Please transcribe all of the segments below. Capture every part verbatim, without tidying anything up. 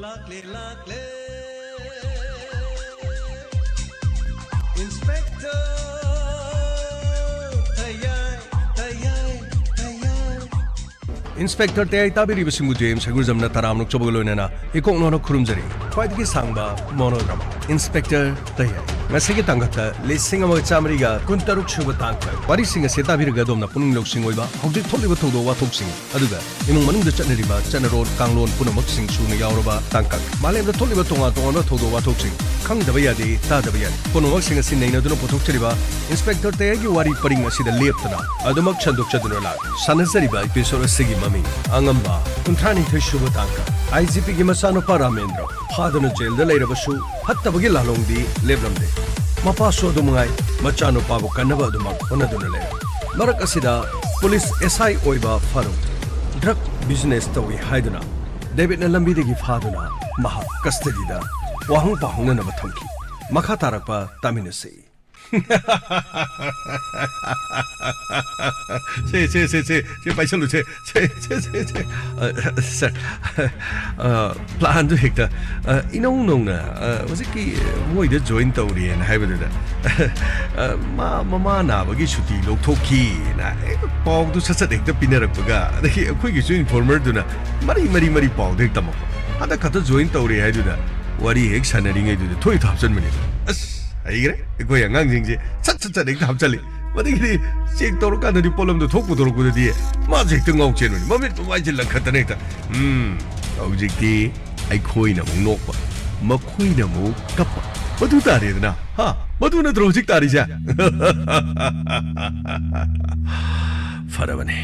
ꯂꯥꯛꯂꯦ, ꯂꯥꯛꯂꯦ꯫ Inspector ꯇꯌꯥꯏ, ꯇꯌꯥꯏ, ꯇꯌꯥꯏ꯫ Inspector ꯇꯌꯥꯏ ꯇꯥꯕꯤꯔꯤꯕꯁꯤꯡꯕꯨ J M ꯁꯒꯨꯔꯖꯝꯅ ꯇꯔꯥꯝꯅ ꯑꯣꯛꯆꯕꯒ ꯂꯣꯏꯅꯅ ꯏꯀꯣꯛ ꯅꯣꯅ ꯈꯨꯔꯨꯝꯖꯔꯤ꯫ ꯈ꯭ꯋꯥꯏꯗꯒꯤ ꯁꯥꯡꯕ monodrama Inspector ꯇꯌꯥꯏ꯫ ꯉꯁꯤꯒꯤ ꯇꯥꯡꯀꯛꯇ ꯂꯤꯁꯤꯡ ꯑꯃꯒ ꯆꯥꯃꯔꯤꯒ ꯀꯨꯟꯇꯔꯨꯛ ꯁꯨꯕ ꯇꯥꯡꯀꯛ꯫ ꯋꯥꯔꯤꯁꯤꯡ ꯑꯁꯤ ꯇꯥꯕꯤꯔꯒ ꯑꯗꯣꯝꯅ ꯄꯨꯛꯅꯤꯡ ꯂꯧꯁꯤꯡ ꯑꯣꯏꯕ ꯍꯧꯖꯤꯛ ꯊꯣꯛꯂꯤꯕ ꯊꯧꯗꯣꯛ ꯋꯥꯊꯣꯛꯁꯤꯡ, ꯑꯗꯨꯒ ꯏꯃꯨꯡ ꯃꯅꯨꯡꯗ ꯆꯠꯅꯔꯤꯕ ꯆꯠꯅꯔꯣꯟ ꯀꯥꯡꯂꯣꯟ ꯄꯨꯝꯅꯃꯛꯁꯤꯡ ꯁꯨꯅ ꯌꯥꯎꯔꯕ ꯇꯥꯡꯀꯛ꯫ ꯃꯥꯂꯦꯝꯗ ꯊꯣꯛꯂꯤꯕ ꯇꯣꯉꯥꯟ ꯇꯣꯉꯥꯟꯕ ꯊꯧꯗꯣꯛ ꯋꯥꯊꯣꯛꯁꯤꯡ, ꯈꯪꯗꯕ ꯌꯥꯗꯦ, ꯇꯥꯗꯕ ꯌꯥꯗꯦ ꯄꯨꯝꯅꯃꯛꯁꯤꯡ ꯑꯁꯤ ꯅꯩꯅꯗꯨꯅ ꯄꯨꯊꯣꯛꯆꯔꯤꯕ Inspector ꯇꯌꯥꯏꯒꯤ ꯋꯥꯔꯤ ꯄꯔꯤꯡ ꯑꯁꯤꯗ ꯂꯦꯞꯇꯅ ꯑꯗꯨꯃꯛ ꯁꯟꯗꯣꯛꯆꯗꯨꯅ ꯂꯥꯛꯂꯤ꯫ ꯁꯥꯟꯅꯖꯔꯤꯕ episode ꯑꯁꯤꯒꯤ ꯃꯃꯤꯡ ꯑꯉꯝꯕ, ꯀꯨꯟꯊ꯭ꯔꯥꯅꯤꯊꯣꯏ ꯁꯨꯕ ꯇꯥꯡꯀꯛ꯫ ꯑꯥꯏ ꯖꯤ ꯄꯤꯒꯤ ꯃꯆꯥꯅꯨꯄꯥ ꯔꯥꯃꯦꯟꯗ꯭ꯔ ꯐꯥꯗꯨꯅ ꯖꯦꯜꯗ ꯂꯩꯔꯕꯁꯨ ꯐꯠꯇꯕꯒꯤ ꯂꯥꯂꯣꯡꯗꯤ ꯂꯦꯞꯂꯝꯗꯦ꯫ ꯃꯄꯥꯁꯨ ꯑꯗꯨꯃꯉꯥꯏ ꯃꯆꯥꯅꯨꯄꯥꯕꯨ ꯀꯟꯅꯕ ꯑꯗꯨꯃꯛ ꯍꯣꯠꯅꯗꯨꯅ ꯂꯩꯔꯝꯃꯤ꯫ ꯃꯔꯛ ꯑꯁꯤꯗ ꯄꯨꯂꯤꯁ ꯑꯦꯁ ꯑꯥꯏ ꯑꯣꯏꯕ ꯐꯥꯔꯨꯛ drug business ꯇꯧꯏ ꯍꯥꯏꯗꯨꯅ ꯗꯦꯕꯤꯠꯅ ꯂꯝꯕꯤꯗꯒꯤ ꯐꯥꯗꯨꯅ ꯃꯍꯥꯛ custody ꯗ ꯋꯥꯍꯪ ꯄꯥꯎꯍꯪꯅꯅꯕ ꯊꯝꯈꯤ꯫ ꯃꯈꯥ ꯇꯥꯔꯛꯄ ꯇꯥꯃꯤꯟꯅꯁꯤ꯫ ꯁꯦ, ꯁꯦ, ꯁꯦ, ꯁꯦ, ꯁꯦ, ꯄꯥꯏꯁꯜꯂꯨ, ꯁꯦ, ꯁꯦ, ꯁꯦ, ꯁꯦ, ꯁꯦ꯫ ꯑ, ꯁꯥꯔ, ꯑ, plan ꯗꯨ ꯍꯦꯛꯇ, ꯑ, ꯏꯅꯧ ꯅꯧꯅ, ꯑ, ꯍꯧꯖꯤꯛꯀꯤ ꯃꯣꯏꯗ join ꯇꯧꯔꯦꯅ ꯍꯥꯏꯕꯗꯨꯗ, ꯑ, ꯃꯥ ꯃꯃꯥ ꯅꯥꯕꯒꯤ ꯁꯨꯇꯤ ꯂꯧꯊꯣꯛꯈꯤꯅ ꯍꯦꯛꯇ ꯄꯥꯎꯗꯨ ꯁꯠ ꯁꯠ ꯍꯦꯛꯇ ꯄꯤꯅꯔꯛꯄꯒ, ꯑꯗꯒꯤ ꯑꯩꯈꯣꯏꯒꯤꯁꯨ informer ꯗꯨꯅ ꯃꯔꯤ, ꯃꯔꯤ, ꯃꯔꯤ ꯄꯥꯎꯗꯨ ꯍꯦꯛ ꯇꯝꯃꯛꯄ꯫ ꯍꯟꯗꯛ ꯈꯛꯇ join ꯇꯧꯔꯦ ꯍꯥꯏꯗꯨꯗ ꯋꯥꯔꯤ ꯍꯦꯛ ꯁꯥꯟꯅꯔꯤꯉꯩꯗꯨꯗ ꯊꯣꯛ ꯍꯦꯛꯇ ꯍꯥꯞꯆꯟꯕꯅꯦ꯫ ꯑꯁ, ꯍꯩꯈ꯭ꯔꯦ ꯑꯩꯈꯣꯏ ꯑꯉꯥꯡꯁꯤꯡꯁꯦ, ꯁꯠ ꯁꯠ ꯁꯠ ꯍꯦꯛꯇ ꯍꯥꯞꯆꯜꯂꯤ꯫ ꯃꯗꯒꯤꯗꯤ check ꯇꯧꯔꯀꯥꯟꯗꯗꯤ ꯄꯣꯠꯂꯝꯗꯣ ꯊꯣꯛ ꯄꯨꯊꯣꯔꯛꯄꯗꯗꯤ ꯃꯥꯁꯦ ꯍꯦꯛꯇ ꯉꯥꯎ ꯆꯦꯟꯕꯅꯤ, ꯃꯃꯤꯠ ꯃꯃꯥꯏꯁꯦ ꯂꯪꯈꯠꯇꯅ ꯍꯦꯛꯇ꯫ ꯎꯝ, ꯍꯧꯖꯤꯛꯇꯤ ꯑꯩꯈꯣꯏꯅ ꯑꯃꯨꯛ ꯅꯣꯛꯄ, ꯃꯈꯣꯏꯅ ꯑꯃꯨꯛ ꯀꯞꯄ, ꯃꯗꯨ ꯇꯥꯔꯦꯗꯅ꯫ ꯍꯥ? ꯃꯗꯨ ꯅꯠꯇ꯭ꯔꯣ ꯍꯧꯖꯤꯛ ꯇꯥꯔꯤꯁꯦ? ꯐꯔꯕꯅꯦ,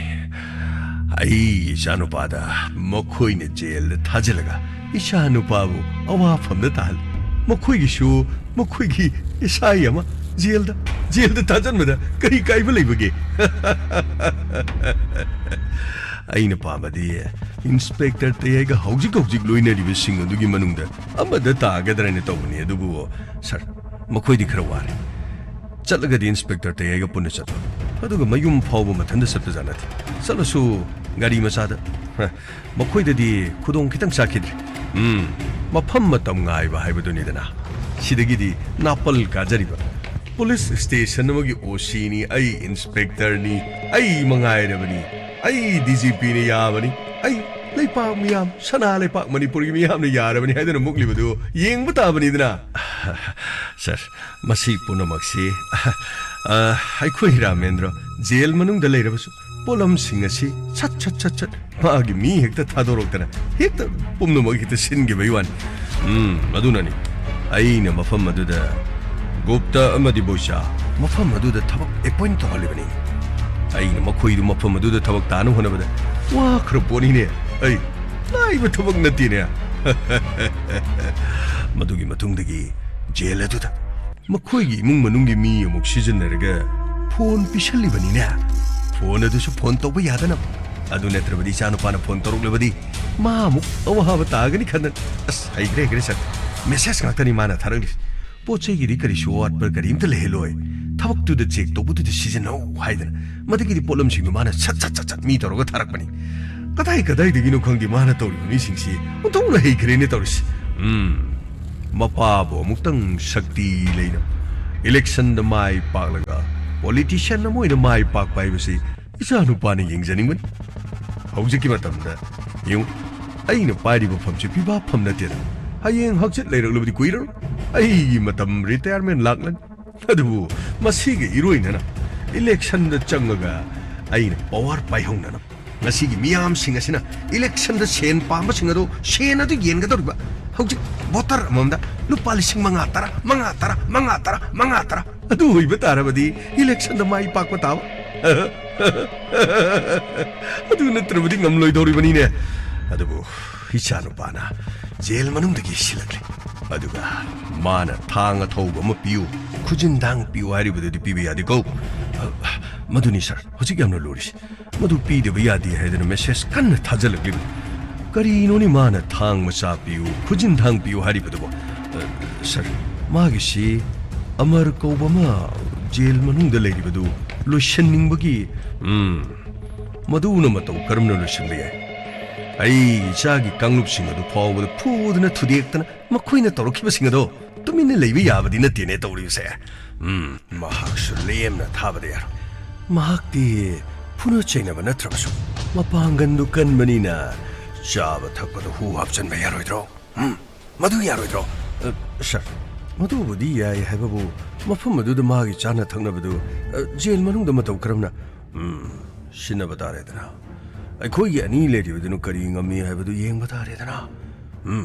ꯑꯩꯒꯤ ꯏꯆꯥꯅꯨꯄꯥꯗ ꯃꯈꯣꯏꯅ ꯖꯦꯜꯗ ꯊꯥꯖꯤꯜꯂꯒ ꯏꯆꯥꯅꯨꯄꯥꯕꯨ ꯑꯋꯥꯐꯝꯗ ꯇꯥꯍꯜꯂꯤ꯫ ꯃꯈꯣꯏꯒꯤꯁꯨ ꯃꯈꯣꯏꯒꯤ ꯏꯁꯥꯏ ꯑꯃ ꯖꯦꯜꯗ, ꯖꯦꯜꯗ ꯊꯥꯖꯤꯟꯕꯗ ꯀꯔꯤ ꯀꯥꯏꯕ ꯂꯩꯕꯒꯦ? ꯑꯩꯅ ꯄꯥꯝꯕꯗꯤ Inspector ꯇꯌꯥꯏꯒ ꯍꯧꯖꯤꯛ ꯍꯧꯖꯤꯛ ꯂꯣꯏꯅꯔꯤꯕꯁꯤꯡ ꯑꯗꯨꯒꯤ ꯃꯅꯨꯡꯗ ꯑꯃꯗ ꯇꯥꯒꯗ꯭ꯔꯅ ꯇꯧꯕꯅꯤ, ꯑꯗꯨꯕꯨ ꯁꯥꯔ, ꯃꯈꯣꯏꯗꯤ ꯈꯔ ꯋꯥꯔꯦ꯫ ꯆꯠꯂꯒꯗꯤ Inspector ꯇꯌꯥꯏꯒ ꯄꯨꯟꯅ ꯆꯠꯄ, ꯑꯗꯨꯒ ꯃꯌꯨꯝ ꯐꯥꯎꯕ ꯃꯊꯟꯇ ꯆꯠꯄꯖꯥꯠ ꯅꯠꯇꯦ꯫ ꯆꯠꯂꯁꯨ ꯒꯥꯔꯤ ꯃꯆꯥꯗ꯫ ꯍ, ꯃꯈꯣꯏꯗꯗꯤ ꯈꯨꯗꯣꯡ ꯈꯤꯇꯪ ꯆꯥꯈꯤꯗ꯭ꯔꯦ꯫ ꯎꯝ, ꯃꯐꯝ ꯃꯇꯝ ꯉꯥꯏꯕ ꯍꯥꯏꯕꯗꯨꯅꯤꯗꯅ꯫ ꯁꯤꯗꯒꯤꯗꯤ ꯅꯥꯄꯜ ꯀꯥꯖꯔꯤꯕ꯫ ꯄꯨꯂꯤꯁ ꯁ꯭ꯇꯦꯁꯟ ꯑꯃꯒꯤ ꯑꯣ ꯁꯤꯅꯤ, ꯑꯩ ꯏꯟꯁꯄꯦꯛꯇꯔꯅꯤ, ꯑꯩ ꯃꯉꯥꯏꯔꯕꯅꯤ, ꯑꯩ ꯗꯤ ꯖꯤ ꯄꯤꯅ ꯌꯥꯕꯅꯤ, ꯑꯩ ꯂꯩꯄꯥꯛ ꯃꯤꯌꯥꯝ, ꯁꯅꯥ ꯂꯩꯄꯥꯛ ꯃꯅꯤꯄꯨꯔꯒꯤ ꯃꯤꯌꯥꯝꯅ ꯌꯥꯔꯕꯅꯤ ꯍꯥꯏꯗꯨꯅ ꯃꯨꯛꯂꯤꯕꯗꯨ ꯌꯦꯡꯕ ꯇꯥꯕꯅꯤꯗꯅ꯫ ꯁꯥꯔ, ꯃꯁꯤ ꯄꯨꯝꯅꯃꯛꯁꯤ, ꯑ, ꯑꯩꯈꯣꯏ ꯔꯥꯃꯦꯟꯗ꯭ꯔ ꯖꯦꯜ ꯃꯅꯨꯡꯗ ꯂꯩꯔꯕꯁꯨ ꯄꯣꯠꯂꯝꯁꯤꯡ ꯑꯁꯤ ꯁꯠ ꯁꯠ ꯁꯠ ꯁꯠ ꯃꯥꯒꯤ ꯃꯤ ꯍꯦꯛꯇ ꯊꯥꯗꯣꯔꯛꯇꯅ ꯍꯦꯛꯇ ꯄꯨꯝꯅꯃꯛ ꯍꯦꯛꯇ ꯁꯤꯟꯈꯤꯕꯩ ꯋꯥꯅꯤ꯫ ꯎꯝ, ꯑꯗꯨꯅꯅꯤ ꯑꯩꯅ ꯃꯐꯝ ꯑꯗꯨꯗ ꯒꯨꯞꯇ ꯑꯃꯗꯤ ꯕꯣꯏꯆꯥ ꯃꯐꯝ ꯑꯗꯨꯗ ꯊꯕꯛ ꯑꯦꯄꯣꯏꯟ ꯇꯧꯍꯜꯂꯤꯕꯅꯤ꯫ ꯑꯩꯅ ꯃꯈꯣꯏꯗꯨ ꯃꯐꯝ ꯑꯗꯨꯗ ꯊꯕꯛ ꯇꯥꯅ ꯍꯣꯠꯅꯕꯗ ꯋꯥꯈ꯭ꯔ ꯄꯣꯠꯅꯤꯅꯦ꯫ ꯑꯩ ꯂꯥꯏꯕ ꯊꯕꯛ ꯅꯠꯇꯦꯅꯦ꯫ ꯃꯗꯨꯒꯤ ꯃꯇꯨꯡꯗꯒꯤ ꯖꯦꯜ ꯑꯗꯨꯗ ꯃꯈꯣꯏꯒꯤ ꯏꯃꯨꯡ ꯃꯅꯨꯡꯒꯤ ꯃꯤ ꯑꯃꯨꯛ ꯁꯤꯖꯤꯟꯅꯔꯒ ꯐꯣꯟ ꯄꯤꯁꯜꯂꯤꯕꯅꯤꯅꯦ꯫ ꯐꯣꯟ ꯑꯗꯨꯁꯨ ꯐꯣꯟ ꯇꯧꯕ ꯌꯥꯗꯅꯕ꯫ ꯑꯗꯨ ꯅꯠꯇ꯭ꯔꯕꯗꯤ ꯏꯆꯥꯅꯨꯄꯥꯅ ꯐꯣꯟ ꯇꯧꯔꯛꯂꯕꯗꯤ ꯃꯥ ꯑꯃꯨꯛ ꯑꯋꯥꯕ ꯇꯥꯒꯅꯤ ꯈꯟꯗꯅ꯫ ꯑꯁ, ꯍꯩꯈ꯭ꯔꯦ, ꯍꯩꯈ꯭ꯔꯦ ꯁꯥꯔ꯫ ꯃꯦꯁꯦꯖ ꯉꯥꯛꯇꯅꯤ ꯃꯥꯅ ꯊꯥꯔꯛꯂꯤꯁꯦ꯫ ꯄꯣꯠ ꯆꯩꯒꯤꯗꯤ ꯀꯔꯤꯁꯨ ꯑꯋꯥꯠꯄ ꯀꯔꯤꯝꯇ ꯂꯩꯍꯜꯂꯣꯏ꯫ ꯊꯕꯛꯇꯨꯗ ꯆꯦꯛ ꯇꯧꯕꯗꯨꯗ ꯁꯤꯖꯤꯟꯅꯧ ꯍꯥꯏꯗꯅ꯫ ꯃꯗꯨꯒꯤꯗꯤ ꯄꯣꯠꯂꯝꯁꯤꯡꯗꯨ ꯃꯥꯅ ꯁꯠ ꯁꯠ ꯁꯠ ꯁꯠ ꯃꯤ ꯇꯧꯔꯒ ꯊꯥꯔꯛꯄꯅꯤ꯫ ꯀꯗꯥꯏ ꯀꯗꯥꯏꯗꯒꯤꯅꯣ ꯈꯪꯗꯦ ꯃꯥꯅ ꯇꯧꯔꯤꯕ ꯃꯤꯁꯤꯡꯁꯤ ꯑꯣꯟꯊꯣꯛꯅ ꯍꯩꯈ꯭ꯔꯦꯅꯦ ꯇꯧꯔꯤꯁꯤ꯫ ꯎꯝ, ꯃꯄꯥꯕꯨ ꯑꯃꯨꯛꯇꯪ ꯁꯛꯇꯤ ꯂꯩꯅ ꯏꯂꯦꯛꯁꯟꯗ ꯃꯥꯏ ꯄꯥꯛꯂꯒ ꯄꯣꯂꯤꯇꯤꯁꯤꯌꯥꯟ ꯑꯃ ꯑꯣꯏꯅ ꯃꯥꯏ ꯄꯥꯛꯄ ꯍꯥꯏꯕꯁꯤ ꯏꯆꯥꯅꯨꯄꯥꯅ ꯌꯦꯡꯖꯅꯤꯡꯕꯅꯤ꯫ ꯍꯧꯖꯤꯛꯀꯤ ꯃꯇꯝꯗ ꯌꯦꯡꯉꯨ, ꯑꯩꯅ ꯄꯥꯏꯔꯤꯕ ꯐꯝꯁꯤ ꯐꯤꯕꯥ ꯐꯝ ꯅꯠꯇꯦꯗ꯫ ꯍꯌꯦꯡ ꯍꯛꯆꯤꯠ ꯂꯩꯔꯛꯂꯕꯗꯤ ꯀꯨꯏꯔꯔꯣꯏ꯫ ꯑꯩꯒꯤ ꯃꯇꯝ ꯔꯤꯇꯥꯌꯔꯃꯦꯟ ꯂꯥꯛꯂꯅꯤ꯫ ꯑꯗꯨꯕꯨ ꯃꯁꯤꯒ ꯏꯔꯣꯏꯅꯅ ꯏꯂꯦꯛꯁꯟꯗ ꯆꯪꯉꯒ ꯑꯩꯅ ꯄꯋꯥꯔ ꯄꯥꯏꯍꯧꯅꯅꯕ ꯉꯁꯤꯒꯤ ꯃꯤꯌꯥꯝꯁꯤꯡ ꯑꯁꯤꯅ ꯏꯂꯦꯛꯁꯟꯗ ꯁꯦꯟ ꯄꯥꯝꯕꯁꯤꯡ ꯑꯗꯨ ꯁꯦꯟ ꯑꯗꯨ ꯌꯦꯟꯒꯗꯧꯔꯤꯕ꯫ ꯍꯧꯖꯤꯛ ꯚꯣꯇꯔ ꯑꯃꯃꯝꯗ ꯂꯨꯄꯥ ꯂꯤꯁꯤꯡ ꯃꯉꯥ, ꯇꯔꯥ, ꯃꯉꯥ, ꯇꯔꯥ, ꯃꯉꯥ, ꯇꯔꯥ, ꯃꯉꯥ, ꯇꯔꯥ ꯑꯗꯨ ꯑꯣꯏꯕ ꯇꯥꯔꯕꯗꯤ ꯏꯂꯦꯛꯁꯟꯗ ꯃꯥꯏ ꯄꯥꯛꯄ ꯇꯥꯕ꯫ ꯑꯗꯨ ꯅꯠꯇ꯭ꯔꯕꯗꯤ ꯉꯝꯂꯣꯏꯗꯧꯔꯤꯕꯅꯤꯅꯦ꯫ ꯑꯗꯨꯕꯨ ꯏꯆꯥꯅꯨꯄꯥꯅ ꯖꯦꯜ ꯃꯅꯨꯡꯗꯒꯤ ꯁꯤꯜꯂꯛꯂꯦ꯫ ꯑꯗꯨꯒ ꯃꯥꯅ ꯊꯥꯡ ꯑꯊꯧꯕ ꯑꯃ ꯄꯤꯌꯨ, ꯈꯨꯖꯤꯟ ꯊꯥꯡ ꯄꯤꯌꯨ ꯍꯥꯏꯔꯤꯕꯗꯨꯗꯤ ꯄꯤꯕ ꯌꯥꯗꯦꯀꯣ꯫ ꯑ, ꯃꯗꯨꯅꯤ ꯁꯥꯔ, ꯍꯧꯖꯤꯛ ꯌꯥꯝꯅ ꯂꯨꯔꯤꯁꯦ꯫ ꯃꯗꯨ ꯄꯤꯗꯕ ꯌꯥꯗꯦ ꯍꯥꯏꯗꯅ ꯃꯦꯁꯦꯖ ꯀꯟꯅ ꯊꯥꯖꯤꯜꯂꯛꯂꯤꯕꯅꯤ꯫ ꯀꯔꯤꯅꯣꯅꯦ ꯃꯥꯅ ꯊꯥꯡ ꯃꯆꯥ ꯄꯤꯌꯨ, ꯈꯨꯖꯤꯟ ꯊꯥꯡ ꯄꯤꯌꯨ ꯍꯥꯏꯔꯤꯕꯗꯨꯕꯣ? ꯑ, ꯁꯥꯔ, ꯃꯥꯒꯤꯁꯤ ꯑꯃꯔ ꯀꯧꯕ ꯑꯃ ꯖꯦꯜ ꯃꯅꯨꯡꯗ ꯂꯩꯔꯤꯕꯗꯨ ꯂꯣꯏꯁꯤꯟꯅꯤꯡꯕꯒꯤ, ꯎꯝ, ꯃꯗꯨꯅ ꯃꯇꯧ ꯀꯔꯝꯅ ꯂꯣꯏꯁꯤꯟꯕ ꯌꯥꯏ? ꯑꯩ ꯏꯆꯥꯒꯤ ꯀꯥꯡꯂꯨꯞꯁꯤꯡ ꯑꯗꯨ ꯐꯥꯎꯕꯗ ꯐꯨꯗꯅ ꯊꯨꯗꯦꯛꯇꯅ ꯃꯈꯣꯏꯅ ꯇꯧꯔꯛꯈꯤꯕꯁꯤꯡ ꯑꯗꯣ ꯇꯨꯃꯤꯟꯅ ꯂꯩꯕ ꯌꯥꯕꯗꯤ ꯅꯠꯇꯦꯅꯦ ꯇꯧꯔꯤꯕꯁꯦ꯫ ꯎꯝ, ꯃꯍꯥꯛꯁꯨ ꯂꯦꯝꯅ ꯊꯥꯕꯗꯤ ꯌꯥꯔꯣꯏ꯫ ꯃꯍꯥꯛꯇꯤ ꯐꯨꯅ ꯆꯩꯅꯕ ꯅꯠꯇ꯭ꯔꯕꯁꯨ ꯃꯄꯥꯡꯒꯟꯗꯨ ꯀꯟꯕꯅꯤꯅ ꯆꯥꯕ ꯊꯛꯄꯗ ꯍꯨ ꯍꯥꯞꯆꯤꯟꯕ ꯌꯥꯔꯣꯏꯗ꯭ꯔꯣ? ꯎꯝ, ꯃꯗꯨ ꯌꯥꯔꯣꯏꯗ꯭ꯔꯣ? ꯑ, ꯁꯥꯔ, ꯃꯗꯨꯕꯨꯗꯤ ꯌꯥꯏ ꯍꯥꯏꯕꯕꯨ ꯃꯐꯝ ꯑꯗꯨꯗ ꯃꯥꯒꯤ ꯆꯥꯅ ꯊꯛꯅꯕꯗꯨ, ꯑ, ꯖꯦꯜ ꯃꯅꯨꯡꯗ ꯃꯇꯧ ꯀꯔꯝꯅ? ꯎꯝ, ꯁꯤꯟꯅꯕ ꯇꯥꯔꯦꯗꯅ꯫ ꯑꯩꯈꯣꯏꯒꯤ ꯑꯅꯤ ꯂꯩꯔꯤꯕꯗꯨꯅ ꯀꯔꯤ ꯉꯝꯃꯤ ꯍꯥꯏꯕꯗꯨ ꯌꯦꯡꯕ ꯇꯥꯔꯦꯗꯅ꯫ ꯎꯝ,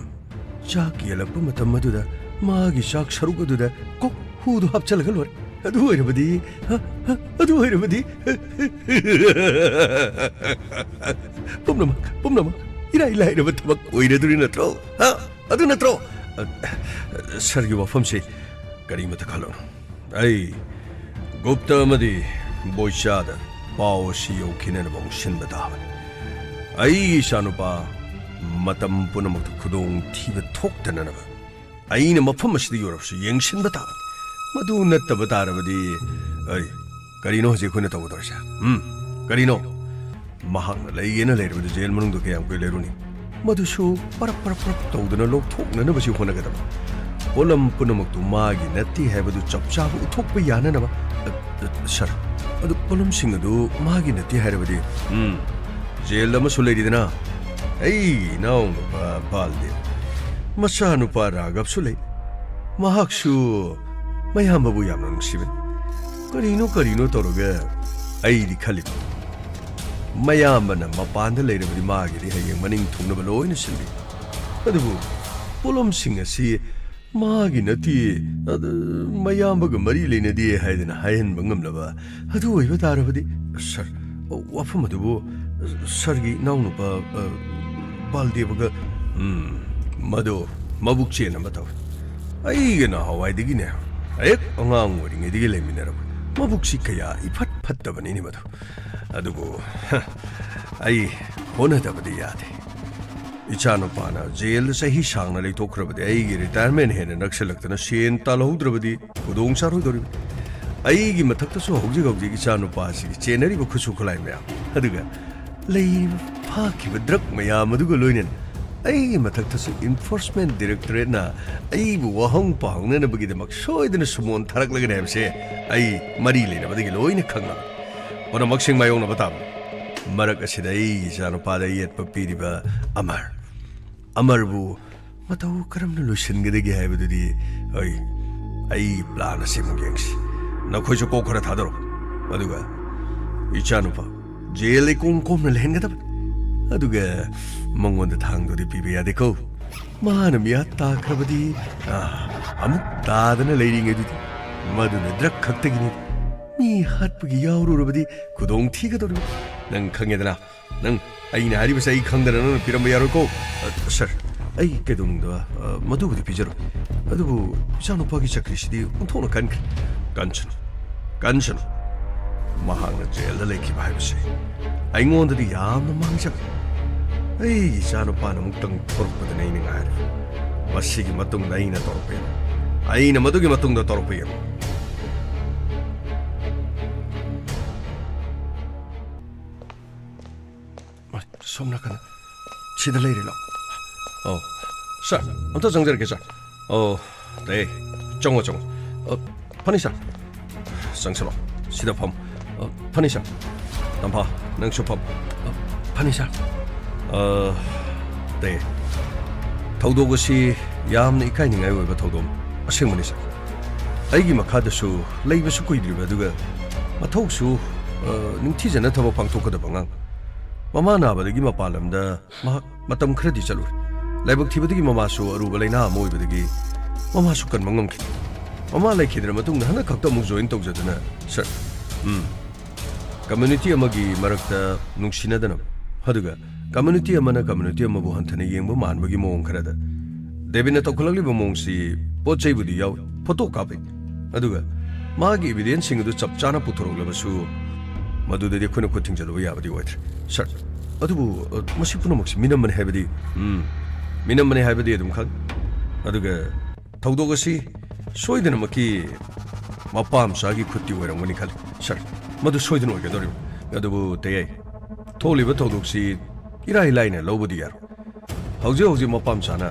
ꯆꯥꯛ ꯌꯦꯜꯂꯛꯄ ꯃꯇꯝ ꯑꯗꯨꯗ ꯃꯥꯒꯤ ꯆꯥꯛ ꯁꯔꯨꯛ ꯑꯗꯨꯗ ꯀꯣꯛ ꯍꯨꯗꯨ ꯍꯥꯞꯆꯜꯂꯒ ꯂꯣꯏꯔꯦ꯫ ꯑꯗꯨ ꯑꯣꯏꯔꯕꯗꯤ, ꯍ, ꯍ, ꯑꯗꯨ ꯑꯣꯏꯔꯕꯗꯤ ꯄꯨꯝꯅꯃꯛ, ꯄꯨꯝꯅꯃꯛ ꯏꯔꯥꯏ ꯂꯥꯏꯔꯕ ꯊꯕꯛ ꯑꯣꯏꯔꯗꯣꯔꯤ ꯅꯠꯇ꯭ꯔꯣ? ꯍ? ꯑꯗꯨ ꯅꯠꯇ꯭ꯔꯣ? ꯑ, ꯁꯥꯔꯒꯤ ꯋꯥꯐꯝꯁꯤ ꯀꯔꯤꯃꯇ ꯈꯜꯂꯨꯅꯨ꯫ ꯑꯩ ꯒꯨꯞꯇ ꯑꯃꯗꯤ ꯕꯣꯏꯆꯥꯗ ꯄꯥꯎ ꯑꯁꯤ ꯌꯧꯈꯤꯅꯅꯕ ꯑꯃꯨꯛ ꯁꯤꯟꯕ ꯇꯥꯕꯅꯤ꯫ ꯑꯩꯒꯤ ꯏꯆꯥꯅꯨꯄꯥ ꯃꯇꯝ ꯄꯨꯝꯅꯃꯛꯇ ꯈꯨꯗꯣꯡ ꯊꯤꯕ ꯊꯣꯛꯇꯅꯅꯕ ꯑꯩꯅ ꯃꯐꯝ ꯑꯁꯤꯗ ꯌꯧꯔꯕꯁꯨ ꯌꯦꯡꯁꯤꯟꯕ ꯇꯥꯕꯅꯤ꯫ ꯃꯗꯨ ꯅꯠꯇꯕ ꯇꯥꯔꯕꯗꯤ, ꯑꯩ, ꯀꯔꯤꯅꯣ ꯍꯧꯖꯤꯛ ꯑꯩꯈꯣꯏꯅ ꯇꯧꯒꯗꯧꯔꯤꯁꯦ? ꯎꯝ? ꯀꯔꯤꯅꯣ? ꯃꯍꯥꯛꯅ ꯂꯩꯒꯦꯅ ꯂꯩꯔꯕꯗꯤ ꯖꯦꯜ ꯃꯅꯨꯡꯗ ꯀꯌꯥꯝ ꯀꯨꯏ ꯂꯩꯔꯨꯅꯤ? ꯃꯗꯨꯁꯨ ꯄꯔꯞ ꯄꯔꯞ ꯄꯔꯞ ꯇꯧꯗꯨꯅ ꯂꯧꯊꯣꯛꯅꯅꯕꯁꯨ ꯍꯣꯠꯅꯒꯗꯕ꯫ ꯄꯣꯠꯂꯝ ꯄꯨꯝꯅꯃꯛꯇꯨ ꯃꯥꯒꯤ ꯅꯠꯇꯦ ꯍꯥꯏꯕꯗꯨ ꯆꯞ ꯆꯥꯕ ꯎꯠꯊꯣꯛꯄ ꯌꯥꯅꯅꯕ꯫ ꯑ, ꯑ, ꯁꯥꯔ, ꯑꯗꯨ ꯄꯣꯠꯂꯝꯁꯤꯡ ꯑꯗꯨ ꯃꯥꯒꯤ ꯅꯠꯇꯦ ꯍꯥꯏꯔꯕꯗꯤ? ꯎꯝ, ꯖꯦꯜꯗ ꯑꯃꯁꯨ ꯂꯩꯔꯤꯗꯅ, ꯑꯩ ꯏꯅꯥꯎꯅꯨꯄꯥ ꯕꯥꯜꯗꯦꯕ꯫ ꯃꯆꯥꯅꯨꯄꯥ ꯔꯥꯘꯕꯁꯨ ꯂꯩ꯫ ꯃꯍꯥꯛꯁꯨ ꯃꯌꯥꯝꯕꯕꯨ ꯌꯥꯝꯅ ꯅꯨꯡꯁꯤꯕꯅꯤ꯫ ꯀꯔꯤꯅꯣ ꯀꯔꯤꯅꯣ ꯇꯧꯔꯒ ꯑꯩꯗꯤ ꯈꯜꯂꯤꯕ, ꯃꯌꯥꯝꯕꯅ ꯃꯄꯥꯟꯗ ꯂꯩꯔꯕꯗꯤ ꯃꯥꯒꯤꯗꯤ ꯍꯌꯦꯡ ꯃꯅꯤꯡ ꯊꯨꯡꯅꯕ ꯂꯣꯏꯅ ꯁꯤꯟꯕꯤ꯫ ꯑꯗꯨꯕꯨ ꯄꯣꯠꯂꯝꯁꯤꯡ ꯑꯁꯤ ꯃꯥꯒꯤ ꯅꯠꯇꯦ, ꯑꯗꯨ ꯃꯌꯥꯝꯕꯒ ꯃꯔꯤ ꯂꯩꯅꯗꯦ ꯍꯥꯏꯗꯅ ꯍꯥꯏꯍꯟꯕ ꯉꯝꯂꯕ ꯑꯗꯨ ꯑꯣꯏꯕ ꯇꯥꯔꯕꯗꯤ, ꯁꯥꯔ, ꯋꯥꯐꯝ ꯑꯗꯨꯕꯨ ꯁꯥꯔꯒꯤ ꯏꯅꯥꯎꯅꯨꯄꯥ, ꯑ, ꯕꯥꯜꯗꯦꯕꯒ, ꯎꯝ, ꯃꯗꯨ ꯃꯕꯨꯛ ꯆꯦꯟ ꯑꯃ ꯇꯧꯏ꯫ ꯑꯩꯒ ꯅꯍꯥꯟꯋꯥꯏꯗꯒꯤꯅꯦ, ꯍꯦꯛ ꯑꯉꯥꯡ ꯑꯣꯏꯔꯤꯉꯩꯗꯒꯤ ꯂꯩꯃꯤꯟꯅꯔꯛꯄ꯫ ꯃꯕꯨꯛꯁꯤ ꯀꯌꯥ ꯏꯐꯠ ꯐꯠꯇꯕꯅꯤꯅꯦ ꯃꯗꯨ꯫ ꯑꯗꯨꯕꯨ, ꯍ, ꯑꯩ ꯍꯣꯠꯅꯗꯕꯗꯤ ꯌꯥꯗꯦ꯫ ꯏꯆꯥꯅꯨꯄꯥꯅ ꯖꯦꯜꯗ ꯆꯍꯤ ꯁꯥꯡꯅ ꯂꯩꯊꯣꯛꯈ꯭ꯔꯕꯗꯤ ꯑꯩꯒꯤ ꯔꯤꯇꯥꯌꯔꯃꯦꯟ ꯍꯦꯟꯅ ꯅꯛꯁꯤꯜꯂꯛꯇꯅ ꯁꯦꯟ ꯇꯥꯜꯍꯧꯗ꯭ꯔꯕꯗꯤ ꯈꯨꯗꯣꯡ ꯆꯥꯔꯣꯏꯗꯧꯔꯤꯕꯅꯤ꯫ ꯑꯩꯒꯤ ꯃꯊꯛꯇꯁꯨ ꯍꯧꯖꯤꯛ ꯍꯧꯖꯤꯛ ꯏꯆꯥꯅꯨꯄꯥꯁꯤꯒꯤ ꯆꯦꯟꯅꯔꯤꯕ ꯈꯨꯠꯁꯨ ꯈꯨꯠꯂꯥꯏ ꯃꯌꯥꯝ, ꯑꯗꯨꯒ ꯂꯩꯔꯤꯕ ꯐꯥꯈꯤꯕ ꯗ꯭ꯔꯒ ꯃꯌꯥꯝ ꯑꯗꯨꯒ ꯂꯣꯏꯅꯅ ꯑꯩꯒꯤ ꯃꯊꯛꯇꯁꯨ ꯏꯟꯐꯣꯔꯁꯃꯦꯟ ꯗꯤꯔꯦꯛꯇꯣꯔꯦꯠꯅ ꯑꯩꯕꯨ ꯋꯥꯍꯪ ꯄꯥꯎꯍꯪꯅꯅꯕꯒꯤꯗꯃꯛ ꯁꯣꯏꯗꯅ ꯁꯨꯃꯣꯟ ꯊꯥꯔꯛꯂꯒꯅꯤ ꯍꯥꯏꯕꯁꯦ ꯑꯩ ꯃꯔꯤ ꯂꯩꯅꯕꯗꯒꯤ ꯂꯣꯏꯅ ꯈꯪꯂꯕꯅꯤ꯫ ꯄꯨꯝꯅꯃꯛꯁꯤꯡ ꯃꯥꯌꯣꯛꯅꯕ ꯇꯥꯕꯅꯤ꯫ ꯃꯔꯛ ꯑꯁꯤꯗ ꯑꯩ ꯏꯆꯥꯅꯨꯄꯥꯗ ꯌꯦꯠꯄ ꯄꯤꯔꯤꯕ ꯑꯃꯔ, ꯑꯃꯔꯕꯨ ꯃꯇꯧ ꯀꯔꯝꯅ ꯂꯣꯏꯁꯤꯟꯒꯗꯒꯦ ꯍꯥꯏꯕꯗꯨꯗꯤ ꯑꯩ, ꯑꯩ ꯄ꯭ꯂꯥꯟ ꯑꯁꯤꯃꯨꯛ ꯌꯦꯡꯁꯤ꯫ ꯅꯈꯣꯏꯁꯨ ꯀꯣꯛ ꯈꯔ ꯊꯥꯗꯔꯣ꯫ ꯑꯗꯨꯒ ꯏꯆꯥꯅꯨꯄꯥ ꯖꯦꯜ ꯏꯀꯣꯝ ꯀꯣꯝꯅ ꯂꯩꯍꯟꯒꯗꯕꯅꯤ꯫ ꯑꯗꯨꯒ ꯃꯉꯣꯟꯗ ꯊꯥꯡꯗꯨꯗꯤ ꯄꯤꯕ ꯌꯥꯗꯦꯀꯣ꯫ ꯃꯥꯅ ꯃꯤꯌꯥꯠ ꯇꯥꯈ꯭ꯔꯕꯗꯤ, ꯑꯥ, ꯑꯃꯨꯛ ꯇꯥꯗꯅ ꯂꯩꯔꯤꯉꯩꯗꯨꯗꯤ ꯃꯗꯨꯅ ꯗ꯭ꯔꯒ ꯈꯛꯇꯒꯤꯅꯤ꯫ ꯃꯤ ꯍꯥꯠꯄꯒꯤ ꯌꯥꯎꯔꯨꯔꯕꯗꯤ ꯈꯨꯗꯣꯡ ꯊꯤꯒꯗꯧꯔꯤꯕ꯫ ꯅꯪ ꯈꯪꯉꯦꯗꯅ, ꯅꯪ ꯑꯩꯅ ꯍꯥꯏꯔꯤꯕꯁꯦ ꯑꯩ ꯈꯪꯗꯅ ꯅꯪꯅ ꯄꯤꯔꯝꯕ ꯌꯥꯔꯣꯏꯀꯣ꯫ ꯑ, ꯁꯔ, ꯑꯩ ꯀꯩꯗꯧꯅꯨꯡꯗ, ꯑ, ꯃꯗꯨꯕꯨꯗꯤ ꯄꯤꯖꯔꯣꯏ꯫ ꯑꯗꯨꯕꯨ ꯏꯆꯥꯅꯨꯄꯥꯒꯤ ꯆꯀ꯭ꯔꯤꯁꯤꯗꯤ ꯑꯣꯟꯊꯣꯛꯅ ꯀꯟꯈ꯭ꯔꯦ꯫ ꯀꯟꯁꯅꯨ, ꯀꯟꯁꯅꯨ꯫ ꯃꯍꯥꯛꯅ ꯖꯦꯜꯗ ꯂꯩꯈꯤꯕ ꯍꯥꯏꯕꯁꯦ ꯑꯩꯉꯣꯟꯗꯗꯤ ꯌꯥꯝꯅ ꯃꯥꯡꯖꯕ꯫ ꯑꯩꯒꯤ ꯏꯆꯥꯅꯨꯄꯥꯅ ꯑꯃꯨꯛꯇꯪ ꯊꯣꯔꯛꯄꯗꯨꯅ ꯑꯩꯅ ꯉꯥꯏꯔꯤꯕ꯫ ꯃꯁꯤꯒꯤ ꯃꯇꯨꯡꯗ ꯑꯩꯅ ꯇꯧꯔꯛꯄ ꯌꯦꯡꯉꯨ꯫ ꯑꯩꯅ ꯃꯗꯨꯒꯤ ꯃꯇꯨꯡꯗ ꯇꯧꯔꯛꯄ ꯌꯦꯡꯉꯨ꯫ ꯁꯣꯝ ꯅꯥꯀꯟꯗ꯫ ꯁꯤꯗ ꯂꯩꯔꯦ, ꯂꯥꯎ꯫ ꯑꯣ, ꯁꯥꯔ, ꯑꯝꯇ ꯆꯪꯖꯔꯛꯀꯦ, ꯁꯥꯔ꯫ ꯑꯣ, ꯇꯥꯏ꯫ ꯆꯪꯉꯣ, ꯆꯪꯉꯣ꯫ ꯑ, ꯐꯅꯤ, ꯁꯥꯔ꯫ ꯆꯪꯁꯤꯜꯂꯣ꯫ ꯁꯤꯗ ꯐꯝ꯫ ꯑ, ꯐꯅꯤ, ꯁꯥꯔ꯫ ꯇꯝꯐꯥ, ꯅꯪꯁꯨ ꯐꯝ꯫ ꯑ, ꯐꯅꯤ, ꯁꯥꯔ꯫ ꯑ, ꯇꯥꯏ꯫ ꯊꯧꯗꯣꯛ ꯑꯁꯤ ꯌꯥꯝꯅ ꯏꯀꯥꯏꯅꯤꯡꯉꯥꯏ ꯑꯣꯏꯕ ꯊꯧꯗꯣꯛ ꯑꯁꯦꯡꯕꯅꯤ, ꯁꯥꯔ꯫ ꯑꯩꯒꯤ ꯃꯈꯥꯗꯁꯨ ꯂꯩꯕꯁꯨ ꯀꯨꯏꯗ꯭ꯔꯤꯕ, ꯑꯗꯨꯒ ꯃꯊꯧꯁꯨ, ꯑ, ꯅꯤꯡꯊꯤꯖꯅ ꯊꯕꯛ ꯄꯥꯡꯊꯣꯛꯀꯗꯕ ꯑꯉꯥꯡ꯫ ꯃꯃꯥ ꯅꯥꯕꯗꯒꯤ ꯃꯄꯥꯟ ꯂꯝꯗ ꯃꯍꯥꯛ ꯃꯇꯝ ꯈꯔꯗꯤ ꯆꯠꯂꯨꯔꯦ꯫ ꯂꯥꯏꯕꯛ ꯊꯤꯕꯗꯒꯤ ꯃꯃꯥꯁꯨ ꯑꯔꯨꯕ ꯂꯥꯏꯅꯥ ꯑꯃ ꯑꯣꯏꯕꯗꯒꯤ ꯃꯃꯥꯁꯨ ꯀꯟꯕ ꯉꯝꯈꯤꯗꯦ꯫ ꯃꯃꯥ ꯂꯩꯈꯤꯗ꯭ꯔ ꯃꯇꯨꯡꯗ ꯍꯟꯗꯛ ꯈꯛꯇ ꯑꯃꯨꯛ ꯖꯣꯏꯟ ꯇꯧꯖꯗꯨꯅ, ꯁꯥꯔ, ꯎꯝ, ꯀꯝꯃ꯭ꯌꯨꯅꯤꯇꯤ ꯑꯃꯒꯤ ꯃꯔꯛꯇ ꯅꯨꯡꯁꯤꯅꯗꯅ, ꯑꯗꯨꯒ ꯀꯝꯃ꯭ꯌꯨꯅꯤꯇꯤ ꯑꯃꯅ ꯀꯝꯃ꯭ꯌꯨꯅꯤꯇꯤ ꯑꯃꯕꯨ ꯍꯟꯊꯅ ꯌꯦꯡꯕ ꯃꯥꯟꯕꯒꯤ ꯃꯑꯣꯡ ꯈꯔꯗ ꯗꯦꯕꯤꯟꯅ ꯇꯧꯈꯠꯂꯛꯂꯤꯕ ꯃꯑꯣꯡꯁꯤ ꯄꯣꯠ ꯆꯩꯕꯨꯗꯤ ꯌꯥꯎꯏ, ꯐꯣꯇꯣ ꯀꯥꯞꯄꯤ, ꯑꯗꯨꯒ ꯃꯥꯒꯤ ꯏꯕꯤꯗꯦꯟꯁꯁꯤꯡ ꯑꯗꯨ ꯆꯞ ꯆꯥꯅ ꯄꯨꯊꯣꯔꯛꯂꯕꯁꯨ, ꯃꯗꯨꯗꯗꯤ ꯑꯩꯈꯣꯏꯅ ꯈꯨꯠ ꯊꯤꯡꯖꯤꯜꯂꯨꯕ ꯌꯥꯕꯗꯤ ꯑꯣꯏꯗ꯭ꯔꯦ, ꯁꯥꯔ꯫ ꯑꯗꯨꯕꯨ, ꯑ, ꯃꯁꯤ ꯄꯨꯝꯅꯃꯛꯁꯤ ꯃꯤꯅꯝꯕꯅꯤ ꯍꯥꯏꯕꯗꯤ, ꯎꯝ, ꯃꯤꯅꯝꯕꯅꯤ ꯍꯥꯏꯕꯗꯤ ꯑꯗꯨꯝ ꯈꯪ꯫ ꯑꯗꯨꯒ ꯊꯧꯗꯣꯛ ꯑꯁꯤ ꯁꯣꯏꯗꯅꯃꯛꯀꯤ ꯃꯄꯥ ꯃꯆꯥꯒꯤ ꯈꯨꯠꯇꯤ ꯑꯣꯏꯔꯝꯒꯅꯤ ꯈꯜꯂꯤ, ꯁꯥꯔ꯫ ꯃꯗꯨ ꯁꯣꯏꯗꯅ ꯑꯣꯏꯒꯗꯧꯔꯤꯕꯅꯤ꯫ ꯑꯗꯨꯕꯨ ꯇꯌꯥꯏ, ꯊꯣꯛꯂꯤꯕ ꯊꯧꯗꯣꯛꯁꯤ ꯏꯔꯥꯏ ꯂꯥꯏꯅ ꯂꯧꯕꯗꯤ ꯌꯥꯔꯣꯏ꯫ ꯍꯧꯖꯤꯛ ꯍꯧꯖꯤꯛ ꯃꯄꯥ ꯃꯆꯥꯅ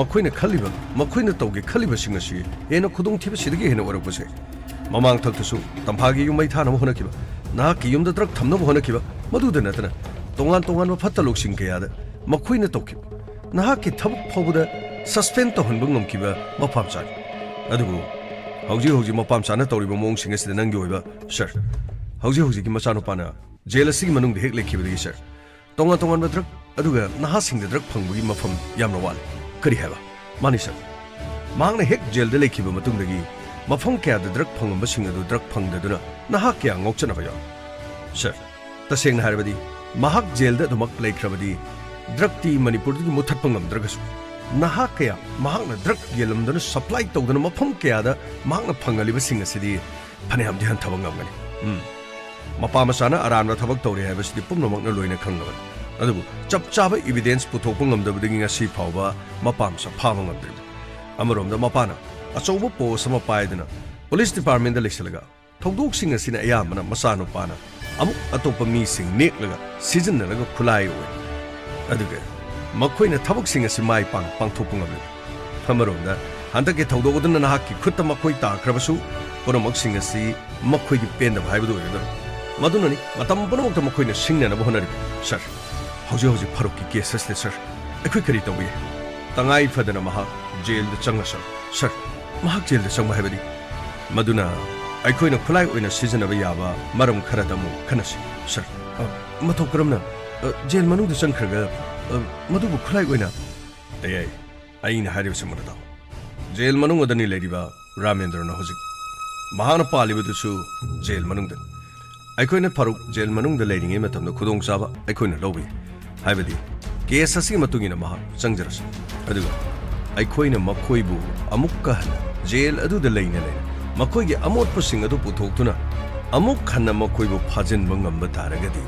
ꯃꯈꯣꯏꯅ ꯈꯜꯂꯤꯕ, ꯃꯈꯣꯏꯅ ꯇꯧꯒꯦ ꯈꯜꯂꯤꯕꯁꯤꯡ ꯑꯁꯤ ꯍꯦꯟꯅ ꯈꯨꯗꯣꯡꯊꯤꯕꯁꯤꯗꯒꯤ ꯍꯦꯟꯅ ꯑꯣꯏꯔꯛꯄꯁꯦ ꯃꯃꯥꯡ ꯊꯛꯇꯁꯨ ꯇꯝꯐꯥꯒꯤ ꯌꯨꯝ ꯃꯩ ꯊꯥꯅꯕ ꯍꯣꯠꯅꯈꯤꯕ, ꯅꯍꯥꯛꯀꯤ ꯌꯨꯝꯗ ꯗ꯭ꯔꯒ ꯊꯝꯅꯕ ꯍꯣꯠꯅꯈꯤꯕ, ꯃꯗꯨꯗ ꯅꯠꯇꯅ ꯇꯣꯉꯥꯟ ꯇꯣꯉꯥꯟꯕ ꯐꯠꯇ ꯂꯧꯁꯤꯡ ꯀꯌꯥꯗ ꯃꯈꯣꯏꯅ ꯇꯧꯈꯤꯕ, ꯅꯍꯥꯛꯀꯤ ꯊꯕꯛ ꯐꯥꯎꯕꯗ ꯁꯁꯄꯦꯟ ꯇꯧꯍꯟꯕ ꯉꯝꯈꯤꯕ ꯃꯄꯥ ꯃꯆꯥꯅꯤ꯫ ꯑꯗꯨꯕꯨ ꯍꯧꯖꯤꯛ ꯍꯧꯖꯤꯛ ꯃꯄꯥ ꯃꯆꯥꯅ ꯇꯧꯔꯤꯕ ꯃꯑꯣꯡꯁꯤꯡ ꯑꯁꯤꯗ ꯅꯪꯒꯤ ꯑꯣꯏꯕ, ꯁꯔ, ꯍꯧꯖꯤꯛ ꯍꯧꯖꯤꯛꯀꯤ ꯃꯆꯥꯅꯨꯄꯥꯅ ꯖꯦꯜ ꯑꯁꯤꯒꯤ ꯃꯅꯨꯡꯗ ꯍꯦꯛ ꯂꯩꯈꯤꯕꯗꯒꯤ, ꯁꯔ, ꯇꯣꯉꯥꯟ ꯇꯣꯉꯥꯟꯕ ꯗ꯭ꯔꯒ ꯑꯗꯨꯒ ꯅꯍꯥꯁꯤꯡꯗ ꯗ꯭ꯔꯒ ꯐꯪꯕꯒꯤ ꯃꯐꯝ ꯌꯥꯝꯅ ꯋꯥꯠꯂꯤ꯫ ꯀꯔꯤ ꯍꯥꯏꯕ? ꯃꯥꯅꯤ, ꯁꯔ꯫ ꯃꯍꯥꯛꯅ ꯍꯦꯛ ꯖꯦꯜꯗ ꯂꯩꯈꯤꯕ ꯃꯇꯨꯡꯗꯒꯤ ꯃꯐꯝ ꯀꯌꯥꯗ ꯗ꯭ꯔꯒ ꯐꯪꯂꯝꯕꯁꯤꯡ ꯑꯗꯨ ꯗ꯭ꯔꯒ ꯐꯪꯗꯗꯨꯅ ꯅꯍꯥ ꯀꯌꯥ ꯉꯥꯎꯆꯠꯅꯕ ꯌꯥꯎꯔꯤ꯫ ꯁꯔ, ꯇꯁꯦꯡꯅ ꯍꯥꯏꯔꯕꯗꯤ ꯃꯍꯥꯛ ꯖꯦꯜꯗ ꯑꯗꯨꯃꯛ ꯂꯩꯈ꯭ꯔꯕꯗꯤ ꯗ꯭ꯔꯒꯇꯤ ꯃꯅꯤꯄꯨꯔꯗꯒꯤ ꯃꯨꯠꯊꯠꯄ ꯉꯝꯗ꯭ꯔꯒꯁꯨ ꯅꯍꯥ ꯀꯌꯥ ꯃꯍꯥꯛꯅ ꯗ꯭ꯔꯒ ꯌꯦꯜꯂꯝꯗꯨꯅ ꯁꯄ꯭ꯂꯥꯏ ꯇꯧꯗꯨꯅ ꯃꯐꯝ ꯀꯌꯥꯗ ꯃꯍꯥꯛꯅ ꯐꯪꯍꯜꯂꯤꯕꯁꯤꯡ ꯑꯁꯤꯗꯤ ꯐꯅꯌꯥꯝꯗꯤ ꯍꯟꯊꯕ ꯉꯝꯒꯅꯤ꯫ ꯎꯝ꯫ ꯃꯄꯥ ꯃꯆꯥꯅ ꯑꯔꯥꯟꯕ ꯊꯕꯛ ꯇꯧꯔꯤ ꯍꯥꯏꯕꯁꯤꯗꯤ ꯄꯨꯝꯅꯃꯛꯅ ꯂꯣꯏꯅ ꯈꯪꯂꯕꯅꯤ꯫ ꯑꯗꯨꯕꯨ ꯆꯞ ꯆꯥꯕ ꯏꯕꯤꯗꯦꯟꯁ ꯄꯨꯊꯣꯛꯄ ꯉꯝꯗꯕꯗꯒꯤ ꯉꯁꯤ ꯐꯥꯎꯕ ꯃꯄꯥ ꯃꯆꯥ ꯐꯥꯕ ꯉꯝꯗ꯭ꯔꯤꯕꯅꯤ꯫ ꯑꯃꯔꯣꯝꯗ ꯃꯄꯥꯅ ꯑꯆꯧꯕ ꯄꯣꯁ ꯑꯃ ꯄꯥꯏꯗꯨꯅ ꯄꯨꯂꯤꯁ ꯗꯤꯄꯥꯔꯠꯃꯦꯟꯗ ꯂꯩꯁꯤꯜꯂꯒ ꯊꯧꯗꯣꯛꯁꯤꯡ ꯑꯁꯤꯅ ꯑꯌꯥꯝꯕꯅ ꯃꯆꯥꯅꯨꯄꯥꯅ ꯑꯃꯨꯛ ꯑꯇꯣꯞꯄ ꯃꯤꯁꯤꯡ ꯅꯦꯛꯂꯒ ꯁꯤꯖꯤꯟꯅꯔꯒ ꯈꯨꯠꯂꯥꯏ ꯑꯣꯏ꯫ ꯑꯗꯨꯒ ꯃꯈꯣꯏꯅ ꯊꯕꯛꯁꯤꯡ ꯑꯁꯤ ꯃꯥꯏ ꯄꯥꯛꯅ ꯄꯥꯡꯊꯣꯛꯄ ꯉꯝꯂꯤ꯫ ꯑꯃꯔꯣꯝꯗ ꯍꯟꯗꯛꯀꯤ ꯊꯧꯗꯣꯛ ꯑꯗꯨꯅ ꯅꯍꯥꯛꯀꯤ ꯈꯨꯠꯇ ꯃꯈꯣꯏ ꯇꯥꯈ꯭ꯔꯕꯁꯨ ꯄꯨꯝꯅꯃꯛꯁꯤꯡ ꯑꯁꯤ ꯃꯈꯣꯏꯒꯤ ꯄꯦꯟꯗꯕ ꯍꯥꯏꯕꯗꯨ ꯑꯣꯏꯒꯗꯧꯔꯤ꯫ ꯃꯗꯨꯅꯅꯤ ꯃꯇꯝ ꯄꯨꯝꯅꯃꯛꯇ ꯃꯈꯣꯏꯅ ꯁꯤꯡꯅꯅꯕ ꯍꯣꯠꯅꯔꯤꯕ꯫ ꯁꯔ, ꯍꯧꯖꯤꯛ ꯍꯧꯖꯤꯛ ꯐꯥꯔꯨꯛꯀꯤ ꯀꯦꯁ ꯑꯁꯤꯗ, ꯁꯔ, ꯑꯩꯈꯣꯏ ꯀꯔꯤ ꯇꯧꯕ ꯌꯥꯏ? ꯇꯉꯥꯏ ꯐꯗꯅ ꯃꯍꯥꯛ ꯖꯦꯜꯗ ꯆꯪꯂꯁꯅꯨ꯫ ꯁꯔ, ꯃꯍꯥꯛ ꯖꯦꯜꯗ ꯆꯪꯕ ꯍꯥꯏꯕꯗꯤ? ꯃꯗꯨꯅ ꯑꯩꯈꯣꯏꯅ ꯈꯨꯠꯂꯥꯏ ꯑꯣꯏꯅ ꯁꯤꯖꯤꯟꯅꯕ ꯌꯥꯕ ꯃꯔꯝ ꯈꯔꯗ ꯑꯃꯨꯛ ꯈꯟꯅꯁꯤ, ꯁꯔ꯫ ꯑ, ꯃꯊꯧ ꯀꯔꯝꯅ, ꯑ, ꯖꯦꯜ ꯃꯅꯨꯡꯗ ꯆꯪꯈ꯭ꯔꯒ, ꯑ, ꯃꯗꯨꯕꯨ ꯈꯨꯠꯂꯥꯏ ꯑꯣꯏꯅ? ꯑꯦ, ꯑꯩꯅ ꯍꯥꯏꯔꯤꯕꯁꯤ ꯃꯨꯟꯅ ꯇꯥꯎ꯫ ꯖꯦꯜ ꯃꯅꯨꯡ ꯑꯗꯨꯅꯤ ꯂꯩꯔꯤꯕ ꯔꯥꯃꯦꯟꯗ꯭ꯔꯅ ꯍꯧꯖꯤꯛ꯫ ꯃꯍꯥꯛꯅ ꯄꯥꯜꯂꯤꯕꯗꯨꯁꯨ ꯖꯦꯜ ꯃꯅꯨꯡꯗꯅꯤ꯫ ꯑꯩꯈꯣꯏꯅ ꯐꯥꯔꯨꯛ ꯖꯦꯜ ꯃꯅꯨꯡꯗ ꯂꯩꯔꯤꯉꯩ ꯃꯇꯝꯗ ꯈꯨꯗꯣꯡꯆꯥꯕ ꯑꯩꯈꯣꯏꯅ ꯂꯧꯕ ꯌꯥꯏ꯫ ꯍꯥꯏꯕꯗꯤ, ꯀꯦꯁ ꯑꯁꯤꯒꯤ ꯃꯇꯨꯡ ꯏꯟꯅ ꯃꯍꯥꯛ ꯆꯪꯖꯔꯁꯅꯨ꯫ ꯑꯗꯨꯒ ꯑꯩꯈꯣꯏꯅ ꯃꯈꯣꯏꯕꯨ ꯑꯃꯨꯛꯀ ꯍꯟꯅ ꯖꯦꯜ ꯑꯗꯨꯗ ꯂꯩꯅ ꯂꯩꯅ ꯃꯈꯣꯏꯒꯤ ꯑꯃꯣꯠꯄꯁꯤꯡ ꯑꯗꯨ ꯄꯨꯊꯣꯛꯇꯨꯅ ꯑꯃꯨꯛ ꯍꯟꯅ ꯃꯈꯣꯏꯕꯨ ꯐꯥꯖꯤꯟꯕ ꯉꯝꯕ ꯇꯥꯔꯒꯗꯤ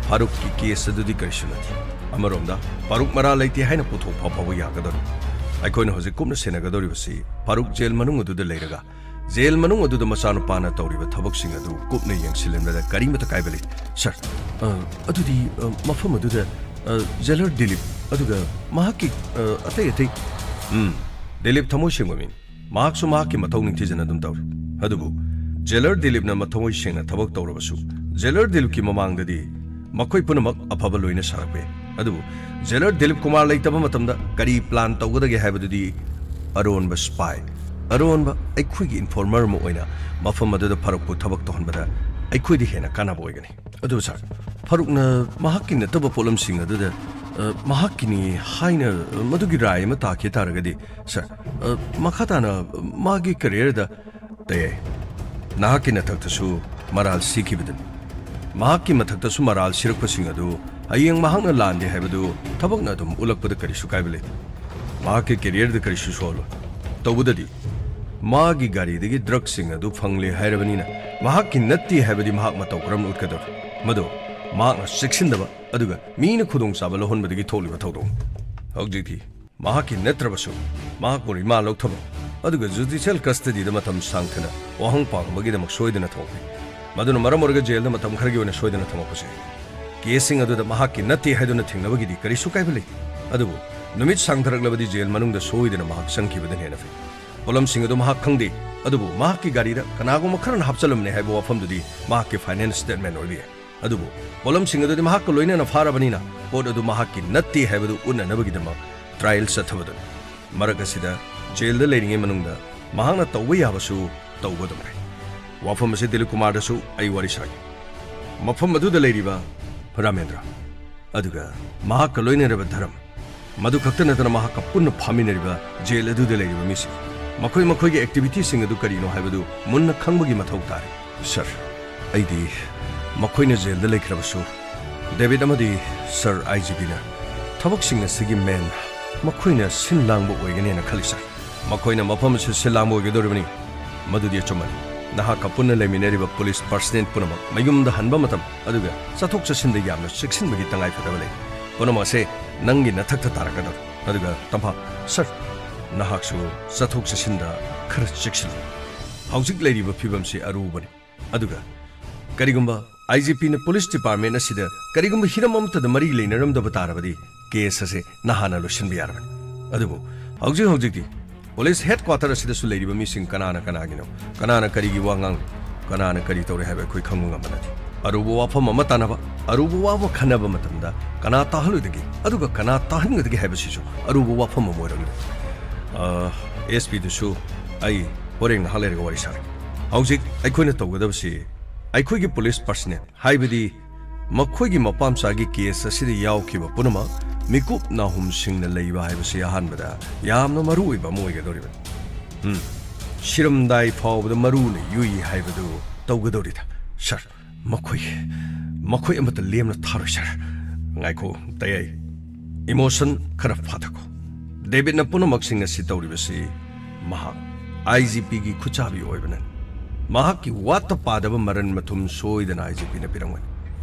ꯐꯥꯔꯨꯛꯀꯤ ꯀꯦꯁ ꯑꯗꯨꯗꯤ ꯀꯔꯤꯁꯨ ꯅꯠꯇꯦ꯫ ꯑꯃꯔꯣꯝꯗ ꯐꯥꯔꯨꯛ ꯃꯔꯥꯜ ꯂꯩꯇꯦ ꯍꯥꯏꯅ ꯄꯨꯊꯣꯛ ꯐꯥꯎꯕ ꯌꯥꯒꯗꯧꯔꯤ꯫ ꯑꯩꯈꯣꯏꯅ ꯍꯧꯖꯤꯛ ꯀꯨꯞꯅ ꯁꯦꯟꯅꯒꯗꯧꯔꯤꯕꯁꯤ ꯐꯥꯔꯨꯛ ꯖꯦꯜ ꯃꯅꯨꯡ ꯑꯗꯨꯗ ꯂꯩꯔꯒ ꯖꯦꯜ ꯃꯅꯨꯡ ꯑꯗꯨꯗ ꯃꯆꯥꯅꯨꯄꯥꯅ ꯇꯧꯔꯤꯕ ꯊꯕꯛꯁꯤꯡ ꯑꯗꯨ ꯀꯨꯞꯅ ꯌꯦꯡꯁꯤꯜꯂꯝꯕꯗ ꯀꯔꯤꯃꯠꯇ ꯀꯥꯏꯕ ꯂꯩꯇꯦ꯫ ꯁꯥꯔ, ꯑ, ꯑꯗꯨꯗꯤ, ꯑ, ꯃꯐꯝ ꯑꯗꯨꯗ, ꯑ, ꯖꯦꯂꯔ ꯗꯤꯂꯤꯞ ꯑꯗꯨꯒ ꯃꯍꯥꯛꯀꯤ, ꯑ, ꯑꯇꯩ ꯑꯇꯩ, ꯎꯝ, ꯗꯤꯂꯤꯞ ꯊꯃꯣꯏ ꯁꯦꯡꯕ ꯃꯤꯅꯤ꯫ ꯃꯍꯥꯛꯁꯨ ꯃꯍꯥꯛꯀꯤ ꯃꯊꯧ ꯅꯤꯡꯊꯤꯖꯅ ꯑꯗꯨꯝ ꯇꯧꯔꯤ꯫ ꯑꯗꯨꯕꯨ ꯖꯦꯂꯔ ꯗꯤꯂꯤꯞꯅ ꯃꯊꯃꯣꯏ ꯁꯦꯡꯅ ꯊꯕꯛ ꯇꯧꯔꯕꯁꯨ, ꯖꯦꯂꯔ ꯗꯤꯂꯤꯞꯀꯤ ꯃꯃꯥꯡꯗꯗꯤ ꯃꯈꯣꯏ ꯄꯨꯝꯅꯃꯛ ꯑꯐꯕ ꯂꯣꯏꯅ ꯁꯥꯔꯛꯄ ꯌꯥꯏ꯫ ꯑꯗꯨꯕꯨ ꯖꯦꯂꯔ ꯗꯤꯂꯤꯞ ꯀꯨꯃꯥꯔ ꯂꯩꯇꯕ ꯃꯇꯝꯗ ꯀꯔꯤ ꯄ꯭ꯂꯥꯟ ꯇꯧꯒꯗꯒꯦ ꯍꯥꯏꯕꯗꯨꯗꯤ ꯑꯔꯣꯟꯕ ꯁ꯭ꯄꯥꯏ, ꯑꯔꯣꯟꯕ ꯑꯩꯈꯣꯏꯒꯤ ꯏꯟꯐꯣꯔꯃꯔ ꯑꯃ ꯑꯣꯏꯅ ꯃꯐꯝ ꯑꯗꯨꯗ ꯐꯥꯔꯨꯛꯄꯨ ꯊꯕꯛ ꯇꯧꯍꯟꯕꯗ ꯑꯩꯈꯣꯏꯗ ꯍꯦꯟꯅ ꯀꯥꯟꯅꯕ ꯑꯣꯏꯒꯅꯤ꯫ ꯑꯗꯨ ꯁꯥꯔ, ꯐꯥꯔꯨꯛꯅ ꯃꯍꯥꯛꯀꯤ ꯅꯠꯇꯕ ꯄꯣꯠꯂꯝꯁꯤꯡ ꯑꯗꯨꯗ, ꯑ, ꯃꯍꯥꯛꯀꯤꯅꯤ ꯍꯥꯏꯅ, ꯑ, ꯃꯗꯨꯒꯤ ꯔꯥꯏ ꯑꯃ ꯇꯥꯈꯤ ꯇꯥꯔꯒꯗꯤ, ꯁꯥꯔ, ꯑ, ꯃꯈꯥ ꯇꯥꯅ ꯃꯥꯒꯤ ꯀꯦꯔꯤꯌꯔꯗ ꯇꯌꯥꯏ꯫ ꯅꯍꯥꯛꯀꯤ ꯅꯊꯛꯇꯁꯨ ꯃꯔꯥꯜ ꯁꯤꯈꯤꯕꯗꯨꯅꯤ꯫ ꯃꯍꯥꯛꯀꯤ ꯃꯊꯛꯇꯁꯨ ꯃꯔꯥꯜ ꯁꯤꯔꯛꯄꯁꯤꯡ ꯑꯗꯨ ꯍꯌꯦꯡ ꯃꯍꯥꯛꯅ ꯂꯥꯟꯗꯦ ꯍꯥꯏꯕꯗꯨ ꯊꯕꯛꯅ ꯑꯗꯨꯝ ꯎꯠꯂꯛꯄꯗ ꯀꯔꯤꯁꯨ ꯀꯥꯏꯕ ꯂꯩꯇꯦ꯫ ꯃꯍꯥꯛꯀꯤ ꯀꯦꯔꯤꯌꯔꯗ ꯀꯔꯤꯁꯨ ꯁꯣꯛꯍꯜꯂꯣꯏ꯫ ꯇꯧꯕꯗꯗꯤ ꯃꯥꯒꯤ ꯒꯥꯔꯤꯗꯒꯤ ꯗ꯭ꯔꯒꯁꯤꯡ ꯑꯗꯨ ꯐꯪꯂꯦ ꯍꯥꯏꯔꯕꯅꯤꯅ ꯃꯍꯥꯛꯀꯤ ꯅꯠꯇꯦ ꯍꯥꯏꯕꯗꯤ ꯃꯍꯥꯛ ꯃꯇꯧ ꯀꯔꯝꯅ ꯎꯠꯀꯗꯧꯔꯤ? ꯃꯗꯨ ꯃꯍꯥꯛꯅ ꯆꯦꯛꯁꯤꯟꯗꯕ ꯑꯗꯨꯒ ꯃꯤꯅ ꯈꯨꯗꯣꯡꯆꯥꯕ ꯂꯧꯍꯟꯕꯗꯒꯤ ꯊꯣꯛꯂꯤꯕ ꯊꯧꯗꯣꯛꯅꯤ꯫ ꯍꯧꯖꯤꯛꯇꯤ ꯃꯍꯥꯛꯀꯤ ꯅꯠꯇ꯭ꯔꯕꯁꯨ ꯃꯍꯥꯛꯄꯨ ꯔꯤꯃꯥꯟ ꯂꯧꯊꯕ ꯑꯗꯨꯒ ꯖꯨꯗꯤꯁꯤꯌꯦꯜ ꯀꯁꯇꯗꯤꯗ ꯃꯇꯝ ꯁꯥꯡꯊꯅ ꯋꯥꯍꯪ ꯄꯥꯡꯕꯒꯤꯗꯃꯛ ꯁꯣꯏꯗꯅ ꯊꯝꯃꯛꯈꯤ꯫ ꯃꯗꯨꯅ ꯃꯔꯝ ꯑꯣꯏꯔꯒ ꯖꯦꯜꯗ ꯃꯇꯝ ꯈꯔꯒꯤ ꯑꯣꯏꯅ ꯁꯣꯏꯗꯅ ꯊꯝꯃꯛꯄꯁꯨ ꯌꯥꯏ꯫ ꯀꯦꯁꯁꯤꯡ ꯑꯗꯨꯗ ꯃꯍꯥꯛꯀꯤ ꯅꯠꯇꯦ ꯍꯥꯏꯗꯨꯅ ꯊꯤꯡꯅꯕꯒꯤꯗꯤ ꯀꯔꯤꯁꯨ ꯀꯥꯏꯕ ꯂꯩꯇꯦ꯫ ꯑꯗꯨꯕꯨ ꯅꯨꯃꯤꯠ ꯁꯥꯡꯊꯔꯛꯂꯕꯗꯤ ꯖꯦꯜ ꯃꯅꯨꯡꯗ ꯁꯣꯏꯗꯅ ꯃꯍꯥꯛ ꯆꯪꯈꯤꯕꯗꯨꯅ ꯍꯦꯟꯅ ꯐꯩ꯫ ꯄꯣꯠꯂꯝꯁꯤꯡ ꯑꯗꯨ ꯃꯍꯥꯛ ꯈꯪꯗꯦ, ꯑꯗꯨꯕꯨ ꯃꯍꯥꯛꯀꯤ ꯒꯥꯔꯤꯗ ꯀꯅꯥꯒꯨꯝꯕ ꯈꯔꯅ ꯍꯥꯞꯆꯜꯂꯝꯅꯦ ꯍꯥꯏꯕ ꯋꯥꯐꯝꯗꯨꯗꯤ ꯃꯍꯥꯛꯀꯤ ꯐꯥꯏꯅꯦꯜ ꯁ꯭ꯇꯦꯠꯃꯦꯟ ꯑꯣꯏꯕ ꯌꯥꯏ꯫ ꯑꯗꯨꯕꯨ ꯄꯣꯠꯂꯝꯁꯤꯡ ꯑꯗꯨꯗꯤ ꯃꯍꯥꯛꯀ ꯂꯣꯏꯅꯅ ꯐꯥꯔꯕꯅꯤꯅ ꯄꯣꯠ ꯑꯗꯨ ꯃꯍꯥꯛꯀꯤ ꯅꯠꯇꯦ ꯍꯥꯏꯕꯗꯨ ꯎꯠꯅꯅꯕꯒꯤꯗꯃꯛ ꯇ꯭ꯔꯥꯏꯌꯦꯜ ꯆꯠꯊꯕꯗꯨꯅꯤ꯫ ꯃꯔꯛ ꯑꯁꯤꯗ ꯖꯦꯜꯗ ꯂꯩꯔꯤꯉꯩ ꯃꯅꯨꯡꯗ ꯃꯍꯥꯛꯅ ꯇꯧꯕ ꯌꯥꯕꯁꯨ ꯇꯧꯕ ꯑꯗꯨꯝ ꯂꯩ꯫ ꯋꯥꯐꯝ ꯑꯁꯤ ꯗꯤꯂꯤꯞ ꯀꯨꯃꯥꯔꯗꯁꯨ ꯑꯩ ꯋꯥꯔꯤ ꯁꯥꯈꯤ꯫ ꯃꯐꯝ ꯑꯗꯨꯗ ꯂꯩꯔꯤꯕ ꯔꯥꯃꯦꯟꯗ꯭ꯔ ꯑꯗꯨꯒ ꯃꯍꯥꯛꯀ ꯂꯣꯏꯅꯔꯕ ꯙꯔꯝ, ꯃꯗꯨ ꯈꯛꯇ ꯅꯠꯇꯅ ꯃꯍꯥꯛꯀ ꯄꯨꯟꯅ ꯐꯥꯃꯤꯟꯅꯔꯤꯕ ꯖꯦꯜ ꯑꯗꯨꯗ ꯂꯩꯔꯤꯕ ꯃꯤꯁꯤꯡ, ꯃꯈꯣꯏ ꯃꯈꯣꯏꯒꯤ ꯑꯦꯛꯇꯤꯚꯤꯇꯤꯁꯤꯡ ꯑꯗꯨ ꯀꯔꯤꯅꯣ ꯍꯥꯏꯕꯗꯨ ꯃꯨꯟꯅ ꯈꯪꯕꯒꯤ ꯃꯊꯧ ꯇꯥꯔꯤ꯫ ꯁꯥꯔ, ꯑꯩꯗꯤ ꯃꯈꯣꯏꯅ ꯖꯦꯜꯗ ꯂꯩꯈ꯭ꯔꯕꯁꯨ ꯗꯦꯕꯤꯠ ꯑꯃꯗꯤ ꯁꯥꯔ ꯑꯥꯏ ꯖꯤ ꯄꯤꯅ ꯊꯕꯛꯁꯤꯡ ꯑꯁꯤꯒꯤ ꯃꯦꯟ ꯃꯈꯣꯏꯅ ꯁꯤꯟ ꯂꯥꯡꯕ ꯑꯣꯏꯒꯅꯤ ꯍꯥꯏꯅ ꯈꯜꯂꯤ, ꯁꯥꯔ꯫ ꯃꯈꯣꯏꯅ ꯃꯐꯝ ꯑꯁꯤ ꯁꯤꯜ ꯂꯥꯡꯕ ꯑꯣꯏꯒꯗꯧꯔꯤꯕꯅꯤ꯫ ꯃꯗꯨꯗꯤ ꯑꯆꯨꯝꯕꯅꯤ꯫ ꯅꯍꯥꯛꯀ ꯄꯨꯟꯅ ꯂꯩꯃꯤꯟꯅꯔꯤꯕ ꯄꯨꯂꯤꯁ ꯄꯔꯁꯅꯦꯜ ꯄꯨꯝꯅꯃꯛ ꯃꯌꯨꯝꯗ ꯍꯟꯕ ꯃꯇꯝ ꯑꯗꯨꯒ ꯆꯠꯊꯣꯛ ꯆꯠꯁꯤꯟꯗ ꯌꯥꯝꯅ ꯆꯦꯛꯁꯤꯟꯕꯒꯤ ꯇꯉꯥꯏ ꯐꯗꯕ ꯂꯩ꯫ ꯄꯨꯝꯅꯃꯛ ꯑꯁꯦ ꯅꯪꯒꯤ ꯅꯊꯛꯇ ꯇꯥꯔꯛꯀꯗꯧꯔꯤ꯫ ꯑꯗꯨꯒ ꯇꯝꯐꯥ, ꯁꯥꯔ, ꯅꯍꯥꯛꯁꯨ ꯆꯠꯊꯣꯛ ꯆꯠꯁꯤꯟꯗ ꯈꯔ ꯆꯦꯛꯁꯤꯜꯂꯨ꯫ ꯍꯧꯖꯤꯛ ꯂꯩꯔꯤꯕ ꯐꯤꯕꯝꯁꯤ ꯑꯔꯨꯕꯅꯤ꯫ ꯑꯗꯨꯒ ꯀꯔꯤꯒꯨꯝꯕ ꯑꯥꯏ ꯖꯤ ꯄꯤꯅ ꯄꯨꯂꯤꯁ ꯗꯤꯄꯥꯔꯠꯃꯦꯟ ꯑꯁꯤꯗ ꯀꯔꯤꯒꯨꯝꯕ ꯍꯤꯔꯝ ꯑꯃꯠꯇꯗ ꯃꯔꯤ ꯂꯩꯅꯔꯝꯗꯕ ꯇꯥꯔꯕꯗꯤ ꯀꯦꯁ ꯑꯁꯦ ꯅꯍꯥꯟꯅ ꯂꯣꯏꯁꯤꯟꯕ ꯌꯥꯔꯕꯅꯤ꯫ ꯑꯗꯨꯕꯨ ꯍꯧꯖꯤꯛ ꯍꯧꯖꯤꯛꯇꯤ ꯄꯨꯂꯤꯁ ꯍꯦꯗ ꯀ꯭ꯋꯥꯇꯔ ꯑꯁꯤꯗꯁꯨ ꯂꯩꯔꯤꯕ ꯃꯤꯁꯤꯡ ꯀꯅꯥꯅ ꯀꯅꯥꯒꯤꯅꯣ, ꯀꯅꯥꯅ ꯀꯔꯤꯒꯤ ꯋꯥ ꯉꯥꯡꯂꯤ, ꯀꯅꯥꯅ ꯀꯔꯤ ꯇꯧꯔꯤ ꯍꯥꯏꯕ ꯑꯩꯈꯣꯏ ꯈꯪꯕ ꯉꯝꯕ ꯅꯠꯇꯦ꯫ ꯑꯔꯨꯕ ꯋꯥꯐꯝ ꯑꯃ ꯇꯥꯟꯅꯕ, ꯑꯔꯨꯕ ꯋꯥ ꯑꯃ ꯈꯟꯅꯕ ꯃꯇꯝꯗ ꯀꯅꯥ ꯇꯥꯍꯜꯂꯣꯏꯗꯒꯦ, ꯑꯗꯨꯒ ꯀꯅꯥ ꯇꯥꯍꯟꯒꯗꯒꯦ ꯍꯥꯏꯕꯁꯤꯁꯨ ꯑꯔꯨꯕ ꯋꯥꯐꯝ ꯑꯃ ꯑꯣꯏꯔꯛꯂꯤ꯫ ꯑ, ꯑꯦꯁ ꯄꯤꯗꯨꯁꯨ ꯑꯩ ꯍꯣꯔꯦꯟ ꯉꯥꯏꯍꯥꯛ ꯂꯩꯔꯒ ꯋꯥꯔꯤ ꯁꯥꯔꯒꯦ꯫ ꯍꯧꯖꯤꯛ ꯑꯩꯈꯣꯏꯅ ꯇꯧꯒꯗꯕꯁꯤ ꯑꯩꯈꯣꯏꯒꯤ ꯄꯨꯂꯤꯁ ꯄꯔꯁꯅꯦꯜ, ꯍꯥꯏꯕꯗꯤ ꯃꯈꯣꯏꯒꯤ ꯃꯄꯥ ꯃꯆꯥꯒꯤ ꯀꯦꯁ ꯑꯁꯤꯗ ꯌꯥꯎꯈꯤꯕ ꯄꯨꯝꯅꯃꯛ ꯃꯤꯀꯨꯞ ꯅꯥꯍꯨꯝꯁꯤꯡꯅ ꯂꯩꯕ ꯍꯥꯏꯕꯁꯤ ꯑꯍꯥꯟꯕꯗ ꯌꯥꯝꯅ ꯃꯔꯨ ꯑꯣꯏꯕ ꯑꯃ ꯑꯣꯏꯒꯗꯧꯔꯤꯕꯅꯤ꯫ ꯎꯝ, ꯁꯤꯔꯝꯗꯥꯏ ꯐꯥꯎꯕꯗ ꯃꯔꯨꯅ ꯌꯨꯏ ꯍꯥꯏꯕꯗꯨ ꯇꯧꯒꯗꯧꯔꯤꯗ꯫ ꯁꯥꯔ, ꯃꯈꯣꯏ, ꯃꯈꯣꯏ ꯑꯃꯠꯇ ꯂꯦꯝꯅ ꯊꯥꯔꯣꯏ, ꯁꯥꯔ꯫ ꯉꯥꯏꯈꯣ, ꯇꯌꯥꯏ꯫ ꯏꯃꯣꯁꯟ ꯈꯔ ꯐꯥꯊꯈꯣ꯫ ꯗꯦꯕꯤꯠꯅ ꯄꯨꯝꯅꯃꯛꯁꯤꯡ ꯑꯁꯤ ꯇꯧꯔꯤꯕꯁꯤ ꯃꯍꯥꯛ ꯑꯥꯏ ꯖꯤ ꯄꯤꯒꯤ ꯈꯨꯠꯆꯥꯕꯤ ꯑꯣꯏꯕꯅꯅꯤ꯫ ꯃꯍꯥꯛꯀꯤ ꯋꯥꯠꯇ ꯄꯥꯗꯕ ꯃꯔꯟ ꯃꯊꯨꯝ ꯁꯣꯏꯗꯅ ꯑꯥꯏ ꯖꯤ ꯄꯤꯅ ꯄꯤꯔꯝꯒꯅꯤ꯫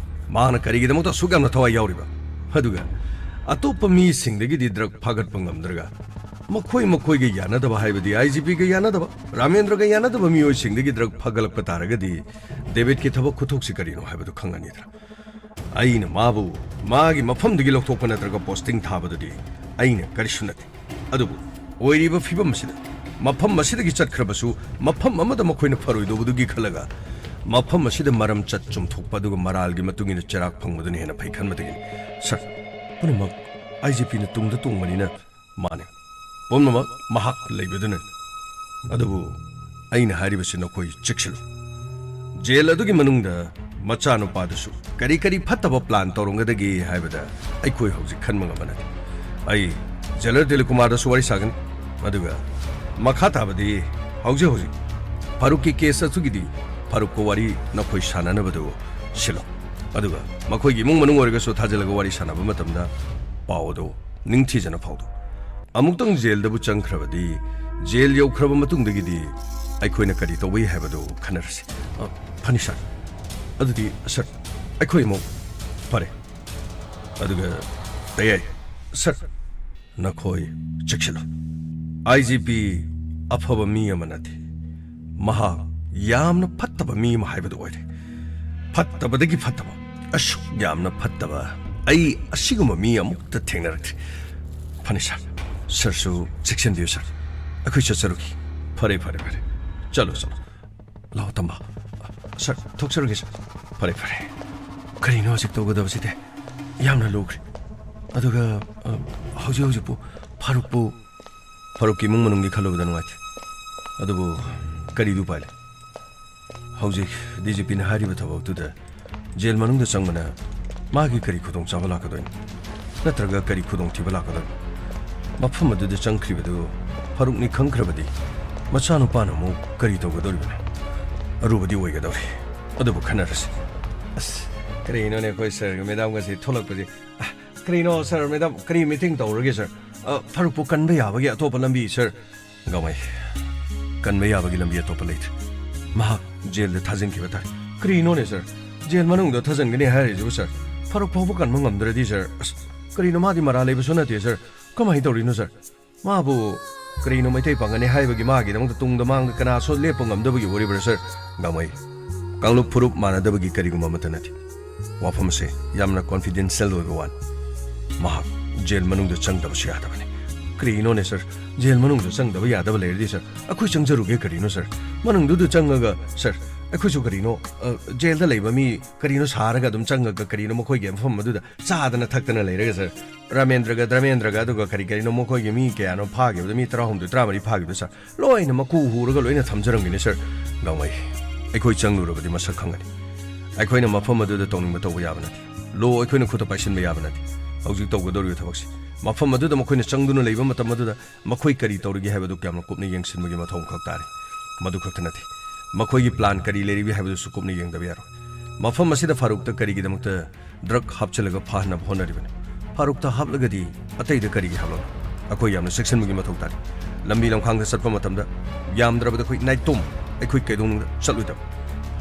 ꯃꯍꯥꯛꯅ ꯀꯔꯤꯒꯤꯗꯃꯛꯇ ꯑꯁꯨꯛ ꯌꯥꯝꯅ ꯊꯋꯥꯏ ꯌꯥꯎꯔꯤꯕ? ꯑꯗꯨꯒ ꯑꯇꯣꯞꯄ ꯃꯤꯁꯤꯡꯗꯒꯤꯗꯤ ꯗ꯭ꯔꯒ ꯐꯥꯒꯠꯄ ꯉꯝꯗ꯭ꯔꯒ ꯃꯈꯣꯏ ꯃꯈꯣꯏꯒ ꯌꯥꯅꯗꯕ, ꯍꯥꯏꯕꯗꯤ ꯑꯥꯏ ꯖꯤ ꯄꯤꯒ ꯌꯥꯅꯗꯕ, ꯔꯥꯃꯦꯟꯗ꯭ꯔꯒ ꯌꯥꯅꯗꯕ ꯃꯤꯑꯣꯏꯁꯤꯡꯗꯒꯤ ꯗ꯭ꯔꯒ ꯐꯥꯒꯠꯂꯛꯄ ꯇꯥꯔꯒꯗꯤ ꯗꯦꯕꯤꯠꯀꯤ ꯊꯕꯛ ꯈꯨꯊꯣꯛꯁꯤ ꯀꯔꯤꯅꯣ ꯍꯥꯏꯕꯗꯨ ꯈꯪꯉꯅꯤꯗꯅ꯫ ꯑꯩꯅ ꯃꯥꯕꯨ ꯃꯥꯒꯤ ꯃꯐꯝꯗꯒꯤ ꯂꯧꯊꯣꯛꯄ ꯅꯠꯇ꯭ꯔꯒ ꯄꯣꯁꯇꯤꯡ ꯊꯥꯕꯗꯨꯗꯤ ꯑꯩꯅ ꯀꯔꯤꯁꯨ ꯅꯠꯇꯦ꯫ ꯑꯗꯨꯕꯨ ꯑꯣꯏꯔꯤꯕ ꯐꯤꯕꯝ ꯑꯁꯤꯗ ꯃꯐꯝ ꯑꯁꯤꯗꯒꯤ ꯆꯠꯈ꯭ꯔꯕꯁꯨ ꯃꯐꯝ ꯑꯃꯗ ꯃꯈꯣꯏꯅ ꯐꯔꯣꯏꯗꯧꯕꯗꯨꯒꯤ ꯈꯜꯂꯒ ꯃꯐꯝ ꯑꯁꯤꯗ ꯃꯔꯝ ꯆꯠ ꯆꯨꯝꯊꯣꯛꯄ ꯑꯗꯨꯒ ꯃꯔꯥꯜꯒꯤ ꯃꯇꯨꯡ ꯏꯟꯅ ꯆꯩꯔꯥꯛ ꯐꯪꯕꯗꯨꯅ ꯍꯦꯟꯅ ꯐꯩ ꯈꯟꯕꯗꯒꯤꯅꯤ꯫ ꯁꯥꯔ, ꯄꯨꯝꯅꯃꯛ ꯑꯥꯏ ꯖꯤ ꯄꯤꯅ ꯇꯨꯡꯗ ꯇꯣꯡꯕꯅꯤꯅ ꯃꯥꯅꯤ꯫ ꯄꯨꯝꯅꯃꯛ ꯃꯍꯥꯛ ꯂꯩꯕꯗꯨꯅꯅꯤ꯫ ꯑꯗꯨꯕꯨ ꯑꯩꯅ ꯍꯥꯏꯔꯤꯕꯁꯤ ꯅꯈꯣꯏ ꯆꯦꯛꯁꯤꯜꯂꯨ꯫ ꯖꯦꯜ ꯑꯗꯨꯒꯤ ꯃꯅꯨꯡꯗ ꯃꯆꯥꯅꯨꯄꯥꯗꯨꯁꯨ ꯀꯔꯤ ꯀꯔꯤ ꯐꯠꯇꯕ ꯄ꯭ꯂꯥꯟ ꯇꯧꯔꯝꯒꯗꯒꯦ ꯍꯥꯏꯕꯗ ꯑꯩꯈꯣꯏ ꯍꯧꯖꯤꯛ ꯈꯟꯕ ꯉꯝꯕ ꯅꯠꯇꯦ꯫ ꯑꯩ ꯖꯦꯂꯔ ꯗꯤꯂꯤꯞ ꯀꯨꯃꯥꯔꯗꯁꯨ ꯋꯥꯔꯤ ꯁꯥꯒꯅꯤ꯫ ꯑꯗꯨꯒ ꯃꯈꯥ ꯇꯥꯕꯗꯤ ꯍꯧꯖꯤꯛ ꯍꯧꯖꯤꯛ ꯐꯥꯔꯨꯛꯀꯤ ꯀꯦꯁ ꯑꯗꯨꯒꯤꯗꯤ ꯐꯥꯔꯨꯛꯀ ꯋꯥꯔꯤ ꯅꯈꯣꯏ ꯁꯥꯟꯅꯅꯕꯗꯨ ꯁꯤꯜꯂꯣ꯫ ꯑꯗꯨꯒ ꯃꯈꯣꯏꯒꯤ ꯏꯃꯨꯡ ꯃꯅꯨꯡ ꯑꯣꯏꯔꯒꯁꯨ ꯊꯥꯖꯤꯜꯂꯒ ꯋꯥꯔꯤ ꯁꯥꯟꯅꯕ ꯃꯇꯝꯗ ꯄꯥꯎ ꯑꯗꯨ ꯅꯤꯡꯊꯤꯖꯅ ꯐꯥꯎꯗꯣꯛꯎ꯫ ꯑꯃꯨꯛꯇꯪ ꯖꯦꯜꯗꯕꯨ ꯆꯪꯈ꯭ꯔꯕꯗꯤ, ꯖꯦꯜ ꯌꯧꯈ꯭ꯔꯕ ꯃꯇꯨꯡꯗꯒꯤꯗꯤ ꯑꯩꯈꯣꯏꯅ ꯀꯔꯤ ꯇꯧꯕ ꯌꯥꯏ ꯍꯥꯏꯕꯗꯨ ꯈꯟꯅꯔꯁꯤ꯫ ꯑ, ꯐꯅꯤ, ꯁꯥꯔ꯫ ꯑꯗꯨꯗꯤ, ꯁꯥꯔ, ꯑꯩꯈꯣꯏ ꯑꯃꯨꯛ, ꯐꯔꯦ꯫ ꯑꯗꯨꯒ, ꯇꯌꯥꯏ, ꯁꯥꯔ, ꯅꯈꯣꯏ ꯆꯦꯛꯁꯤꯜꯂꯨ꯫ ꯑꯥꯏ ꯖꯤ ꯄꯤ ꯑꯐꯕ ꯃꯤ ꯑꯃ ꯅꯠꯇꯦ꯫ ꯃꯍꯥꯛ ꯌꯥꯝꯅ ꯐꯠꯇꯕ ꯃꯤ ꯑꯃ ꯍꯥꯏꯕꯗꯨ ꯑꯣꯏꯔꯦ꯫ ꯐꯠꯇꯕꯗꯒꯤ ꯐꯠꯇꯕ, ꯑꯁꯨꯛ ꯌꯥꯝꯅ ꯐꯠꯇꯕ ꯑꯩ ꯑꯁꯤꯒꯨꯝꯕ ꯃꯤ ꯑꯃꯨꯛꯇ ꯊꯦꯡꯅꯔꯛꯇ꯭ꯔꯤ꯫ ꯐꯅꯤ ꯁꯥꯔ, ꯁꯥꯔꯁꯨ ꯆꯦꯛꯁꯤꯟꯕꯤꯌꯨ ꯁꯥꯔ꯫ ꯑꯩꯈꯣꯏ ꯆꯠꯆꯔꯨꯈꯤ꯫ ꯐꯔꯦ, ꯐꯔꯦ, ꯐꯔꯦ, ꯆꯠꯂꯣ, ꯆꯠꯂꯣ꯫ ꯂꯥꯛꯑꯣ ꯇꯝꯕ꯫ ꯁꯥꯔ, ꯊꯣꯛꯆꯔꯒꯦ ꯁꯥꯔ꯫ ꯐꯔꯦ, ꯐꯔꯦ꯫ ꯀꯔꯤꯅꯣ ꯍꯧꯖꯤꯛ ꯇꯧꯒꯗꯕꯁꯤꯗꯤ? ꯌꯥꯝꯅ ꯂꯨꯈ꯭ꯔꯦ꯫ ꯑꯗꯨꯒ, ꯑ, ꯍꯧꯖꯤꯛ ꯍꯧꯖꯤꯛꯄꯨ ꯐꯥꯔꯨꯛꯄꯨ ꯐꯥꯔꯨꯛꯀꯤ ꯏꯃꯨꯡ ꯃꯅꯨꯡꯒꯤ ꯈꯜꯂꯨꯕꯗ ꯅꯨꯡꯉꯥꯏꯇꯦ꯫ ꯑꯗꯨꯕꯨ ꯀꯔꯤꯗꯤ ꯎꯄꯥꯏ ꯂꯩ? ꯍꯧꯖꯤꯛ ꯗꯤ ꯖꯤ ꯄꯤꯅ ꯍꯥꯏꯔꯤꯕ ꯊꯕꯛꯇꯨꯗ ꯖꯦꯜ ꯃꯅꯨꯡꯗ ꯆꯪꯕꯅ ꯃꯥꯒꯤ ꯀꯔꯤ ꯈꯨꯗꯣꯡꯆꯥꯕ ꯂꯥꯛꯀꯗꯣꯏꯅꯣ? ꯅꯠꯇ꯭ꯔꯒ ꯀꯔꯤ ꯈꯨꯗꯣꯡꯊꯤꯕ ꯂꯥꯛꯀꯗꯣꯏꯅꯣ? ꯃꯐꯝ ꯑꯗꯨꯗ ꯆꯪꯈ꯭ꯔꯤꯕꯗꯨ ꯐꯥꯔꯨꯛꯅꯤ ꯈꯪꯈ꯭ꯔꯕꯗꯤ ꯃꯆꯥꯅꯨꯄꯥꯅ ꯑꯃꯨꯛ ꯀꯔꯤ ꯇꯧꯒꯗꯧꯔꯤꯕꯅꯣ? ꯑꯔꯨꯕꯗꯤ ꯑꯣꯏꯒꯗꯧꯔꯤ꯫ ꯑꯗꯨꯕꯨ ꯈꯟꯅꯔꯁꯤ꯫ ꯑꯁ, ꯀꯔꯤꯅꯣꯅꯦ ꯑꯩꯈꯣꯏ ꯁꯥꯔꯒ ꯃꯦꯗꯥꯝꯒꯁꯦ ꯊꯣꯛꯂꯛꯄꯁꯦ? ꯑ, ꯀꯔꯤꯅꯣ ꯁꯥꯔ, ꯃꯦꯗꯥꯝ, ꯀꯔꯤ ꯃꯤꯇꯤꯡ ꯇꯧꯔꯒꯦ ꯁꯥꯔ? ꯑ, ꯐꯥꯔꯨꯛꯄꯨ ꯀꯟꯕ ꯌꯥꯕꯒꯤ ꯑꯇꯣꯞꯄ ꯂꯝꯕꯤ ꯁꯥꯔ꯫ ꯒꯥꯡꯃꯩ, ꯀꯟꯕ ꯌꯥꯕꯒꯤ ꯂꯝꯕꯤ ꯑꯇꯣꯞꯄ ꯂꯩꯇ꯭ꯔꯦ꯫ ꯃꯍꯥꯛ ꯖꯦꯜꯗ ꯊꯥꯖꯤꯟꯈꯤꯕ ꯇꯥꯔꯦ꯫ ꯀꯔꯤꯅꯣꯅꯦ ꯁꯥꯔ? ꯖꯦꯜ ꯃꯅꯨꯡꯗ ꯊꯥꯖꯤꯟꯒꯅꯤ ꯍꯥꯏꯔꯤꯁꯤꯕꯨ ꯁꯥꯔ? ꯐꯥꯔꯨꯛ ꯐꯥꯎꯕ ꯀꯟꯕ ꯉꯝꯗ꯭ꯔꯗꯤ ꯁꯥꯔ? ꯑꯁ, ꯀꯔꯤꯅꯣ, ꯃꯥꯗꯤ ꯃꯔꯥꯜ ꯂꯩꯕꯁꯨ ꯅꯠꯇꯦ ꯁꯥꯔ꯫ ꯀꯃꯥꯏꯅ ꯇꯧꯔꯤꯅꯣ ꯁꯥꯔ? ꯃꯥꯕꯨ ꯀꯔꯤꯅꯣ ꯃꯩꯇꯩ ꯄꯥꯡꯒꯜꯅꯤ ꯍꯥꯏꯕꯒꯤ ꯃꯥꯒꯤꯗꯃꯛꯇ ꯇꯨꯡꯗ ꯃꯥꯡꯗ ꯀꯅꯥꯁꯨ ꯂꯦꯞꯄ ꯉꯝꯗꯕꯒꯤ ꯑꯣꯏꯔꯤꯕ꯭ꯔꯥ ꯁꯥꯔ? ꯒꯥꯡꯃꯩ, ꯀꯥꯡꯂꯨꯞ ꯐꯨꯔꯨꯞ ꯃꯥꯟꯅꯗꯕꯒꯤ ꯀꯔꯤꯒꯨꯝꯕ ꯑꯃꯠꯇ ꯅꯠꯇꯦ꯫ ꯋꯥꯐꯝ ꯑꯁꯦ ꯌꯥꯝꯅ ꯀꯣꯟꯐꯤꯗꯦꯟꯁꯤꯌꯦꯜ ꯑꯣꯏꯕ ꯋꯥꯅꯤ꯫ ꯃꯍꯥꯛ ꯖꯦꯜ ꯃꯅꯨꯡꯗ ꯆꯪꯗꯕꯁꯨ ꯌꯥꯗꯕꯅꯤ꯫ ꯀꯔꯤꯅꯣꯅꯦ ꯁꯥꯔ? ꯖꯦꯜ ꯃꯅꯨꯡꯗ ꯆꯪꯗꯕ ꯌꯥꯗꯕ ꯂꯩꯔꯗꯤ ꯁꯥꯔ, ꯑꯩꯈꯣꯏ ꯆꯪꯖꯔꯨꯒꯦ ꯀꯔꯤꯅꯣ ꯁꯥꯔ? ꯃꯅꯨꯡꯗꯨꯗ ꯆꯪꯉꯒ ꯁꯥꯔ, ꯑꯩꯈꯣꯏꯁꯨ ꯀꯔꯤꯅꯣ, ꯑ, ꯖꯦꯜꯗ ꯂꯩꯕ ꯃꯤ ꯀꯔꯤꯅꯣ ꯁꯥꯔꯒ ꯑꯗꯨꯝ ꯆꯪꯉꯒ ꯀꯔꯤꯅꯣ ꯃꯈꯣꯏꯒꯤ ꯃꯐꯝ ꯑꯗꯨꯗ ꯆꯥꯗꯅ ꯊꯛꯇꯅ ꯂꯩꯔꯒ ꯁꯥꯔ, ꯔꯥꯃꯦꯟꯗ꯭ꯔꯒ ꯗ꯭ꯔꯃꯦꯟꯗ꯭ꯔꯒ ꯑꯗꯨꯒ ꯀꯔꯤ ꯀꯔꯤꯅꯣ ꯃꯈꯣꯏꯒꯤ ꯃꯤ ꯀꯌꯥꯅꯣ ꯐꯥꯈꯤꯕꯗ, ꯃꯤ ꯇꯔꯥꯍꯨꯝꯗꯣꯏ, ꯇꯔꯥꯃꯔꯤ ꯐꯥꯈꯤꯕꯗꯣ ꯁꯥꯔ, ꯂꯣꯏꯅ ꯃꯀꯨ ꯍꯨꯔꯒ ꯂꯣꯏꯅ ꯊꯝꯖꯔꯝꯒꯅꯤ ꯁꯥꯔ꯫ ꯒꯥꯡꯃꯩ, ꯑꯩꯈꯣꯏ ꯆꯪꯂꯨꯔꯕꯗꯤ ꯃꯁꯛ ꯈꯪꯒꯅꯤ꯫ ꯑꯩꯈꯣꯏꯅ ꯃꯐꯝ ꯑꯗꯨꯗ ꯇꯧꯅꯤꯡꯕ ꯇꯧꯕ ꯌꯥꯕ ꯅꯠꯇꯦ꯫ ꯂꯣ ꯑꯩꯈꯣꯏꯅ ꯈꯨꯠꯇ ꯄꯥꯏꯁꯤꯟꯕ ꯌꯥꯕ ꯅꯠꯇꯦ꯫ ꯍꯧꯖꯤꯛ ꯇꯧꯒꯗꯧꯔꯤꯕ ꯊꯕꯛꯁꯤ, ꯃꯐꯝ ꯑꯗꯨꯗ ꯃꯈꯣꯏꯅ ꯆꯪꯗꯨꯅ ꯂꯩꯕ ꯃꯇꯝ ꯑꯗꯨꯗ ꯃꯈꯣꯏ ꯀꯔꯤ ꯇꯧꯔꯤꯒꯦ ꯍꯥꯏꯕꯗꯨ ꯌꯥꯝꯅ ꯀꯨꯞꯅ ꯌꯦꯡꯁꯤꯟꯕꯒꯤ ꯃꯊꯧ ꯑꯃꯈꯛ ꯇꯥꯔꯤ꯫ ꯃꯗꯨ ꯈꯛꯇ ꯅꯠꯇꯦ, ꯃꯈꯣꯏꯒꯤ ꯄ꯭ꯂꯥꯟ ꯀꯔꯤ ꯂꯩꯔꯤꯕꯒꯦ ꯍꯥꯏꯕꯗꯨꯁꯨ ꯀꯨꯞꯅ ꯌꯦꯡꯗꯕ ꯌꯥꯔꯣꯏ꯫ ꯃꯐꯝ ꯑꯁꯤꯗ ꯐꯥꯔꯨꯛꯇ ꯀꯔꯤꯒꯤꯗꯃꯛꯇ ꯗ꯭ꯔꯒ ꯍꯥꯞꯆꯤꯜꯂꯒ ꯐꯥꯍꯟꯅꯕ ꯍꯣꯠꯅꯔꯤꯕꯅꯤ? ꯐꯥꯔꯨꯛꯇ ꯍꯥꯞꯂꯒꯗꯤ ꯑꯇꯩꯗ ꯀꯔꯤꯒꯤ ꯍꯥꯞꯂꯝꯂꯣꯏ? ꯑꯩꯈꯣꯏ ꯌꯥꯝꯅ ꯆꯦꯛꯁꯤꯟꯕꯒꯤ ꯃꯊꯧ ꯇꯥꯔꯤ꯫ ꯂꯝꯕꯤ ꯂꯝꯈꯥꯡꯗ ꯆꯠꯄ ꯃꯇꯝꯗ ꯌꯥꯝꯗ꯭ꯔꯕꯗ ꯑꯩꯈꯣꯏ ꯅꯥꯏꯇꯣꯝ ꯑꯩꯈꯣꯏ ꯀꯩꯗꯧꯅꯨꯡꯗ ꯆꯠꯂꯣꯏꯗꯕ꯫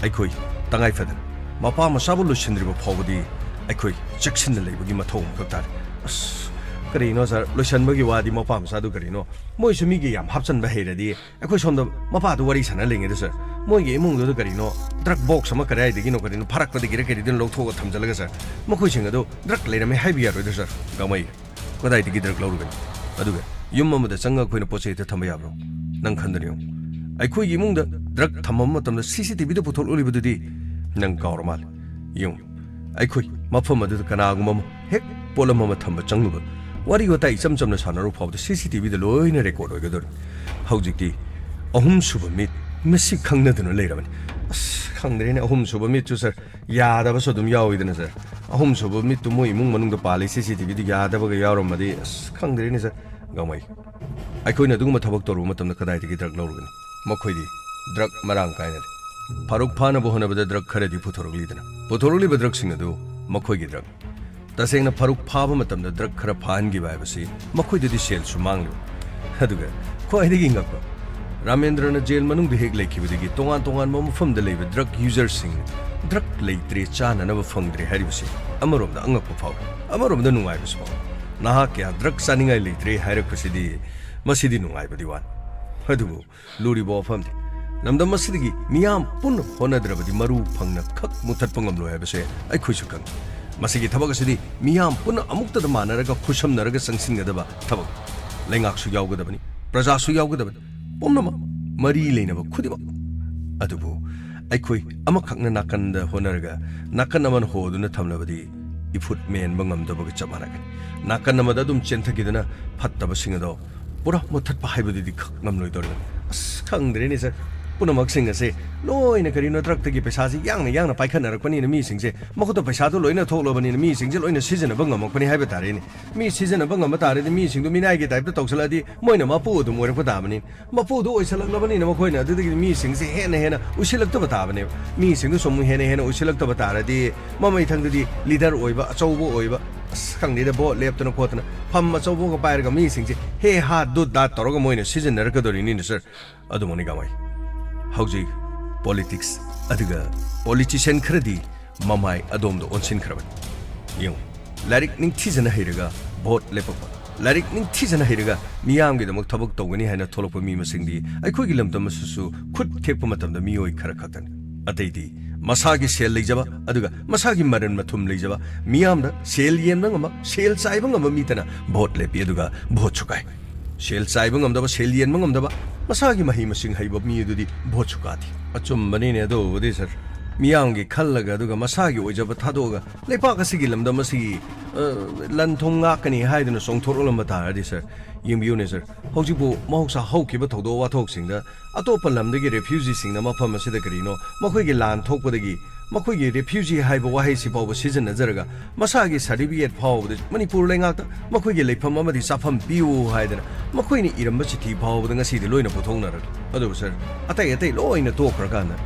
ꯑꯩꯈꯣꯏ ꯇꯉꯥꯏ ꯐꯗꯅ ꯃꯄꯥ ꯃꯆꯥꯕꯨ ꯂꯣꯏꯁꯤꯟꯗ꯭ꯔꯤꯕ ꯐꯥꯎꯕꯗꯤ ꯑꯩꯈꯣꯏ ꯆꯦꯛꯁꯤꯟꯅ ꯂꯩꯕꯒꯤ ꯃꯊꯧ ꯑꯃꯈꯛ ꯇꯥꯔꯤ꯫ ꯑꯁ, ꯀꯔꯤꯅꯣ ꯁꯥꯔ, ꯂꯣꯏꯁꯟꯕꯒꯤ ꯋꯥꯗꯤ ꯃꯄꯥ ꯃꯆꯥꯗꯨ ꯀꯔꯤꯅꯣ? ꯃꯣꯏꯁꯨ ꯃꯤꯒꯤ ꯌꯥꯝ ꯍꯥꯞꯆꯟꯕ ꯍꯩꯔꯗꯤ, ꯑꯩꯈꯣꯏ ꯁꯣꯝꯗ ꯃꯄꯥꯗꯨ ꯋꯥꯔꯤ ꯁꯥꯟꯅ ꯂꯩꯉꯩꯗ ꯁꯥꯔ, ꯃꯣꯏꯒꯤ ꯏꯃꯨꯡꯗꯨꯗ ꯀꯔꯤꯅꯣ ꯗ꯭ꯔꯒ ꯕꯣꯛꯁ ꯑꯃ ꯀꯗꯥꯏꯗꯒꯤꯅꯣ ꯀꯔꯤꯅꯣ ꯐꯥꯔꯛꯄꯗꯒꯤꯔ ꯀꯔꯤꯗꯅꯣ ꯂꯧꯊꯣꯛꯑꯒ ꯊꯝꯖꯤꯜꯂꯒ ꯁꯥꯔ, ꯃꯈꯣꯏꯁꯤꯡ ꯑꯗꯨ ꯗ꯭ꯔꯒ ꯂꯩꯔꯝꯃꯦ ꯍꯥꯏꯕ ꯌꯥꯔꯣꯏꯗ꯭ꯔꯥ ꯁꯥꯔ? ꯒꯥꯡꯃꯩ, ꯀꯗꯥꯏꯗꯒꯤ ꯗ꯭ꯔꯒ ꯂꯧꯔꯨꯒꯅꯤ? ꯑꯗꯨꯒ ꯌꯨꯝ ꯑꯃꯗ ꯆꯪꯉꯒ ꯑꯩꯈꯣꯏꯅ ꯄꯣꯠ ꯆꯩ ꯍꯦꯛꯇ ꯊꯝꯕ ꯌꯥꯕ꯭ꯔꯣ? ꯅꯪ ꯈꯟꯗꯅ ꯌꯦꯡꯉꯨ, ꯑꯩꯈꯣꯏꯒꯤ ꯏꯃꯨꯡꯗ ꯗ꯭ꯔꯒ ꯊꯝꯃꯝꯕ ꯃꯇꯝꯗ ꯁꯤ ꯁꯤ ꯇꯤ ꯚꯤꯗ ꯄꯨꯊꯣꯛꯂꯛꯂꯤꯕꯗꯨꯗꯤ ꯅꯪ ꯀꯥꯎꯔ ꯃꯥꯜꯂꯦ꯫ ꯌꯦꯡꯉꯨ, ꯑꯩꯈꯣꯏ ꯃꯐꯝ ꯑꯗꯨꯗ ꯀꯅꯥꯒꯨꯝꯕ ꯑꯃ ꯍꯦꯛ ꯄꯣꯠꯂꯝ ꯑꯃ ꯊꯝꯕ ꯆꯪꯂꯨꯕ, ꯋꯥꯔꯤ ꯋꯥꯇꯥꯏ ꯏꯆꯝ ꯆꯝꯅ ꯁꯥꯟꯅꯔꯨ ꯐꯥꯎꯕꯗ ꯁꯤ ꯁꯤ ꯇꯤ ꯚꯤꯗ ꯂꯣꯏꯅ ꯔꯦꯀꯣꯔꯗ ꯑꯣꯏꯒꯗꯧꯔꯤ꯫ ꯍꯧꯖꯤꯛꯇꯤ ꯑꯍꯨꯝꯁꯨꯕ ꯃꯤꯠ ꯃꯁꯤ ꯈꯪꯅꯗꯨꯅ ꯂꯩꯔꯕꯅꯤ꯫ ꯑꯁ, ꯈꯪꯗ꯭ꯔꯦꯅꯦ, ꯑꯍꯨꯝꯁꯨꯕ ꯃꯤꯠꯁꯨ ꯁꯥꯔ ꯌꯥꯗꯕꯁꯨ ꯑꯗꯨꯝ ꯌꯥꯎꯋꯤꯗꯅ ꯁꯥꯔ꯫ ꯑꯍꯨꯝꯁꯨꯕ ꯃꯤꯠꯇꯨ ꯃꯣꯏ ꯏꯃꯨꯡ ꯃꯅꯨꯡꯗ ꯄꯥꯜꯂꯤ ꯁꯤ ꯁꯤ ꯇꯤ ꯚꯤꯗꯨ ꯌꯥꯗꯕꯒ ꯌꯥꯎꯔꯝꯃꯗꯤ, ꯑꯁ, ꯈꯪꯗ꯭ꯔꯦꯅꯦ ꯁꯥꯔ꯫ ꯒꯥꯡꯃꯩ, ꯑꯩꯈꯣꯏꯅ ꯑꯗꯨꯒꯨꯝꯕ ꯊꯕꯛ ꯇꯧꯔꯨꯕ ꯃꯇꯝꯗ ꯀꯗꯥꯏꯗꯒꯤ ꯗ꯭ꯔꯒ ꯂꯧꯔꯨꯒꯅꯤ? ꯃꯈꯣꯏꯗꯤ ꯗ꯭ꯔꯒ ꯃꯔꯥꯡ ꯀꯥꯏꯅ ꯂꯩ꯫ ꯐꯥꯔꯨꯛ ꯐꯥꯅꯕ ꯍꯣꯠꯅꯕꯗ ꯗ꯭ꯔꯒ ꯈꯔꯗꯤ ꯄꯨꯊꯣꯔꯛꯂꯤꯗꯅ, ꯄꯨꯊꯣꯔꯛꯂꯤꯕ ꯗ꯭ꯔꯒꯁꯤꯡ ꯑꯗꯨ ꯃꯈꯣꯏꯒꯤ ꯗ꯭ꯔꯒ꯫ ꯇꯁꯦꯡꯅ ꯐꯥꯔꯨꯛ ꯐꯥꯕ ꯃꯇꯝꯗ ꯗ꯭ꯔꯒ ꯈꯔ ꯐꯥꯍꯟꯈꯤꯕ ꯍꯥꯏꯕꯁꯤ ꯃꯈꯣꯏꯗꯗꯤ ꯁꯦꯜꯁꯨ ꯃꯥꯡꯂꯤꯕ꯫ ꯑꯗꯨꯒ ꯈ꯭ꯋꯥꯏꯗꯒꯤ ꯉꯛꯄ, ꯔꯥꯃꯦꯟꯗ꯭ꯔꯅ ꯖꯦꯜ ꯃꯅꯨꯡꯗ ꯍꯦꯛ ꯂꯩꯈꯤꯕꯗꯒꯤ ꯇꯣꯉꯥꯟ ꯇꯣꯉꯥꯟꯕ ꯃꯐꯝꯗ ꯂꯩꯕ ꯗ꯭ꯔꯒ ꯌꯨꯖꯔꯁꯤꯡ, ꯗ꯭ꯔꯒ ꯂꯩꯇ꯭ꯔꯦ, ꯆꯥꯅꯅꯕ ꯐꯪꯗ꯭ꯔꯦ ꯍꯥꯏꯔꯤꯕꯁꯤ ꯑꯃꯔꯣꯝꯗ ꯑꯉꯛꯄ ꯐꯥꯎꯏ, ꯑꯃꯔꯣꯝꯗ ꯅꯨꯡꯉꯥꯏꯕꯁꯨ ꯐꯥꯎꯏ꯫ ꯅꯍꯥꯛ ꯀꯌꯥ ꯗ꯭ꯔꯒ ꯆꯥꯅꯤꯡꯉꯥꯏ ꯂꯩꯇ꯭ꯔꯦ ꯍꯥꯏꯔꯛꯄꯁꯤꯗꯤ, ꯃꯁꯤꯗꯤ ꯅꯨꯡꯉꯥꯏꯕꯗꯤ ꯋꯥꯅꯤ꯫ ꯑꯗꯨꯕꯨ ꯂꯨꯔꯤꯕ ꯋꯥꯐꯝꯗꯤ, ꯂꯝꯗꯝ ꯑꯁꯤꯗꯒꯤ ꯃꯤꯌꯥꯝ ꯄꯨꯟꯅ ꯍꯣꯠꯅꯗ꯭ꯔꯕꯗꯤ ꯃꯔꯨ ꯐꯪꯅ ꯈꯛ ꯃꯨꯊꯠꯄ ꯉꯝꯂꯣꯏ ꯍꯥꯏꯕꯁꯦ ꯑꯩꯈꯣꯏꯁꯨ ꯈꯪꯏ꯫ ꯃꯁꯤꯒꯤ ꯊꯕꯛ ꯑꯁꯤꯗꯤ ꯃꯤꯌꯥꯝ ꯄꯨꯟꯅ ꯑꯃꯨꯛꯇꯗ ꯃꯥꯟꯅꯔꯒ, ꯈꯨꯠꯁꯝꯅꯔꯒ ꯆꯪꯁꯤꯟꯒꯗꯕ ꯊꯕꯛ꯫ ꯂꯩꯉꯥꯛꯁꯨ ꯌꯥꯎꯒꯗꯕꯅꯤ, ꯄ꯭ꯔꯖꯥꯁꯨ ꯌꯥꯎꯒꯗꯕꯅꯤ, ꯄꯨꯝꯅꯃꯛ, ꯃꯔꯤ ꯂꯩꯅꯕ ꯈꯨꯗꯤꯡꯃꯛ꯫ ꯑꯗꯨꯕꯨ ꯑꯩꯈꯣꯏ ꯑꯃꯈꯛꯅ ꯅꯥꯀꯟꯗ ꯍꯣꯠꯅꯔꯒ ꯅꯥꯀꯟ ꯑꯃꯅ ꯍꯣꯗꯨꯅ ꯊꯝꯂꯕꯗꯤ ꯏꯐꯨꯠ ꯃꯦꯟꯕ ꯉꯝꯗꯕꯒ ꯆꯞ ꯃꯥꯟꯅꯒꯅꯤ꯫ ꯅꯥꯀꯟ ꯑꯃꯗ ꯑꯗꯨꯝ ꯆꯦꯟꯊꯈꯤꯗꯨꯅ ꯐꯠꯇꯕꯁꯤꯡ ꯑꯗꯣ ꯄꯨꯔꯥ ꯃꯨꯊꯠꯄ ꯍꯥꯏꯕꯗꯨꯗꯤ ꯈꯛ ꯉꯝꯂꯣꯏꯗꯧꯔꯤꯕꯅꯤ꯫ ꯑꯁ, ꯈꯪꯗ꯭ꯔꯦꯅꯦ ꯁꯥꯔ, ꯄꯨꯝꯅꯃꯛꯁꯤꯡ ꯑꯁꯦ ꯂꯣꯏꯅ ꯀꯔꯤꯅꯣ ꯗ꯭ꯔꯒꯇꯒꯤ ꯄꯩꯁꯥꯁꯤ ꯌꯥꯡꯅ ꯌꯥꯡꯅ ꯄꯥꯏꯈꯠꯅꯔꯛꯄꯅꯤꯅ, ꯃꯤꯁꯤꯡꯁꯦ ꯃꯈꯨꯠꯇ ꯄꯩꯁꯥꯗꯣ ꯂꯣꯏꯅ ꯊꯣꯛꯂꯕꯅꯤꯅ, ꯃꯤꯁꯤꯡꯁꯦ ꯂꯣꯏꯅ ꯁꯤꯖꯤꯟꯅꯕ ꯉꯝꯃꯛꯄꯅꯤ ꯍꯥꯏꯕ ꯇꯥꯔꯦꯅꯦ꯫ ꯃꯤ ꯁꯤꯖꯤꯟꯅꯕ ꯉꯝꯕ ꯇꯥꯔꯗꯤ, ꯃꯤꯁꯤꯡꯗꯣ ꯃꯤꯅꯥꯏꯒꯤ ꯇꯥꯏꯞꯇ ꯇꯧꯁꯜꯂꯛꯑꯗꯤ, ꯃꯣꯏꯅ ꯃꯄꯨ ꯑꯗꯨꯝ ꯑꯣꯏꯔꯛꯄ ꯇꯥꯕꯅꯤ꯫ ꯃꯄꯨꯗꯨ ꯑꯣꯏꯁꯜꯂꯛꯂꯕꯅꯤꯅ, ꯃꯈꯣꯏꯅ ꯑꯗꯨꯗꯒꯤꯗꯤ ꯃꯤꯁꯤꯡꯁꯦ ꯍꯦꯟꯅ ꯍꯦꯟꯅ ꯎꯁꯤꯜꯂꯛꯇꯕ ꯇꯥꯕꯅꯦꯕ꯫ ꯃꯤꯁꯤꯡꯗꯨ ꯁꯨꯝ ꯍꯦꯟꯅ ꯍꯦꯟꯅ ꯎꯁꯤꯜꯂꯛꯇꯕ ꯇꯥꯔꯗꯤ, ꯃꯃꯩꯊꯪꯗꯗꯤ ꯂꯤꯗꯔ ꯑꯣꯏꯕ, ꯑꯆꯧꯕ ꯑꯣꯏꯕ, ꯑꯁ, ꯈꯪꯗꯦꯗ, ꯚꯣꯠ ꯂꯦꯞꯇꯅ ꯈꯣꯠꯇꯅ ꯐꯝ ꯑꯆꯧꯕꯒ ꯄꯥꯏꯔꯒ ꯃꯤꯁꯤꯡꯁꯦ ꯍꯦ ꯍꯥ ꯗꯨꯠ ꯗꯥꯠ ꯇꯧꯔꯒ ꯃꯣꯏꯅ ꯁꯤꯖꯤꯟꯅꯔꯛꯀꯗꯣꯔꯤꯅꯤꯅꯦ ꯁꯥꯔ꯫ ꯑꯗꯨꯃꯛꯅꯤ ꯒꯥꯡꯃꯩ꯫ ꯍꯧꯖꯤꯛ ꯄꯣꯂꯤꯇꯤꯛꯁ ꯑꯗꯨꯒ ꯄꯣꯂꯤꯇꯤꯁꯤꯌꯥꯟ ꯈꯔꯗꯤ ꯃꯃꯥꯏ ꯑꯗꯣꯝꯗ ꯑꯣꯟꯁꯤꯟꯈ꯭ꯔꯕꯅꯤ꯫ ꯌꯦꯡꯉꯨ, ꯂꯥꯏꯔꯤꯛ ꯅꯤꯡꯊꯤꯖꯅ ꯍꯩꯔꯒ ꯚꯣꯠ ꯂꯦꯞꯄꯛꯄ꯫ ꯂꯥꯏꯔꯤꯛ ꯅꯤꯡꯊꯤꯖꯅ ꯍꯩꯔꯒ ꯃꯤꯌꯥꯝꯒꯤꯗꯃꯛ ꯊꯕꯛ ꯇꯧꯒꯅꯤ ꯍꯥꯏꯅ ꯊꯣꯛꯂꯛꯄ ꯃꯤ ꯃꯁꯤꯡꯗꯤ ꯑꯩꯈꯣꯏꯒꯤ ꯂꯝꯗꯝ ꯑꯁꯤꯁꯨ ꯈꯨꯠ ꯊꯦꯛꯄ ꯃꯇꯝꯗ ꯃꯤꯑꯣꯏ ꯈꯔ ꯈꯛꯇꯅꯤ꯫ ꯑꯇꯩꯗꯤ ꯃꯁꯥꯒꯤ ꯁꯦꯜ ꯂꯩꯖꯕ, ꯑꯗꯨꯒ ꯃꯁꯥꯒꯤ ꯃꯔꯟ ꯃꯊꯨꯝ ꯂꯩꯖꯕ, ꯃꯤꯌꯥꯝꯗ ꯁꯦꯜ ꯌꯦꯟꯕ ꯉꯝꯕ, ꯁꯦꯜ ꯆꯥꯏꯕ ꯉꯝꯕ ꯃꯤꯇꯅ ꯚꯣꯠ ꯂꯦꯞꯄꯤ, ꯑꯗꯨꯒ ꯚꯣꯠꯁꯨ ꯀꯥꯏ꯫ ꯁꯦꯜ ꯆꯥꯏꯕ ꯉꯝꯗꯕ, ꯁꯦꯜ ꯌꯦꯟꯕ ꯉꯝꯗꯕ, ꯃꯁꯥꯒꯤ ꯃꯍꯩ ꯃꯁꯤꯡ ꯍꯩꯕ ꯃꯤ ꯑꯗꯨꯗꯤ ꯚꯣꯠꯁꯨ ꯀꯥꯗꯦ꯫ ꯑꯆꯨꯝꯕꯅꯤꯅꯦ ꯑꯗꯨꯕꯨꯗꯤ, ꯁꯔ꯫ ꯃꯤꯌꯥꯝꯒꯤ ꯈꯜꯂꯒ, ꯑꯗꯨꯒ ꯃꯁꯥꯒꯤ ꯑꯣꯏꯖꯕ ꯊꯥꯗꯣꯛꯑꯒ ꯂꯩꯄꯥꯛ ꯑꯁꯤꯒꯤ ꯂꯝꯗꯝ ꯑꯁꯤꯒꯤ, ꯑ, ꯂꯟ ꯊꯨꯝ ꯉꯥꯛꯀꯅꯤ ꯍꯥꯏꯗꯨꯅ ꯆꯣꯡꯊꯣꯔꯛꯂꯝꯕ ꯇꯥꯔꯗꯤ, ꯁꯔ, ꯌꯦꯡꯕꯤꯌꯨꯅꯦ, ꯁꯔ, ꯍꯧꯖꯤꯛꯄꯨ ꯃꯍꯧꯁꯥ ꯍꯧꯈꯤꯕ ꯊꯧꯗꯣꯛ ꯋꯥꯊꯣꯛꯁꯤꯡꯗ ꯑꯇꯣꯞꯄ ꯂꯝꯗꯒꯤ ꯔꯦꯐ꯭ꯌꯨꯖꯤꯁꯤꯡꯅ ꯃꯐꯝ ꯑꯁꯤꯗ ꯀꯔꯤꯅꯣ ꯃꯈꯣꯏꯒꯤ ꯂꯥꯟ ꯊꯣꯛꯄꯗꯒꯤ ꯃꯈꯣꯏꯒꯤ ꯔꯦꯐ꯭ꯌꯨꯖꯤ ꯍꯥꯏꯕ ꯋꯥꯍꯩꯁꯤ ꯐꯥꯎꯕ ꯁꯤꯖꯤꯟꯅꯖꯔꯒ ꯃꯁꯥꯒꯤ ꯁꯥꯔꯇꯤꯐꯤꯀꯦꯠ ꯐꯥꯎꯕꯗ ꯃꯅꯤꯄꯨꯔ ꯂꯩꯉꯥꯛꯇ ꯃꯈꯣꯏꯒꯤ ꯂꯩꯐꯝ ꯑꯃꯗꯤ ꯆꯥꯐꯝ ꯄꯤꯌꯨ ꯍꯥꯏꯗꯅ ꯃꯈꯣꯏꯅ ꯏꯔꯝꯕ ꯆꯤꯊꯤ ꯐꯥꯎꯕꯗ ꯉꯁꯤꯗꯤ ꯂꯣꯏꯅ ꯄꯨꯊꯣꯛꯅꯔꯦ꯫ ꯑꯗꯨꯕꯨ ꯁꯔ, ꯑꯇꯩ ꯑꯇꯩ ꯂꯣꯏꯅ ꯇꯣꯛꯈ꯭ꯔꯀꯥꯟꯗ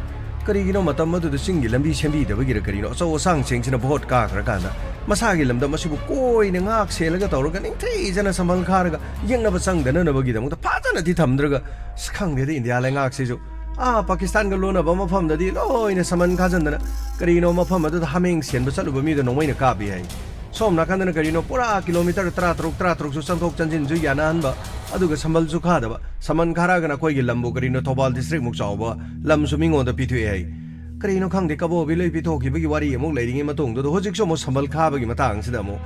ꯀꯔꯤꯒꯤꯅꯣ ꯃꯇꯝ ꯑꯗꯨꯗ ꯆꯤꯡꯒꯤ ꯂꯝꯕꯤ ꯁꯦꯝꯕꯤꯗꯕꯒꯤꯔ ꯀꯔꯤꯅꯣ ꯑꯆꯧ ꯑꯁꯥꯡꯁꯤꯡꯁꯤꯅ ꯚꯣꯠ ꯀꯥꯈ꯭ꯔꯀꯥꯟꯗ ꯃꯁꯥꯒꯤ ꯂꯝꯗꯝ ꯑꯁꯤꯕꯨ ꯀꯣꯏꯅ ꯉꯥꯛ ꯁꯦꯜꯂꯒ ꯇꯧꯔꯒ ꯅꯤꯡꯊꯤꯖꯅ ꯁꯝꯕꯜ ꯈꯥꯔꯒ ꯌꯦꯛꯅꯕ ꯆꯪꯗꯅꯅꯕꯒꯤꯗꯃꯛꯇ ꯐꯖꯅꯗꯤ ꯊꯝꯗ꯭ꯔꯒ, ꯑꯁ, ꯈꯪꯗꯦꯗ, ꯏꯟꯗꯤꯌꯥ ꯂꯩꯉꯥꯛꯁꯤꯁꯨ ꯑꯥ ꯄꯥꯀꯤꯁꯇꯥꯟꯒ ꯂꯣꯟꯅꯕ ꯃꯐꯝꯗꯗꯤ ꯂꯣꯏꯅ ꯁꯃꯟ ꯈꯥꯖꯟꯗꯅ ꯀꯔꯤꯅꯣ ꯃꯐꯝ ꯑꯗꯨꯗ ꯍꯥꯃꯦꯡ ꯁꯦꯟꯕ ꯆꯠꯂꯨꯕ ꯃꯤꯗꯣ ꯅꯣꯡꯃꯩꯅ ꯀꯥꯞꯄꯤ ꯍꯥꯏ꯫ ꯁꯣꯝ ꯅꯥꯀꯟꯗꯅ ꯀꯔꯤꯅꯣ ꯄꯨꯔꯥ ꯀꯤꯂꯣꯃꯤꯇꯔ ꯇꯔꯥ ꯇꯔꯨꯛ, ꯇꯔꯥ ꯇꯔꯨꯛꯁꯨ ꯆꯪꯊꯣꯛ ꯆꯪꯁꯤꯟꯁꯨ ꯌꯥꯅꯍꯟꯕ, ꯑꯗꯨꯒ ꯁꯝꯕꯜꯁꯨ ꯈꯥꯗꯕ, ꯁꯃꯟ ꯈꯥꯔꯒꯅ ꯑꯩꯈꯣꯏꯒꯤ ꯂꯝꯕꯨ ꯀꯔꯤꯅꯣ ꯊꯧꯕꯥꯜ ꯗꯤꯁꯇ꯭ꯔꯤꯛꯃꯨꯛ ꯆꯥꯎꯕ ꯂꯝꯁꯨ ꯃꯤꯉꯣꯟꯗ ꯄꯤꯊꯣꯛꯑꯦ ꯍꯥꯏ꯫ ꯀꯔꯤꯅꯣ ꯈꯪꯗꯦ, ꯀꯕꯣꯕꯤ ꯂꯣꯏ ꯄꯤꯊꯣꯛꯈꯤꯕꯒꯤ ꯋꯥꯔꯤ ꯑꯃꯨꯛ ꯂꯩꯔꯤꯉꯩ ꯃꯇꯨꯡꯗꯨꯗ ꯍꯧꯖꯤꯛꯁꯨ ꯑꯃꯨꯛ ꯁꯝꯕꯜ ꯈꯥꯕꯒꯤ ꯃꯇꯥꯡꯁꯤꯗ ꯑꯃꯨꯛ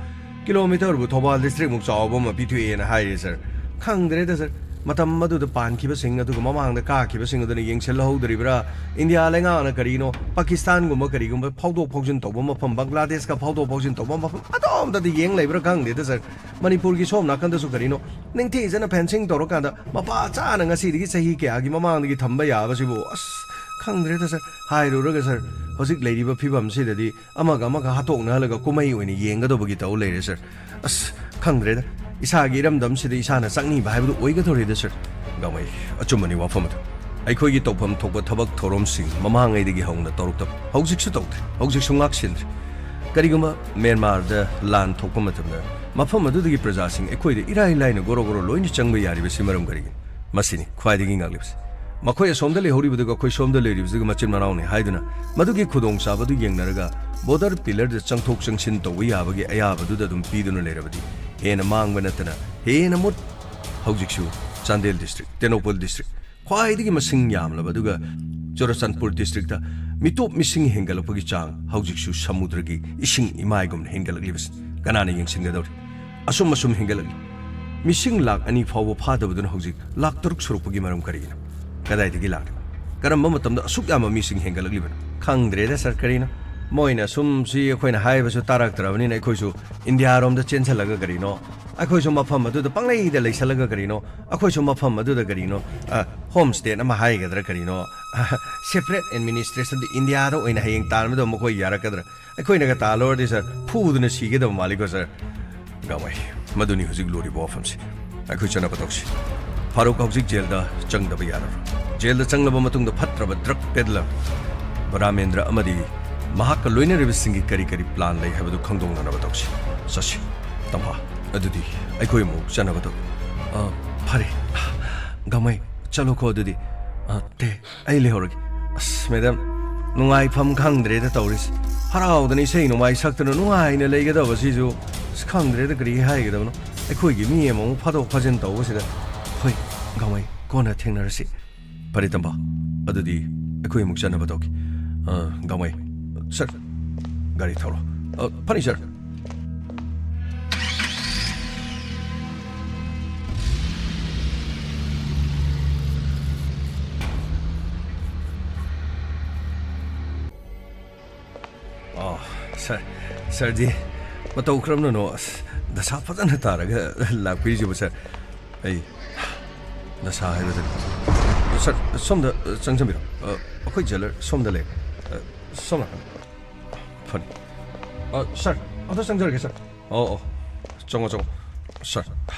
ꯀꯤꯂꯣꯃꯤꯇꯔꯕꯨ ꯊꯧꯕꯥꯜ ꯗꯤꯁꯇ꯭ꯔꯤꯛꯃꯨꯛ ꯆꯥꯎꯕ ꯑꯃ ꯄꯤꯊꯣꯛꯑꯦꯅ ꯍꯥꯏꯔꯦ ꯁꯔ꯫ ꯈꯪꯗ꯭ꯔꯦꯗ ꯁꯔ, ꯃꯇꯝ ꯑꯗꯨꯗ ꯄꯥꯟꯈꯤꯕꯁꯤꯡ ꯑꯗꯨꯒ ꯃꯃꯥꯡꯗ ꯀꯥꯈꯤꯕꯁꯤꯡ ꯑꯗꯨꯅ ꯌꯦꯡꯁꯤꯜꯍꯧꯗ꯭ꯔꯤꯕ꯭ꯔꯥ, ꯏꯟꯗꯤꯌꯥ ꯂꯩꯉꯥꯛꯅ ꯀꯔꯤꯅꯣ ꯄꯥꯀꯤꯁꯇꯥꯟꯒꯨꯝꯕ ꯀꯔꯤꯒꯨꯝꯕ ꯐꯥꯎꯗꯣꯛ ꯐꯥꯎꯖꯤꯟ ꯇꯧꯕ ꯃꯐꯝ, ꯕꯪꯒ꯭ꯂꯥꯗꯦꯁꯀ ꯐꯥꯎꯗꯣꯛ ꯐꯥꯎꯖꯤꯟ ꯇꯧꯕ ꯃꯐꯝ ꯑꯗꯣꯝꯗꯗꯤ ꯌꯦꯡ ꯂꯩꯕ꯭ꯔꯥ ꯈꯪꯗꯦꯗ ꯁꯔ꯫ ꯃꯅꯤꯄꯨꯔꯒꯤ ꯁꯣꯝ ꯅꯥꯀꯟꯗꯁꯨ ꯀꯔꯤꯅꯣ ꯅꯤꯡꯊꯤꯖꯅ ꯐꯦꯟꯁꯤꯡ ꯇꯧꯔꯀꯥꯟꯗ ꯃꯄꯥ ꯆꯥꯅ ꯉꯁꯤꯗꯒꯤ ꯆꯍꯤ ꯀꯌꯥꯒꯤ ꯃꯃꯥꯡꯗꯒꯤ ꯊꯝꯕ ꯌꯥꯕꯁꯤꯕꯨ, ꯑꯁ, ꯈꯪꯗ꯭ꯔꯦꯗ ꯁꯔ꯫ ꯍꯥꯏꯔꯨꯔꯒ ꯁꯔ, ꯍꯧꯖꯤꯛ ꯂꯩꯔꯤꯕ ꯐꯤꯕꯝꯁꯤꯗꯗꯤ ꯑꯃꯒ ꯑꯃꯒ ꯍꯥꯠꯇꯣꯛꯅꯍꯜꯂꯒ ꯀꯨꯝꯍꯩ ꯑꯣꯏꯅ ꯌꯦꯡꯒꯗꯧꯕꯒꯤ ꯇꯧ ꯂꯩꯔꯦ ꯁꯔ꯫ ꯑꯁ, ꯈꯪꯗ꯭ꯔꯦꯗ, ꯏꯁꯥꯒꯤ ꯏꯔꯝꯗꯝꯁꯤꯗ ꯏꯁꯥꯅ ꯆꯪꯅꯤꯡꯕ ꯍꯥꯏꯕꯗꯨ ꯑꯣꯏꯒꯗꯧꯔꯦꯗ ꯁꯔ꯫ ꯒꯥꯡꯃꯩ, ꯑꯆꯨꯝꯕꯅꯤ ꯋꯥꯐꯝ ꯑꯗꯨ꯫ ꯑꯩꯈꯣꯏꯒꯤ ꯇꯧꯐꯝ ꯊꯣꯛꯄ ꯊꯕꯛ ꯊꯧꯔꯝꯁꯤꯡ ꯃꯃꯥꯡꯉꯩꯗꯒꯤ ꯍꯧꯅ ꯇꯧꯔꯛꯇꯕ, ꯍꯧꯖꯤꯛꯁꯨ ꯇꯧꯗ꯭ꯔꯤ, ꯍꯧꯖꯤꯛꯁꯨ ꯉꯥꯛ ꯁꯦꯟꯗ꯭ꯔꯤ꯫ ꯀꯔꯤꯒꯨꯝꯕ ꯃ꯭ꯌꯥꯟꯃꯥꯔꯗ ꯂꯥꯟ ꯊꯣꯛꯄ ꯃꯇꯝꯗ ꯃꯐꯝ ꯑꯗꯨꯗꯒꯤ ꯄ꯭ꯔꯖꯥꯁꯤꯡ ꯑꯩꯈꯣꯏꯗ ꯏꯔꯥꯏ ꯂꯥꯏꯅ ꯒꯣꯔꯣ ꯒꯣꯔꯣ ꯂꯣꯏꯅ ꯆꯪꯕ ꯌꯥꯔꯤꯕꯁꯤ ꯃꯔꯝ ꯀꯔꯤꯒꯤꯅꯣ? ꯃꯁꯤꯅꯤ ꯈ꯭ꯋꯥꯏꯗꯒꯤ ꯉꯛꯂꯤꯕꯁꯤ꯫ ꯃꯈꯣꯏ ꯑꯁꯣꯝꯗ ꯂꯩꯍꯧꯔꯤꯕꯗꯨꯒ ꯑꯩꯈꯣꯏ ꯁꯣꯝꯗ ꯂꯩꯔꯤꯕꯁꯤꯒ ꯃꯆꯤꯟ ꯃꯅꯥꯎꯅꯤ ꯍꯥꯏꯗꯨꯅ ꯃꯗꯨꯒꯤ ꯈꯨꯗꯣꯡꯆꯥꯕꯗꯨ ꯌꯦꯡꯅꯔꯒ ꯕꯣꯔꯗꯔ ꯄꯤꯂꯔꯗ ꯆꯪꯊꯣꯛ ꯆꯪꯁꯤꯟ ꯇꯧꯕ ꯌꯥꯕꯒꯤ ꯑꯌꯥꯕꯗꯨꯗ ꯑꯗꯨꯝ ꯄꯤꯗꯨꯅ ꯂꯩꯔꯕꯗꯤ ꯍꯦꯟꯅ ꯃꯥꯡꯕ ꯅꯠꯇꯅ ꯍꯦꯟꯅ ꯃꯨꯠ꯫ ꯍꯧꯖꯤꯛꯁꯨ ꯆꯥꯟꯗꯦꯜ district, ꯇꯦꯡꯅꯧꯄꯜ district, ꯈ꯭ꯋꯥꯏꯗꯒꯤ ꯃꯁꯤꯡ ꯌꯥꯝꯂꯕ ꯑꯗꯨꯒ ꯆꯨꯔꯆꯥꯟꯄꯨꯔ districtꯇ ꯃꯤꯇꯣꯞ ꯃꯤꯁꯤꯡ ꯍꯦꯟꯒꯠꯂꯛꯄꯒꯤ ꯆꯥꯡ ꯍꯧꯖꯤꯛꯁꯨ ꯁꯃꯨꯗ꯭ꯔꯒꯤ ꯏꯁꯤꯡ ꯏꯃꯥꯏꯒꯨꯝꯅ ꯍꯦꯟꯒꯠꯂꯛꯂꯤꯕꯁꯤ ꯀꯅꯥꯅ ꯌꯦꯡꯁꯤꯟꯒꯗꯧꯔꯤ? ꯑꯁꯨꯝ ꯑꯁꯨꯝ ꯍꯦꯟꯒꯠꯂꯛꯂꯤ꯫ ꯃꯤꯁꯤꯡ ꯂꯥꯈ ꯑꯅꯤ ꯐꯥꯎꯕ ꯐꯥꯗꯕꯗꯨꯅ ꯍꯧꯖꯤꯛ ꯂꯥꯈ ꯇꯔꯨꯛ ꯁꯨꯔꯛꯄꯒꯤ ꯃꯔꯝ ꯀꯔꯤꯒꯤꯅꯣ? ꯀꯗꯥꯏꯗꯒꯤ ꯂꯥꯛꯂꯤꯕ? ꯀꯔꯝꯕ ꯃꯇꯝꯗ ꯑꯁꯨꯛ ꯌꯥꯝꯕ ꯃꯤꯁꯤꯡ ꯍꯦꯟꯒꯠꯂꯛꯂꯤꯕꯅꯣ? ꯈꯪꯗ꯭ꯔꯦꯗ ꯁꯥꯔ, ꯀꯔꯤꯅꯣ? ꯃꯣꯏꯅ ꯁꯨꯝ ꯁꯤ ꯑꯩꯈꯣꯏꯅ ꯍꯥꯏꯕꯁꯨ ꯇꯥꯔꯛꯇ꯭ꯔꯕꯅꯤꯅ ꯑꯩꯈꯣꯏꯁꯨ ꯏꯟꯗꯤꯌꯥꯔꯣꯝꯗ ꯆꯦꯟꯁꯤꯜꯂꯒ ꯀꯔꯤꯅꯣ? ꯑꯩꯈꯣꯏꯁꯨ ꯃꯐꯝ ꯑꯗꯨꯗ ꯄꯪꯂꯩꯗ ꯂꯩꯁꯜꯂꯒ ꯀꯔꯤꯅꯣ? ꯑꯩꯈꯣꯏꯁꯨ ꯃꯐꯝ ꯑꯗꯨꯗ ꯀꯔꯤꯅꯣ? ꯑ, home state ꯑꯃ ꯍꯥꯏꯒꯗ꯭ꯔꯥ ꯀꯔꯤꯅꯣ? Separate administrationꯗꯨ ꯏꯟꯗꯤꯌꯥꯗ ꯑꯣꯏꯅ ꯍꯌꯦꯡ ꯇꯥꯟꯕꯗꯣ ꯃꯈꯣꯏ ꯌꯥꯔꯛꯀꯗ꯭ꯔꯥ? ꯑꯩꯈꯣꯏꯅꯒ ꯇꯥꯜꯂꯨꯔꯗꯤ ꯁꯥꯔ, ꯐꯨꯗꯅ ꯁꯤꯒꯗꯕ ꯃꯥꯜꯂꯤꯀꯣ ꯁꯥꯔ꯫ ꯒꯥꯡꯃꯩ, ꯃꯗꯨꯅꯤ ꯍꯧꯖꯤꯛ ꯂꯨꯔꯤꯕ ꯋꯥꯐꯝꯁꯤ꯫ ꯑꯩꯈꯣꯏ ꯆꯠꯅꯕ ꯇꯧꯁꯤ꯫ ꯐꯥꯔꯨꯛ ꯍꯧꯖꯤꯛ ꯖꯦꯜꯗ ꯆꯪꯗꯕ ꯌꯥꯔꯔꯣꯏ꯫ ꯖꯦꯜꯗ ꯆꯪꯂꯕ ꯃꯇꯨꯡꯗ ꯐꯠꯇ꯭ꯔꯕ drug peddler ꯕꯔꯥꯃꯦꯟꯗ꯭ꯔ ꯑꯃꯗꯤ ꯃꯍꯥꯛꯀ ꯂꯣꯏꯅꯔꯤꯕꯁꯤꯡꯒꯤ ꯀꯔꯤ ꯀꯔꯤ plan ꯂꯩ ꯍꯥꯏꯕꯗꯨ ꯈꯪꯗꯣꯛꯅꯅꯕ ꯇꯧꯁꯤ꯫ ꯆꯠꯁꯤ꯫ ꯇꯝꯐꯥ, ꯑꯗꯨꯗꯤ ꯑꯩꯈꯣꯏ ꯑꯃꯨꯛ ꯆꯠꯅꯕ ꯇꯧ꯫ ꯑ, ꯐꯔꯦ꯫ ꯒꯥꯡꯃꯩ, ꯆꯠꯂꯣꯀꯣ ꯑꯗꯨꯗꯤ꯫ ꯑ, ꯇꯦ, ꯑꯩ ꯂꯩꯍꯧꯔꯒꯦ꯫ ꯑꯁ, ꯃꯦꯗꯥꯝ, ꯅꯨꯡꯉꯥꯏꯐꯝ ꯈꯪꯗ꯭ꯔꯦꯗ ꯇꯧꯔꯤꯁꯦ꯫ ꯍꯔꯥꯎꯗꯅ ꯏꯁꯩ ꯅꯣꯡꯃꯥꯏ ꯁꯛꯇꯅ ꯅꯨꯡꯉꯥꯏꯅ ꯂꯩꯒꯗꯕꯁꯤꯁꯨ, ꯑꯁ, ꯈꯪꯗ꯭ꯔꯦꯗ ꯀꯔꯤ ꯍꯥꯏꯒꯗꯕꯅꯣ꯫ ꯑꯩꯈꯣꯏꯒꯤ ꯃꯤ ꯑꯃꯃꯨꯛ ꯐꯥꯗꯣꯛ ꯐꯥꯖꯤꯟ ꯇꯧꯕꯁꯤꯗ꯫ ꯍꯣꯏ, ꯒꯥꯡꯃꯩ, ꯀꯣꯟꯅ ꯊꯦꯡꯅꯔꯁꯤ꯫ ꯐꯔꯦ, ꯇꯝꯐꯥ, ꯑꯗꯨꯗꯤ ꯑꯩꯈꯣꯏ ꯑꯃꯨꯛ ꯆꯠꯅꯕ ꯇꯧꯈꯤ꯫ ꯑ, ꯒꯥꯡꯃꯩ, ꯁꯥꯔ, ꯒꯥꯔꯤ ꯊꯧꯔꯣ꯫ ꯑ, ꯐꯅꯤ, ꯁꯥꯔ꯫ ꯑꯣ, ꯁꯥꯔ, ꯁꯥꯔꯗꯤ ꯃꯇꯧ ꯀꯔꯝꯅꯅꯣ? ꯑꯁ, ꯗꯁꯥ ꯐꯖꯅ ꯇꯥꯔꯒ ꯂꯥꯛꯄꯤꯔꯤꯁꯤꯕꯨ, ꯁꯥꯔ? ꯑꯩ ꯗꯁꯥ ꯍꯥꯏꯕꯗꯨꯅꯤ꯫ ꯁꯥꯔ, ꯁꯣꯝꯗ ꯆꯪꯁꯤꯟꯕꯤꯔꯣ꯫ ꯑ, ꯑꯩꯈꯣꯏ ꯖꯦꯂꯔ ꯁꯣꯝꯗ ꯂꯩ꯫ ꯑ, ꯁꯣꯝ ꯅꯥꯀꯟ꯫ ꯐꯅꯤ꯫ ꯑ, ꯁꯥꯔ, ꯑꯝꯇ ꯆꯪꯖꯔꯒꯦ, ꯁꯥꯔ꯫ ꯑꯣ, ꯑꯣ, ꯆꯪꯉꯣ, ꯆꯪꯉꯣ꯫ ꯁꯥꯔ,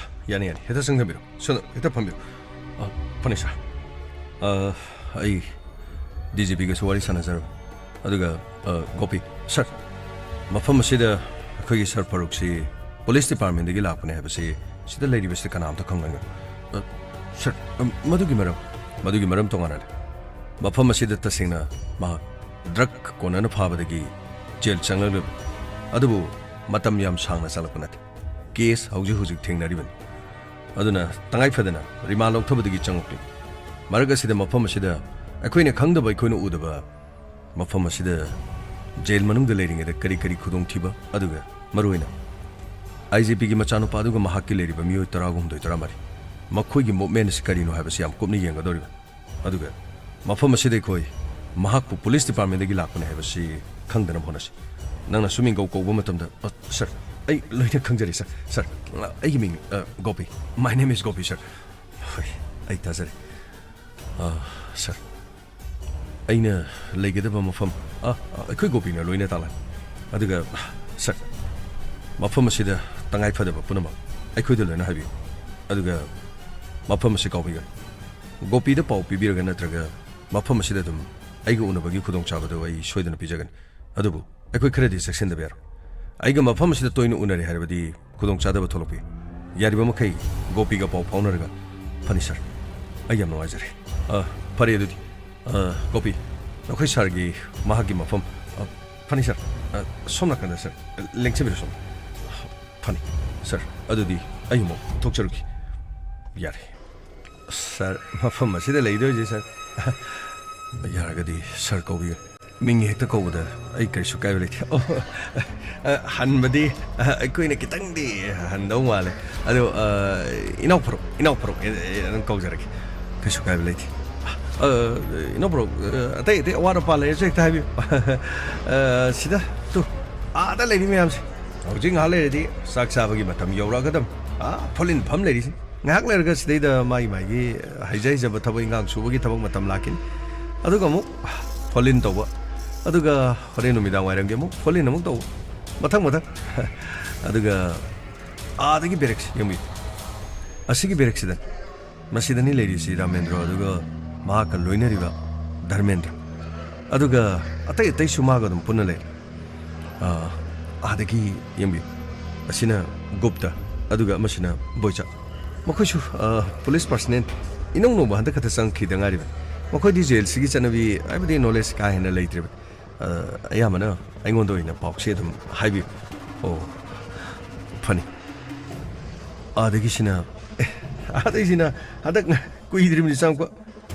ꯌꯥꯅꯤ, ꯌꯥꯅꯤ꯫ ꯍꯦꯛꯇ ꯆꯪꯁꯤꯟꯕꯤꯔꯣ꯫ ꯁꯣꯝꯗ ꯍꯦꯛꯇ ꯐꯝꯕꯤꯌꯨ꯫ ꯑ, ꯐꯅꯤ, ꯁꯥꯔ꯫ ꯑ, ꯑꯩ DGPꯒꯁꯨ ꯋꯥꯔꯤ ꯁꯥꯟꯅꯖꯔꯕ꯫ ꯑꯗꯨꯒ, ꯑ, ꯒꯣꯄꯤ, ꯁꯥꯔ, ꯃꯐꯝ ꯑꯁꯤꯗ ꯑꯩꯈꯣꯏꯒꯤ ꯁꯥꯔ ꯐꯥꯔꯨꯛꯁꯤ police departmentꯗꯒꯤ ꯂꯥꯛꯄꯅꯦ ꯍꯥꯏꯕꯁꯤ ꯁꯤꯗ ꯂꯩꯔꯤꯕꯁꯤꯗ ꯀꯅꯥꯝꯇ ꯈꯪꯂꯝꯒꯅꯤ꯫ ꯑ, ꯁꯥꯔ, ꯑ, ꯃꯗꯨꯒꯤ ꯃꯔꯝ, ꯃꯗꯨꯒꯤ ꯃꯔꯝ ꯇꯣꯉꯥꯟꯅ ꯂꯩ꯫ ꯃꯐꯝ ꯑꯁꯤꯗ ꯇꯁꯦꯡꯅ ꯃꯍꯥꯛ drug ꯀꯣꯟꯅꯅ ꯐꯥꯕꯗꯒꯤ ꯖꯦꯜ ꯆꯪꯂꯛꯂꯤꯕꯅꯤ꯫ ꯑꯗꯨꯕꯨ ꯃꯇꯝ ꯌꯥꯝ ꯁꯥꯡꯅ ꯆꯪꯂꯛꯄ ꯅꯠꯇꯦ꯫ ꯀꯦꯁ ꯍꯧꯖꯤꯛ ꯍꯧꯖꯤꯛ ꯊꯦꯡꯅꯔꯤꯕꯅꯤ꯫ ꯑꯗꯨꯅ ꯇꯉꯥꯏ ꯐꯗꯅ ꯔꯤꯃꯥꯟ ꯂꯧꯊꯕꯗꯒꯤ ꯆꯪꯉꯛꯂꯤ꯫ ꯃꯔꯛ ꯑꯁꯤꯗ ꯃꯐꯝ ꯑꯁꯤꯗ ꯑꯩꯈꯣꯏꯅ ꯈꯪꯗꯕ, ꯑꯩꯈꯣꯏꯅ ꯎꯗꯕ ꯃꯐꯝ ꯑꯁꯤꯗ ꯖꯦꯜ ꯃꯅꯨꯡꯗ ꯂꯩꯔꯤꯉꯩꯗ ꯀꯔꯤ ꯀꯔꯤ ꯈꯨꯗꯣꯡꯊꯤꯕ, ꯑꯗꯨꯒ ꯃꯔꯨꯑꯣꯏꯅ ꯑꯥꯏ ꯖꯤ ꯄꯤꯒꯤ ꯃꯆꯥꯅꯨꯄꯥ ꯑꯗꯨꯒ ꯃꯍꯥꯛꯀꯤ ꯂꯩꯔꯤꯕ ꯃꯤꯑꯣꯏ ꯇꯔꯥꯍꯨꯝꯗꯣꯏ, ꯇꯔꯥꯃꯔꯤ, ꯃꯈꯣꯏꯒꯤ ꯃꯨꯞꯃꯦꯟ ꯑꯁꯤ ꯀꯔꯤꯅꯣ ꯍꯥꯏꯕꯁꯤ ꯌꯥꯝ ꯀꯨꯞꯅ ꯌꯦꯡꯒꯗꯧꯔꯤꯕꯅꯤ꯫ ꯑꯗꯨꯒ ꯃꯐꯝ ꯑꯁꯤꯗ ꯑꯩꯈꯣꯏ ꯃꯍꯥꯛꯄꯨ ꯄꯨꯂꯤꯁ ꯗꯤꯄꯥꯔꯠꯃꯦꯟꯗꯒꯤ ꯂꯥꯛꯄꯅꯤ ꯍꯥꯏꯕꯁꯤ ꯈꯪꯗꯅꯕ ꯍꯣꯠꯅꯁꯤ꯫ ꯅꯪꯅ ꯁꯨꯃꯤꯡꯒꯧ ꯀꯧꯕ ꯃꯇꯝꯗ, "ꯑ, ꯁꯔ, ꯑꯩ ꯂꯣꯏꯅ ꯈꯪꯖꯔꯦ, ꯁꯔ꯫ ꯁꯔ, ꯑ, ꯑꯩꯒꯤ ꯃꯤꯡ, ꯑ, Gopi. My name is Gopi, sir." "ꯍꯣꯏ, ꯑꯩ ꯇꯥꯖꯔꯦ꯫ ꯑ, ꯁꯔ, ꯑꯩꯅ ꯂꯩꯒꯗꯕ ꯃꯐꯝ, ꯑ, ꯑ, ꯑꯩꯈꯣꯏ ꯒꯣꯄꯤꯅ ꯂꯣꯏꯅ ꯇꯥꯛꯂꯛ꯫ ꯑꯗꯨꯒ, ꯁꯔ, ꯃꯐꯝ ꯑꯁꯤꯗ ꯇꯉꯥꯏ ꯐꯗꯕ ꯄꯨꯝꯅꯃꯛ ꯑꯩꯈꯣꯏꯗ ꯂꯣꯏꯅ ꯍꯥꯏꯕꯤꯌꯨ꯫ ꯑꯗꯨꯒ ꯃꯐꯝ ꯑꯁꯤ ꯀꯥꯎꯕꯤꯒꯅꯨ꯫ ꯒꯣꯄꯤꯗ ꯄꯥꯎ ꯄꯤꯕꯤꯔꯒ ꯅꯠꯇ꯭ꯔꯒ ꯃꯐꯝ ꯑꯁꯤꯗ ꯑꯗꯨꯝ ꯑꯩꯒ ꯎꯅꯕꯒꯤ ꯈꯨꯗꯣꯡꯆꯥꯕꯗꯨ ꯑꯩ ꯁꯣꯏꯗꯅ ꯄꯤꯖꯒꯅꯤ꯫ ꯑꯗꯨꯕꯨ ꯑꯩꯈꯣꯏ ꯈꯔꯗꯤ ꯆꯦꯛꯁꯤꯟꯗꯕ ꯌꯥꯔꯣꯏ꯫ ꯑꯩꯒ ꯃꯐꯝ ꯑꯁꯤꯗ ꯇꯣꯏꯅ ꯎꯅꯔꯦ ꯍꯥꯏꯔꯕꯗꯤ ꯈꯨꯗꯣꯡꯆꯥꯗꯕ ꯊꯣꯛꯂꯛꯄ ꯌꯥꯏ꯫ ꯌꯥꯔꯤꯕ ꯃꯈꯩ ꯒꯣꯄꯤꯒ ꯄꯥꯎ ꯐꯥꯎꯅꯔꯒ꯫ ꯐꯅꯤ, ꯁꯔ꯫ ꯑꯩ ꯌꯥꯝ ꯅꯨꯡꯉꯥꯏꯖꯔꯦ꯫ ꯑ, ꯐꯔꯦ ꯑꯗꯨꯗꯤ꯫ ꯑ, ꯒꯣꯄꯤ, ꯅꯈꯣꯏ ꯁꯥꯔꯒꯤ, ꯃꯍꯥꯛꯀꯤ ꯃꯐꯝ꯫ ꯑ, ꯐꯅꯤ, ꯁꯔ꯫ ꯑ, ꯁꯣꯝ ꯅꯥꯀꯟꯗ, ꯁꯔ꯫ ꯂꯦꯡꯁꯤꯟꯕꯤꯔꯣ ꯁꯣꯝ꯫ ꯐꯅꯤ, ꯁꯔ꯫ ꯑꯗꯨꯗꯤ ꯑꯩ ꯑꯃꯨꯛ ꯊꯣꯛꯆꯔꯨꯒꯦ꯫ ꯌꯥꯔꯦ꯫ ꯁꯔ, ꯃꯐꯝ ꯑꯁꯤꯗ ꯂꯩꯗꯣꯏꯁꯦ, ꯁꯔ꯫ ꯌꯥꯔꯒꯗꯤ ꯁꯔ ꯀꯧꯕꯤꯌꯨ꯫ ꯃꯤꯡ ꯍꯦꯛꯇ ꯀꯧꯕꯗ ꯑꯩ ꯀꯔꯤꯁꯨ ꯀꯥꯏꯕ ꯂꯩꯇꯦ꯫ ꯑꯣ, ꯑ, ꯍꯟꯕꯗꯤ, ꯑ, ꯑꯩꯈꯣꯏꯅ ꯈꯤꯇꯪꯗꯤ ꯍꯟꯗꯧ ꯃꯥꯜꯂꯦ꯫ ꯑꯗꯣ, ꯑ, ꯏꯅꯥꯎ ꯐꯔꯨꯛ, ꯏꯅꯥꯎ ꯐꯔꯨꯛ, ꯑꯦ, ꯑꯦ, ꯑꯗꯨꯝ ꯀꯧꯖꯔꯒꯦ꯫ ꯀꯩꯁꯨ ꯀꯥꯏꯕ ꯂꯩꯇꯦ꯫ ꯑ, ꯏꯅꯥꯎ ꯐꯔꯨꯛ, ꯑ, ꯑꯇꯩ ꯑꯇꯩ ꯑꯋꯥꯠ ꯑꯄꯥ ꯂꯩꯔꯁꯨ ꯍꯦꯛꯇ ꯍꯥꯏꯕꯤꯌꯨ꯫ ꯑ, ꯁꯤꯗ, ꯇꯨ, ꯑꯥꯗ ꯂꯩꯔꯤ ꯃꯌꯥꯝꯁꯦ꯫ ꯍꯧꯖꯤꯛ ꯉꯥꯏꯍꯥꯛ ꯂꯩꯔꯗꯤ ꯆꯥꯛ ꯆꯥꯕꯒꯤ ꯃꯇꯝ ꯌꯧꯔꯛꯑꯒꯗꯝ꯫ ꯑꯥ, ꯐꯣꯂꯤꯟ ꯐꯝ ꯂꯩꯔꯤꯁꯦ꯫ ꯉꯥꯏꯍꯥꯛ ꯂꯩꯔꯒ ꯁꯤꯗꯩꯗ ꯃꯥꯒꯤ ꯃꯥꯒꯤ ꯍꯩꯖ ꯍꯩꯖꯕ ꯊꯕꯛ ꯏꯪꯈꯥꯡ ꯁꯨꯕꯒꯤ ꯊꯕꯛ ꯃꯇꯝ ꯂꯥꯛꯈꯤꯅꯤ꯫ ꯑꯗꯨꯒ ꯑꯃꯨꯛ ꯐꯣꯂꯤꯟ ꯇꯧꯕ꯫ ꯑꯗꯨꯒ ꯍꯣꯔꯦꯟ ꯅꯨꯃꯤꯗꯥꯡ ꯋꯥꯏꯔꯝꯒꯤ ꯑꯃꯨꯛ ꯐꯣꯂꯤꯟ ꯑꯃꯨꯛ ꯇꯧꯕ꯫ ꯃꯊꯪ ꯃꯊꯪ꯫ ꯑꯗꯨꯒ ꯑꯥꯗꯒꯤ ꯕꯦꯔꯦꯛꯁ ꯌꯦꯡꯕꯤꯌꯨ꯫ ꯑꯁꯤꯒꯤ ꯕꯦꯔꯦꯛꯁꯤꯗ, ꯃꯁꯤꯗꯅꯤ ꯂꯩꯔꯤꯁꯤ ꯔꯥꯃꯦꯟꯗ꯭ꯔꯣ, ꯑꯗꯨꯒ ꯃꯍꯥꯛꯀ ꯂꯣꯏꯅꯔꯤꯕ ꯙꯔꯃꯦꯟꯗ꯭ꯔ꯫ ꯑꯗꯨꯒ ꯑꯇꯩ ꯑꯇꯩꯁꯨ ꯃꯥꯒ ꯑꯗꯨꯝ ꯄꯨꯟꯅ ꯂꯩꯔꯤ꯫ ꯑꯥ, ꯑꯥꯗꯒꯤ ꯌꯦꯡꯕꯤꯌꯨ꯫ ꯑꯁꯤꯅ ꯒꯨꯞꯇ, ꯑꯗꯨꯒ ꯑꯃꯁꯤꯅ ꯕꯣꯏꯆꯥ꯫ ꯃꯈꯣꯏꯁꯨ, ꯑꯥ, ꯄꯨꯂꯤꯁ ꯄꯥꯔꯁꯅꯦꯜ꯫ ꯏꯅꯧ ꯅꯧꯕ ꯍꯟꯗꯛ ꯈꯛꯇ ꯆꯪꯈꯤꯗ ꯉꯥꯏꯔꯤꯕꯅꯤ꯫ ꯃꯈꯣꯏꯗꯤ ꯖꯦꯜꯁꯤꯒꯤ ꯆꯠꯅꯕꯤ ꯍꯥꯏꯕꯗꯤ ꯅꯣꯂꯦꯖ ꯀꯥ ꯍꯦꯟꯅ ꯂꯩꯇ꯭ꯔꯤꯕꯅꯤ꯫ ꯑꯥ, ꯑꯌꯥꯝꯕꯅ ꯑꯩꯉꯣꯟꯗ ꯑꯣꯏꯅ ꯄꯥꯎꯁꯦ ꯑꯗꯨꯝ ꯍꯥꯏꯕꯤꯌꯨ꯫ ꯑꯣ, ꯐꯅꯤ꯫ ꯑꯥꯗꯒꯤꯁꯤꯅ, ꯑꯦ, ꯑꯥꯗꯒꯤꯁꯤꯅ ꯍꯟꯗꯛ ꯀꯨꯏꯗ꯭ꯔꯤꯕꯅꯤ ꯆꯪꯉꯛꯄ꯫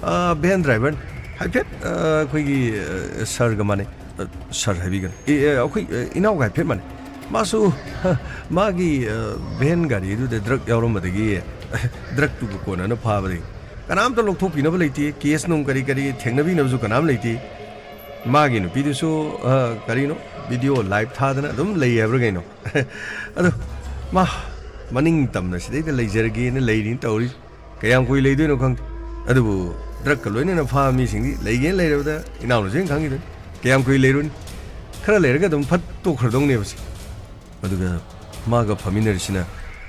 ꯑ, ꯚꯦꯟ ꯗ꯭ꯔꯥꯏꯚꯔꯅꯤ꯫ ꯍꯥꯏꯐꯦꯠ, ꯑ, ꯑꯩꯈꯣꯏꯒꯤ, ꯑ, ꯁꯥꯔꯒ ꯃꯥꯟꯅꯩ꯫ ꯑ, ꯁꯥꯔ ꯍꯥꯏꯕꯤꯒꯅꯨ꯫ ꯑꯦ, ꯑꯦ, ꯑꯩꯈꯣꯏ, ꯑ, ꯏꯅꯥꯎꯒ ꯍꯥꯏꯐꯦꯠ ꯃꯥꯟꯅꯩ꯫ ꯃꯥꯁꯨ, ꯍ, ꯃꯥꯒꯤ, ꯑ, ꯚꯦꯟ ꯒꯥꯔꯤꯗꯨꯗ ꯗ꯭ꯔꯒ ꯌꯥꯎꯔꯝꯕꯗꯒꯤ, ꯗ꯭ꯔꯒꯇꯨꯒ ꯀꯣꯟꯅꯅ ꯐꯥꯕꯗꯒꯤ ꯀꯅꯥꯝꯇ ꯂꯧꯊꯣꯛꯄꯤꯅꯕ ꯂꯩꯇꯦ, ꯀꯦꯁ ꯅꯨꯡ ꯀꯔꯤ ꯀꯔꯤ ꯊꯦꯡꯅꯕꯤꯅꯕꯁꯨ ꯀꯅꯥꯝ ꯂꯩꯇꯦ꯫ ꯃꯥꯒꯤ ꯅꯨꯄꯤꯗꯨꯁꯨ, ꯑ, ꯀꯔꯤꯅꯣ, ꯚꯤꯗꯤꯑꯣ ꯂꯥꯏꯚ ꯊꯥꯗꯅ ꯑꯗꯨꯝ ꯂꯩ ꯍꯥꯏꯕ꯭ꯔꯥ ꯀꯩꯅꯣ꯫ ꯑꯗꯣ ꯃꯥ ꯃꯅꯤꯡ ꯇꯝꯅ ꯁꯤꯗꯩꯗ ꯂꯩꯖꯔꯒꯦꯅ ꯂꯩꯔꯤꯅ ꯇꯧꯔꯤ꯫ ꯀꯌꯥꯝ ꯀꯨꯏ ꯂꯩꯗꯣꯏꯅꯣ ꯈꯪꯗꯦ꯫ ꯑꯗꯨꯕꯨ ꯗ꯭ꯔꯒꯀ ꯂꯣꯏꯅꯅ ꯐꯥꯕ ꯃꯤꯁꯤꯡꯗꯤ ꯂꯩꯒꯦꯅ ꯂꯩꯔꯕꯗ ꯏꯅꯥꯎꯅꯁꯨ ꯍꯦꯟꯅ ꯈꯪꯈꯤꯗꯣꯏꯅꯤ꯫ ꯀꯌꯥꯝ ꯀꯨꯏ ꯂꯩꯔꯨꯅꯤ? ꯈꯔ ꯂꯩꯔꯒ ꯑꯗꯨꯝ ꯐꯠ ꯇꯣꯛꯈ꯭ꯔꯗꯧꯅꯦꯕꯁꯦ꯫ ꯑꯗꯨꯒ ꯃꯥꯒ ꯐꯝꯃꯤꯟꯅꯔꯤꯁꯤꯅ,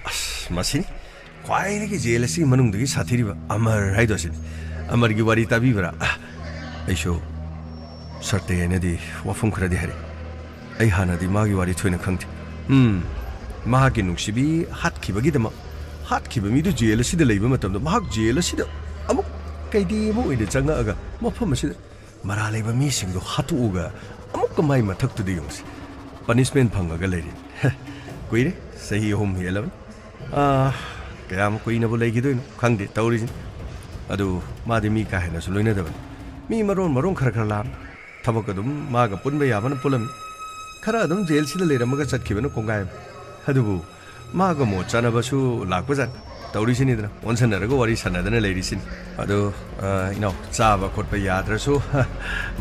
ꯑꯁ, ꯃꯁꯤꯅꯤ ꯈ꯭ꯋꯥꯏꯗꯒꯤ ꯖꯦꯜ ꯑꯁꯤꯒꯤ ꯃꯅꯨꯡꯗꯒꯤ ꯁꯥꯊꯤꯔꯤꯕ ꯑꯃꯔ ꯍꯥꯏꯗꯣ ꯑꯁꯤꯅꯤ꯫ ꯑꯃꯔꯒꯤ ꯋꯥꯔꯤ ꯇꯥꯕꯤꯕ꯭ꯔꯥ? ꯑ, ꯑꯩꯁꯨ ꯁꯥꯔ ꯇꯦꯅꯗꯤ ꯋꯥꯐꯝ ꯈꯔꯗꯤ ꯍꯥꯏꯔꯛꯏ꯫ ꯑꯩ ꯍꯥꯟꯅꯗꯤ ꯃꯥꯒꯤ ꯋꯥꯔꯤ ꯊꯣꯏꯅ ꯈꯪꯗꯦ꯫ ꯎꯝ, ꯃꯍꯥꯛꯀꯤ ꯅꯨꯡꯁꯤꯕꯤ ꯍꯥꯠꯈꯤꯕꯒꯤꯗꯃꯛ, ꯍꯥꯠꯈꯤꯕ ꯃꯤꯗꯨ ꯖꯦꯜ ꯑꯁꯤꯗ ꯂꯩꯕ ꯃꯇꯝꯗ ꯃꯍꯥꯛ ꯖꯦꯜ ꯑꯁꯤꯗ ꯑꯃꯨꯛ ꯀꯩꯗꯤ ꯑꯃ ꯑꯣꯏꯅ ꯆꯪꯉꯛꯑꯒ ꯃꯐꯝ ꯑꯁꯤꯗ ꯃꯔꯥꯜ ꯂꯩꯕ ꯃꯤꯁꯤꯡꯗꯨ ꯍꯥꯠꯇꯣꯛꯑꯒ ꯑꯃꯨꯛꯀ ꯃꯥꯏ ꯃꯊꯛꯇꯨꯗ ꯌꯦꯡꯉꯨꯁꯤ꯫ ꯄꯅꯤꯁꯃꯦꯟ ꯐꯪꯉꯒ ꯂꯩꯔꯤ꯫ ꯀꯨꯏꯔꯦ, ꯆꯍꯤ ꯑꯍꯨꯝ ꯍꯦꯜꯂꯕꯅꯤ꯫ ꯑꯥ, ꯀꯌꯥꯝ ꯀꯨꯏꯅꯕꯨ ꯂꯩꯈꯤꯗꯣꯏꯅꯣ ꯈꯪꯗꯦ ꯇꯧꯔꯤꯁꯤ꯫ ꯑꯗꯨ ꯃꯥꯗꯤ ꯃꯤ ꯀꯥ ꯍꯦꯟꯅꯁꯨ ꯂꯣꯏꯅꯗꯕꯅꯤ꯫ ꯃꯤ ꯃꯔꯣꯟ ꯃꯔꯣꯟ ꯈꯔ ꯈꯔ ꯂꯥꯛꯑꯝꯃꯤ꯫ ꯊꯕꯛ ꯑꯗꯨꯝ ꯃꯥꯒ ꯄꯨꯟꯕ ꯌꯥꯕꯅ ꯄꯨꯜꯂꯝꯃꯤ꯫ ꯈꯔ ꯑꯗꯨꯝ ꯖꯦꯜꯁꯤꯗ ꯂꯩꯔꯝꯃꯒ ꯆꯠꯈꯤꯕꯅ ꯀꯣꯡꯒꯥꯏ ꯑꯃ꯫ ꯑꯗꯨꯕꯨ ꯃꯥꯒ ꯃꯣꯠ ꯆꯥꯅꯕꯁꯨ ꯂꯥꯛꯄꯖꯥꯠꯅꯤ꯫ ꯇꯧꯔꯤꯁꯤꯅꯤꯗꯅ, ꯑꯣꯟꯁꯟꯅꯔꯒ ꯋꯥꯔꯤ ꯁꯥꯟꯅꯗꯅ ꯂꯩꯔꯤꯁꯤꯅꯤ꯫ ꯑꯗꯣ, ꯑ, ꯏꯅꯥꯎ, ꯆꯥꯕ ꯈꯣꯠꯄ ꯌꯥꯗ꯭ꯔꯁꯨ,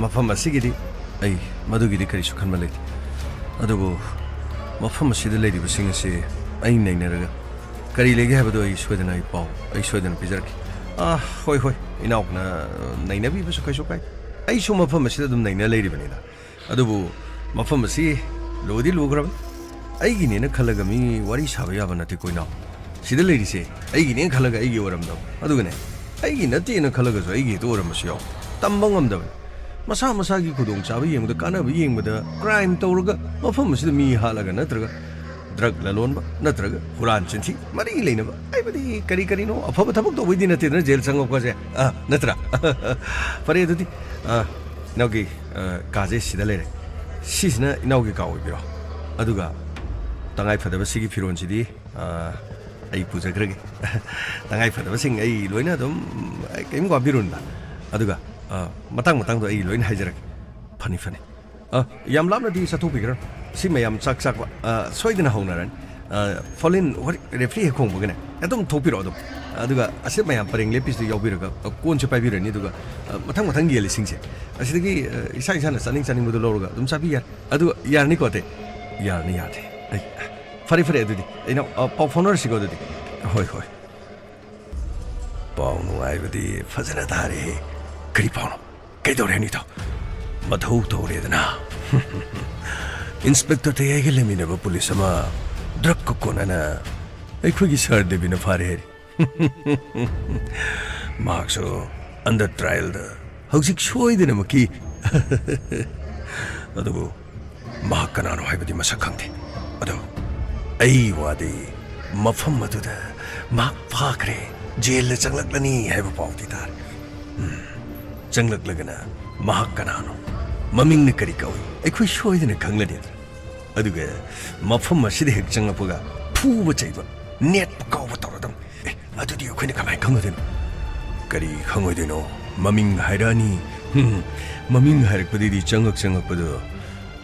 ꯃꯐꯝ ꯑꯁꯤꯒꯤꯗꯤ ꯑꯩ ꯃꯗꯨꯒꯤꯗꯤ ꯀꯔꯤꯁꯨ ꯈꯟꯕ ꯂꯩꯇꯦ꯫ ꯑꯗꯨꯕꯨ ꯃꯐꯝ ꯑꯁꯤꯗ ꯂꯩꯔꯤꯕꯁꯤꯡ ꯑꯁꯤ ꯑꯩ ꯅꯩꯅꯔꯒ ꯀꯔꯤ ꯂꯩꯒꯦ ꯍꯥꯏꯕꯗꯨ ꯑꯩ ꯁꯣꯏꯗꯅ, ꯑꯩ ꯄꯥꯎ ꯑꯩ ꯁꯣꯏꯗꯅ ꯄꯤꯖꯔꯛꯀꯦ꯫ ꯑ, ꯍꯣꯏ, ꯍꯣꯏ, ꯏꯅꯥꯎꯅ ꯅꯩꯅꯕꯤꯕꯁꯨ ꯀꯩꯁꯨ ꯀꯥꯏꯗꯦ꯫ ꯑꯩꯁꯨ ꯃꯐꯝ ꯑꯁꯤꯗ ꯑꯗꯨꯝ ꯅꯩꯅ ꯂꯩꯔꯤꯕꯅꯤꯗ꯫ ꯑꯗꯨꯕꯨ ꯃꯐꯝ ꯑꯁꯤ ꯂꯨꯗꯤ ꯂꯨꯈ꯭ꯔꯕꯅꯤ꯫ ꯑꯩꯒꯤꯅꯦꯅ ꯈꯜꯂꯒ ꯃꯤ ꯋꯥꯔꯤ ꯁꯥꯕ ꯌꯥꯕ ꯅꯠꯇꯦꯀꯣ, ꯏꯅꯥꯎ꯫ ꯁꯤꯗ ꯂꯩꯔꯤꯁꯦ ꯑꯩꯒꯤꯅꯦꯅ ꯈꯜꯂꯒ ꯑꯩꯒꯤ ꯑꯣꯏꯔꯝꯗꯕ, ꯑꯗꯨꯒꯅꯦ, ꯑꯩꯒꯤ ꯅꯠꯇꯦꯅ ꯈꯜꯂꯒꯁꯨ ꯑꯩꯒꯤ ꯍꯦꯛꯇ ꯑꯣꯏꯔꯝꯕꯁꯨ ꯌꯥꯎ꯫ ꯇꯝꯕ ꯉꯝꯗꯕꯅꯤ꯫ ꯃꯁꯥ ꯃꯁꯥꯒꯤ ꯈꯨꯗꯣꯡꯆꯥꯕ ꯌꯦꯡꯕꯗ, ꯀꯥꯟꯅꯕ ꯌꯦꯡꯕꯗ ꯀ꯭ꯔꯥꯏꯝ ꯇꯧꯔꯒ ꯃꯐꯝ ꯑꯁꯤꯗ ꯃꯤ ꯍꯥꯠꯂꯒ ꯅꯠꯇ꯭ꯔꯒ ꯗ꯭ꯔꯒ ꯂꯂꯣꯟꯕ ꯅꯠꯇ꯭ꯔꯒ ꯍꯨꯔꯥꯟ ꯆꯤꯟꯊꯤ ꯃꯔꯤ ꯂꯩꯅꯕ ꯍꯥꯏꯕꯗꯤ ꯀꯔꯤ ꯀꯔꯤꯅꯣ ꯑꯐꯕ ꯊꯕꯛ ꯇꯧꯕꯩꯗꯤ ꯅꯠꯇꯦꯗꯅ ꯖꯦꯜ ꯆꯪꯉꯛꯄꯁꯦ, ꯑ, ꯅꯠꯇ꯭ꯔꯥ? ꯐꯔꯦ, ꯑꯗꯨꯗꯤ, ꯑ, ꯏꯅꯥꯎꯒꯤ, ꯑ, ꯀꯥꯁꯦ ꯁꯤꯗ ꯂꯩꯔꯦ꯫ ꯁꯤꯁꯤꯅ ꯏꯅꯥꯎꯒꯤ ꯀꯥ ꯑꯣꯏꯕꯤꯔꯣ꯫ ꯑꯗꯨꯒ ꯇꯉꯥꯏ ꯐꯗꯕ ꯁꯤꯒꯤ ꯐꯤꯔꯣꯟꯁꯤꯗꯤ, ꯑ, ꯑꯩ ꯄꯨꯖꯈ꯭ꯔꯒꯦ꯫ ꯇꯉꯥꯏ ꯐꯗꯕꯁꯤꯡ ꯑꯩ ꯂꯣꯏꯅ ꯑꯗꯨꯝ, ꯑꯩ ꯀꯔꯤꯝ ꯋꯥꯕꯤꯔꯨꯅꯨꯗ꯫ ꯑꯗꯨꯒ, ꯑ, ꯃꯇꯥꯡ ꯃꯇꯥꯡꯗꯣ ꯑꯩ ꯂꯣꯏꯅ ꯍꯥꯏꯖꯔꯛꯀꯦ꯫ ꯐꯅꯤ, ꯐꯅꯤ꯫ ꯑ, ꯌꯥꯝ ꯂꯥꯞꯅꯗꯤ ꯆꯠꯊꯣꯛꯄꯤꯈ꯭ꯔꯣ꯫ ꯁꯤ ꯃꯌꯥꯝ ꯆꯥꯛ ꯆꯥꯛꯄ, ꯑ, ꯁꯣꯏꯗꯅ ꯍꯧꯅꯔꯅꯤ꯫ ꯑ, ꯐꯣꯂꯤꯟ, ꯍꯣꯔꯦꯟ ꯔꯦꯐ꯭ꯔꯤ ꯍꯦꯛ ꯈꯣꯡꯕꯒꯅꯦ, ꯑꯗꯨꯝ ꯊꯣꯛꯄꯤꯔꯛꯑꯣ ꯑꯗꯨꯝ꯫ ꯑꯗꯨꯒ ꯑꯁꯤꯞ ꯃꯌꯥꯝ ꯄꯔꯦꯡ ꯂꯦꯞꯄꯤꯁꯤꯗ ꯌꯥꯎꯕꯤꯔꯒ, ꯑ, ꯀꯣꯟꯁꯨ ꯄꯥꯏꯕꯤꯔꯅꯤ꯫ ꯑꯗꯨꯒ, ꯑ, ꯃꯊꯪ ꯃꯊꯪ ꯌꯦꯜꯂꯤꯁꯤꯡꯁꯦ ꯑꯁꯤꯗꯒꯤ, ꯑ, ꯏꯁꯥ ꯏꯁꯥꯅ ꯆꯥꯅꯤꯡ ꯆꯥꯅꯤꯡꯕꯗꯣ ꯂꯧꯔꯒ ꯑꯗꯨꯝ ꯆꯥꯕꯤ ꯌꯥꯔꯦ꯫ ꯑꯗꯨꯒ ꯌꯥꯔꯅꯤꯀꯣ, ꯑꯇꯩ? ꯌꯥꯔꯅꯤ, ꯌꯥꯔꯅꯤ꯫ ꯑꯩ, ꯐꯔꯦ, ꯐꯔꯦ, ꯑꯗꯨꯗꯤ ꯑꯩꯅ, ꯑ, ꯄꯥꯎ ꯐꯥꯎꯅꯔꯁꯤꯀꯣ ꯑꯗꯨꯗꯤ꯫ ꯍꯣꯏ, ꯍꯣꯏ꯫ ꯄꯥꯎ ꯅꯨꯡꯉꯥꯏꯕꯗꯤ ꯐꯖꯅ ꯇꯥꯔꯦꯍꯦ꯫ ꯀꯔꯤ ꯄꯥꯎꯅꯣ? ꯀꯩꯗꯧꯔꯦ ꯑꯅꯤꯊꯧ? ꯃꯊꯧ ꯇꯧꯔꯦꯗꯅ꯫ ꯏꯟꯁꯄꯦꯛꯇꯔ ꯇꯌꯥꯏꯒ ꯂꯩꯃꯤꯟꯅꯕ ꯄꯨꯂꯤꯁ ꯑꯃ ꯗ꯭ꯔꯒꯀ ꯀꯣꯟꯅꯅ ꯑꯩꯈꯣꯏꯒꯤ ꯁꯥꯔ ꯗꯦꯕꯤꯅ ꯐꯥꯔꯦ ꯍꯥꯏꯔꯤ꯫ ꯃꯍꯥꯛꯁꯨ ꯑꯟꯗꯔ ꯇ꯭ꯔꯥꯏꯜꯗ ꯍꯧꯖꯤꯛ ꯁꯣꯏꯗꯅꯃꯛꯀꯤ꯫ ꯑꯗꯨꯕꯨ ꯃꯍꯥꯛ ꯀꯅꯥꯅꯣ ꯍꯥꯏꯕꯗꯤ ꯃꯁꯛ ꯈꯪꯗꯦ꯫ ꯑꯗꯣ ꯑꯩ ꯋꯥꯗꯤ ꯃꯐꯝ ꯑꯗꯨꯗ ꯃꯍꯥꯛ ꯐꯥꯈ꯭ꯔꯦ, ꯖꯦꯜꯗ ꯆꯪꯂꯛꯂꯅꯤ ꯍꯥꯏꯕ ꯄꯥꯎꯗꯤ ꯇꯥꯔꯦ꯫ ꯎꯝ, ꯆꯪꯂꯛꯂꯒꯅ ꯃꯍꯥꯛ ꯀꯅꯥꯅꯣ, ꯃꯃꯤꯡꯅ ꯀꯔꯤ ꯀꯧꯏ, ꯑꯩꯈꯣꯏ ꯁꯣꯏꯗꯅ ꯈꯪꯂꯅꯤꯗꯅ꯫ ꯑꯗꯨꯒ ꯃꯐꯝ ꯑꯁꯤꯗ ꯍꯦꯛ ꯆꯪꯂꯛꯄꯒ ꯐꯨꯕ ꯆꯩꯕ, ꯅꯦꯠꯄ ꯀꯥꯎꯕ ꯇꯧꯔꯗꯝ꯫ ꯑꯦ, ꯑꯗꯨꯗꯤ ꯑꯩꯈꯣꯏꯅ ꯀꯃꯥꯏꯅ ꯈꯪꯒꯗꯣꯏꯅꯣ? ꯀꯔꯤ ꯈꯪꯉꯣꯏꯗꯣꯏꯅꯣ? ꯃꯃꯤꯡ ꯍꯥꯏꯔꯛꯑꯅꯤ꯫ ꯍꯨꯝ, ꯃꯃꯤꯡ ꯍꯥꯏꯔꯛꯄꯗꯩꯗꯤ ꯆꯪꯉꯛ ꯆꯪꯉꯛꯄꯗꯣ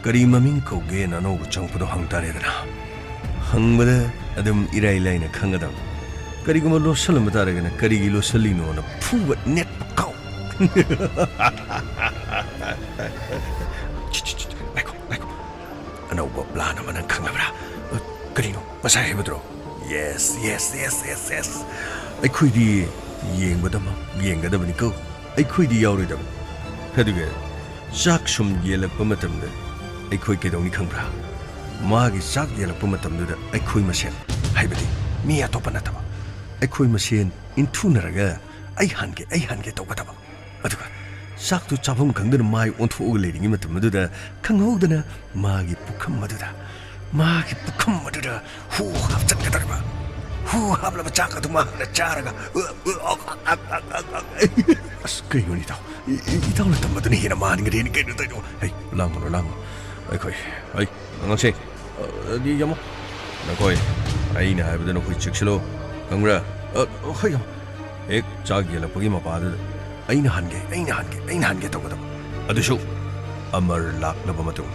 ꯀꯔꯤ ꯃꯃꯤꯡ ꯀꯧꯒꯦꯅ ꯑꯅꯧꯕ ꯆꯪꯉꯛꯄꯗꯣ ꯍꯪ ꯇꯥꯔꯦꯗꯅ꯫ ꯍꯪꯕꯗ ꯑꯗꯨꯝ ꯏꯔꯥꯏ ꯂꯥꯏꯅ ꯈꯪꯒꯗꯕ꯫ ꯀꯔꯤꯒꯨꯝꯕ ꯂꯣꯠꯁꯜꯂꯝꯕ ꯇꯥꯔꯒꯅ ꯀꯔꯤꯒꯤ ꯂꯣꯠꯁꯜꯂꯤꯅꯣꯅ ꯐꯨꯕ ꯅꯦꯠꯄ ꯀꯥꯎ꯫ ꯉꯥꯏꯈꯣ, ꯉꯥꯏꯈꯣ꯫ ꯑꯅꯧꯕ ꯄ꯭ꯂꯥꯟ ꯑꯃ ꯅꯪ ꯈꯪꯂꯕ꯭ꯔꯥ? ꯑ, ꯀꯔꯤꯅꯣ? ꯉꯁꯥꯏ ꯍꯥꯏꯕꯗꯨꯔꯣ? Yes, yes, yes, yes, yes. ꯑꯩꯈꯣꯏꯗꯤ ꯌꯦꯡꯕꯗꯃꯛ ꯌꯦꯡꯒꯗꯕꯅꯤꯀꯣ꯫ ꯑꯩꯈꯣꯏꯗꯤ ꯌꯥꯎꯔꯣꯏꯗꯕꯅꯤ꯫ ꯑꯗꯨꯒ ꯆꯥꯛ ꯁꯨꯝ ꯌꯦꯜꯂꯛꯄ ꯃꯇꯝꯗ ꯑꯩꯈꯣꯏ ꯀꯩꯗꯧꯅꯤ ꯈꯪꯕ꯭ꯔꯥ? ꯃꯥꯒꯤ ꯆꯥꯛ ꯌꯦꯜꯂꯛꯄ ꯃꯇꯝꯗꯨꯗ ꯑꯩꯈꯣꯏ ꯃꯁꯦꯟ, ꯍꯥꯏꯕꯗꯤ ꯃꯤ ꯑꯇꯣꯞꯄ ꯅꯠꯇꯕ, ꯑꯩꯈꯣꯏ ꯃꯁꯦꯟ ꯏꯟꯊꯨꯅꯔꯒ "ꯑꯩ ꯍꯥꯟꯒꯦ, ꯑꯩ ꯍꯥꯟꯒꯦ" ꯇꯧꯒꯗꯕ꯫ ꯑꯗꯨꯒ ꯆꯥꯛꯇꯨ ꯆꯥꯐꯝ ꯈꯪꯗꯅ ꯃꯥꯏ ꯑꯣꯟꯊꯣꯛꯑꯒ ꯂꯩꯔꯤꯉꯩ ꯃꯇꯝ ꯑꯗꯨꯗ ꯈꯪꯍꯧꯗꯅ ꯃꯥꯒꯤ ꯄꯨꯈꯝ ꯑꯗꯨꯗ, ꯃꯥꯒꯤ ꯄꯨꯈꯝ ꯑꯗꯨꯗ ꯍꯨ ꯍꯥꯞꯆꯤꯟꯒꯗꯧꯔꯤꯕ꯫ ꯍꯨ ꯍꯥꯞꯂꯕ ꯆꯥꯛ ꯑꯗꯨ ꯃꯍꯥꯛꯅ ꯆꯥꯔꯒ, ꯑꯁ, ꯀꯩꯅꯣꯅꯦ ꯏꯇꯥꯎ? ꯏ-, ꯏ-, ꯏꯇꯥꯎꯅ ꯇꯝꯕꯗꯨꯅ ꯍꯦꯟꯅ ꯃꯥꯟꯈ꯭ꯔꯦꯅꯦ꯫ ꯀꯩꯅꯣ ꯇꯧꯔꯤꯗꯣ? ꯍꯩ, ꯂꯥꯡꯒꯅꯨ, ꯂꯥꯡꯒꯅꯨ꯫ ꯑꯩꯈꯣꯏ, ꯍꯩ, ꯑꯉꯥꯡꯁꯤꯡ, ꯑ, ꯑꯗꯤ ꯌꯥꯝꯃꯣ꯫ ꯅꯈꯣꯏ ꯑꯩꯅ ꯍꯥꯏꯕꯗ ꯅꯈꯣꯏ ꯆꯦꯛꯁꯤꯜꯂꯨ, ꯈꯪꯕ꯭ꯔꯥ? ꯑ, ꯍꯣꯏ, ꯍꯦꯛ ꯆꯥꯛ ꯌꯦꯜꯂꯛꯄꯒꯤ ꯃꯄꯥꯗꯨꯗ "ꯑꯩꯅ ꯍꯥꯟꯒꯦ, ꯑꯩꯅ ꯍꯥꯟꯒꯦ, ꯑꯩꯅ ꯍꯥꯟꯒꯦ" ꯇꯧꯒꯗꯕ꯫ ꯑꯗꯨꯁꯨ ꯑꯃꯔ ꯂꯥꯛꯂꯕ ꯃꯇꯨꯡ꯫